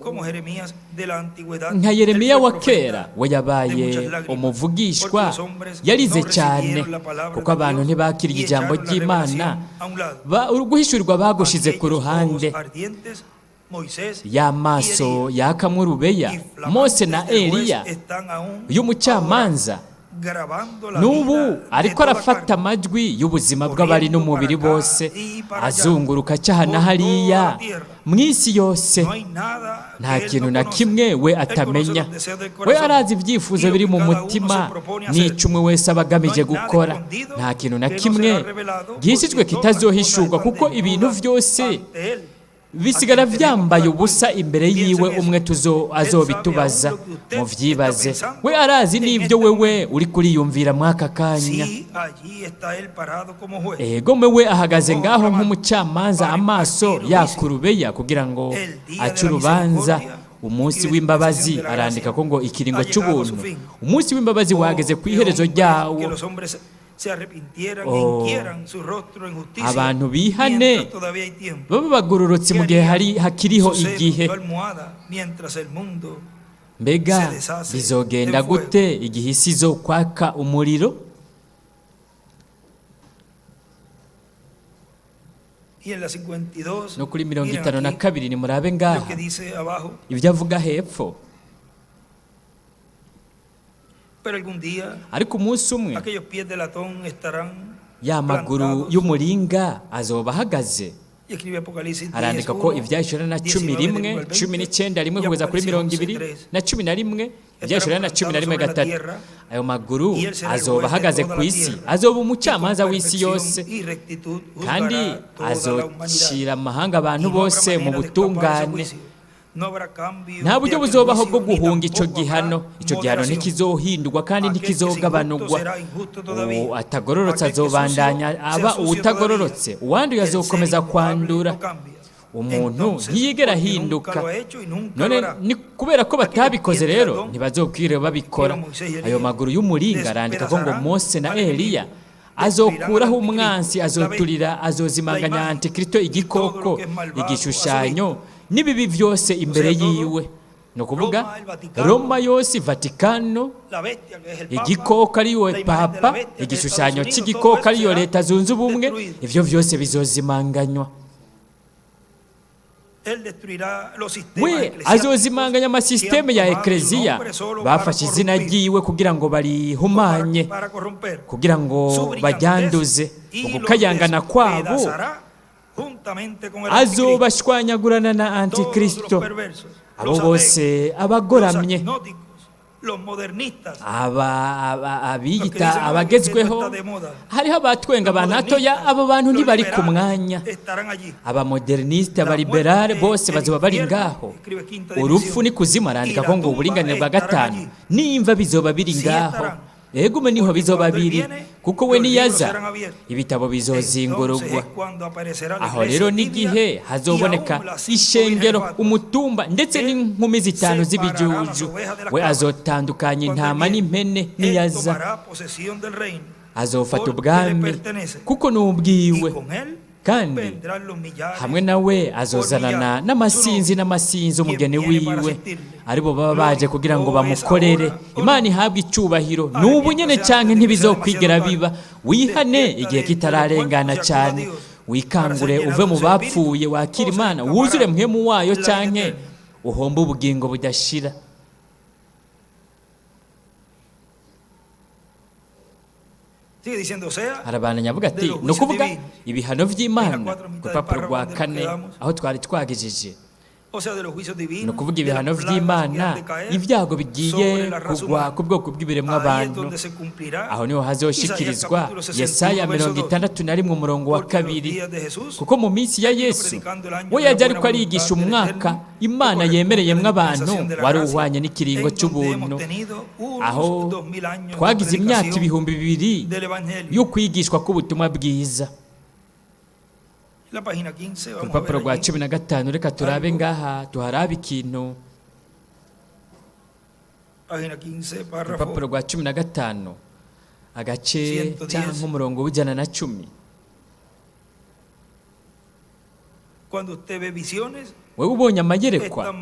como Jeremías de la antigüedad, nka él Yeremiya fue wa profeta kera, we de yabaye muchas lágrimas, porque umuvugishwa, los hombres yarize no cyane, recibieron la palabra kuko de abantu Dios ntibakiriye y ijambo echaron la ry'Imana, revelación a un lado. Uguhishurirwa bagushize ku Aquellos ojos ruhande. ardientes, Moisés y Y'amaso Elías, yakamwe urubeya, y Mose na flamantes del juez, Eliya están aún ahora y'umucamanza, grabando la n'ubu vida de ariko toda arafata carne, amajwi y'ubuzima bw'abari corriendo n'umubiri para acá bose, y para allá, azunguruka acaha na por toda la hariya tierra. mu isi yose. No hay nada Nta que él kintu no na conoce. kimwe we Él conoce atamenya. los deseos del We corazón arazi y ibyifuzo lo biri que mu cada uno se mutima propone hacer. n'ico umwe wese aba No agamije hay nada gukora. escondido Nta kintu na que no kimwe será revelado, gihishijwe porque todas las cosas kitazohishurwa, están kuko ibintu desnudas vyose ante él, a bisigara quien tenemos que vyambaye dar ubusa cuenta. imbere Piensen yiwe eso. umwe tuzo Él sabe aún azobitubaza. lo que usted está Muvyibaze, we pensando arazi en n'ivyo este wewe momento. uri kuriyumvira mw'aka kanya. Sí, allí está él parado como juez, Egome we ahagaze ojos ngaho flamantes, nk'umucamanza, para amaso impartir juicio. yakurubeya, kugira ngo El día de ace la urubanza misericordia umunsi y w'imbabazi. dispensación de la Arandika gracia ko ngo ikiringo ha llegado a su c'ubuntu, fin. umunsi w'imbabazi wageze Oh, ku que iherezo hombres, que ryawo. los hombres se arrepintieran e Oh, hinquieran su rostro en justicia abantu bihane, mientras todavía hay tiempo. babe bagororotse ¿Qué mu gihe harían hari hakiriho su seno, igihe. su almohada, mientras el mundo Mbega se deshace bizogenda en fuego? gute igihe isi izokwaka umuriro? Y en la 52, No kuri mirongo miren itanu na aquí kabiri, nimurabe lo ngaha que dice abajo, ibyo avuga hepfo. Ariko umunsi umwe ya maguru y'umuringa azoba ahagaze. Arandika ko ivyahishura na 11, 19 rimwe kugeza kuri 20 na 11, ivyahishura na 11 gatatu. Ayo maguru azoba ahagaze ku isi, azoba umucamanza w'isi yose, kandi azocira amahanga abantu bose mu butungane. Nta buryo buzobaho bwo guhunga ico gihano. Ico gihano ntikizohindurwa kandi ntikizogabanurwa. Atagororotse azobandanya aba uwutagororotse, uwanduye azokomeza kwandura. Umuntu ntiyigera ahinduka. None ni kubera ko batabikoze rero ntibazokwiriye babikora. Ayo maguru y'umuringa arandika ko ngo Mose na Eliya azokuraho umwansi, azoturira, azozimanganya antikristo, igikoko, igishushanyo n'ibibi vyose imbere yiwe. No kuvuga Roma yose, Vatikano, igikoko ariyo papa, igishushanyo cy'igikoko ariyo Leta Zunze Ubumwe, ivyo vyose bizozimanganywa. We azozimanganya amasisiteme ya ekleziya bafashe izina ryiwe kugira ngo barihumanye, kugira ngo bajyanduze. Ugukayangana kwabo azobashwanyagurana na antikristo. Abo bose abagoramye, abiyita abagezweho, hariho abatwenga abantu hatoya, abo bantu ntibari ku mwanya. Abamoderniste, abaliberale bose bazoba bari ngaho. Urupfu ni kuzimu, arandika ko ngo uburinganire bwa gatanu n'imva bizoba biri ngaho. Egume niho bizoba biri, kuko we niyaza ibitabo bizozingurugwa. Aho rero n'igihe hazoboneka ishengero, umutumba ndetse n'inkumi zitanu z'ibijuju. We azotandukanya intama n'impene niyaza. Azofata ubwami kuko n'ubwiwe, kandi hamwe nawe azozanana n'amasinzi n'amasinzi umugeni wiwe, aribo baba baje kugira ngo bamukorere. Imana ihabwe icyubahiro n'ubu nyene canke ntibizokwigera biba. Wihane igihe kitararengana cyane, wikangure uve mu bapfuye, wakira Imana, wuzure mpwemu wayo canke uhombe ubugingo budashira. Arabandanya avuga ati ni ukuvuga ibihano vy'Imana ku rupapuro rwa 4 aho twari twagejeje. Ni ukuvuga ibihano vy'Imana, ibyago bigiye kugwa ku bwoko bw'ibiremwa abantu. Aho niho hazoshikirizwa Yesaya 61 umurongo wa 2, kuko mu minsi ya Yesu we yaje ariko arigisha umwaka Imana yemereyemwo abantu wari uhwanye n'ikiringo cy'ubuntu, aho twagize imyaka 2000 yo kwigishwa k'ubutumwa bwiza. Ku rupapuro rwa 15 reka turabe ngaha, tuharabe ikintu. Ku rupapuro rwa 15 agace cyangwa umurongo w'110. Wewe ubonye amayerekwa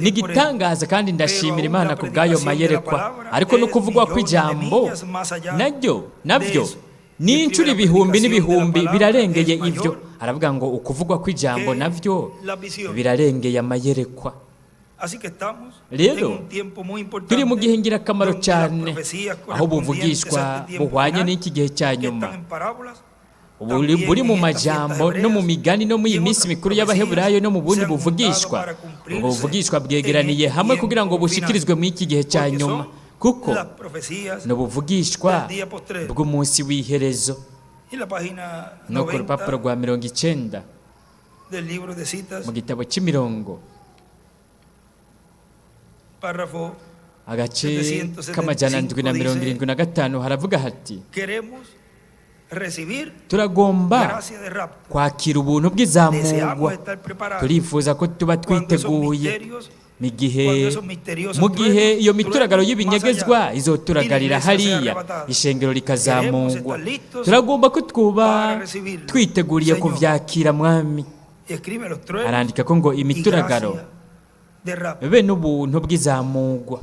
n'igitangaza, kandi ndashimira Imana ku bw'ayo mayerekwa. Ariko no kuvugwa kw'ijambo nabyo ni inshuro ibihumbi n'ibihumbi birarengeye ivyo. Aravuga ngo ukuvugwa kw'ijambo navyo birarengeye amayerekwa. Rero turi mu gihe ngirakamaro cyane, aho buvugishwa buhwanye n'iki gihe cya nyuma, buri mu majambo no mu migani no mu minsi mikuru y'Abaheburayo no mu bundi buvugishwa. Ubwo buvugishwa bwegeraniye hamwe kugira ngo bushikirizwe mu iki gihe cya nyuma, kuko n'ubuvugishwa bw'umunsi w'iherezo. No ku rupapuro rwa 90 mu gitabo cy'imirongo, agace k'775 haravuga hati turagomba kwakira ubuntu bw'izamurwa, turifuza ko tuba twiteguye mu gihe iyo mituragaro y'ibinyegezwa izoturagarira hariya, ishengero rikazamurwa. Turagomba ko twuba twiteguriye kuvyakira Mwami. Arandika ko ngo imituragaro be n'ubuntu bw'izamurwa.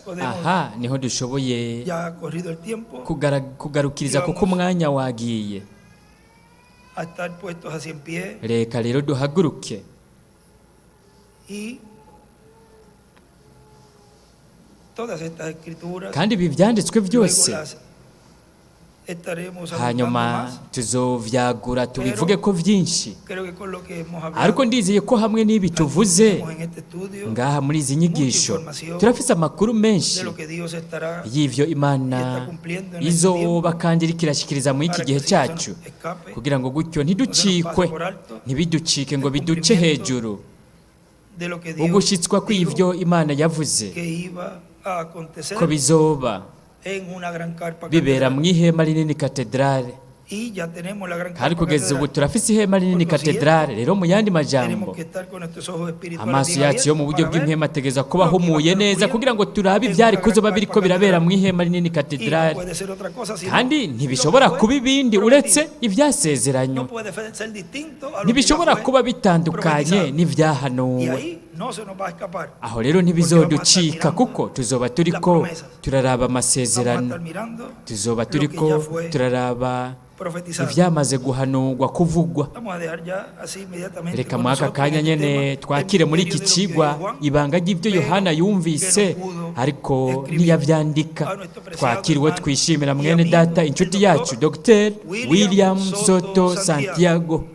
Podemos, Aha niho dushoboye ya ha corrido el tiempo, kugarukiriza kuko umwanya wagiye. A estar puestos así en pie Reka rero duhaguruke. Y todas estas escrituras Kandi ibi byanditswe luego byose las estaremos abundando hanyuma más. tuzovyagura tubivuge ko byinshi. Creo que con lo que hemos hablado Ariko ndizeye ko hamwe n'ibi tuvuze tenemos en este estudio ngaha muri izi nyigisho turafise amakuru menshi de lo que Dios estará y'ivyo Imana izoba kandi iriko irashikiriza muri iki para gihe que así no se cyacu nos escape kugira ngo gutyo ntiducikwe, ntibiducike ngo biduce hejuru de lo que Dios ugushitswa dijo kw'ivyo Imana yavuze que iba a acontecer ko bizoba en una gran carpa bibera catedral. mu ihema rinini katedrale. Y ya tenemos la gran Kandi carpa kugeza ubu catedral. turafise ihema rinini katedrale. Rero mu yandi majambo, Tenemos que estar con nuestros ojos espirituales amaso bien yacu yo mu abiertos buryo para ver bw'impwemu ategerezwa kuba lo que va a ahumuye estar neza ocurriendo kugira ngo turabe en ivyari una kuzoba gran biriko carpa birabera mu catedral. ihema rinini Y no katedrale. puede ser otra cosa sino Kandi lo que ntibishobora fue kuba ibindi uretse prometido. ivyasezeranywe. No puede ser distinto a lo que ya Ntibishobora fue kuba bitandukanye profetizado. Y n'ivyahanuwe. ahí no se nos va a escapar. Aho rero ntibizoducika kuko tuzoba turiko turaraba Vamos a amasezerano, estar mirando tuzoba lo que turiko ya fue turaraba profetizado. ivyamaze guhanurwa kuvugwa. Vamos a dejar ya así inmediatamente Reka con muri aka nosotros kanya en este nyene tema el twakire muri iki misterio de lo que cigwa oyó Juan, ibanga ry'ibyo pero Yohana yumvise que no pudo ariko escribir. ntiyavyandika. A nuestro preciado Twakiriwe hermano twishimira y mwene amigo, data el inshuti doctor yacu Dr William William Soto Soto Santiago. Santiago.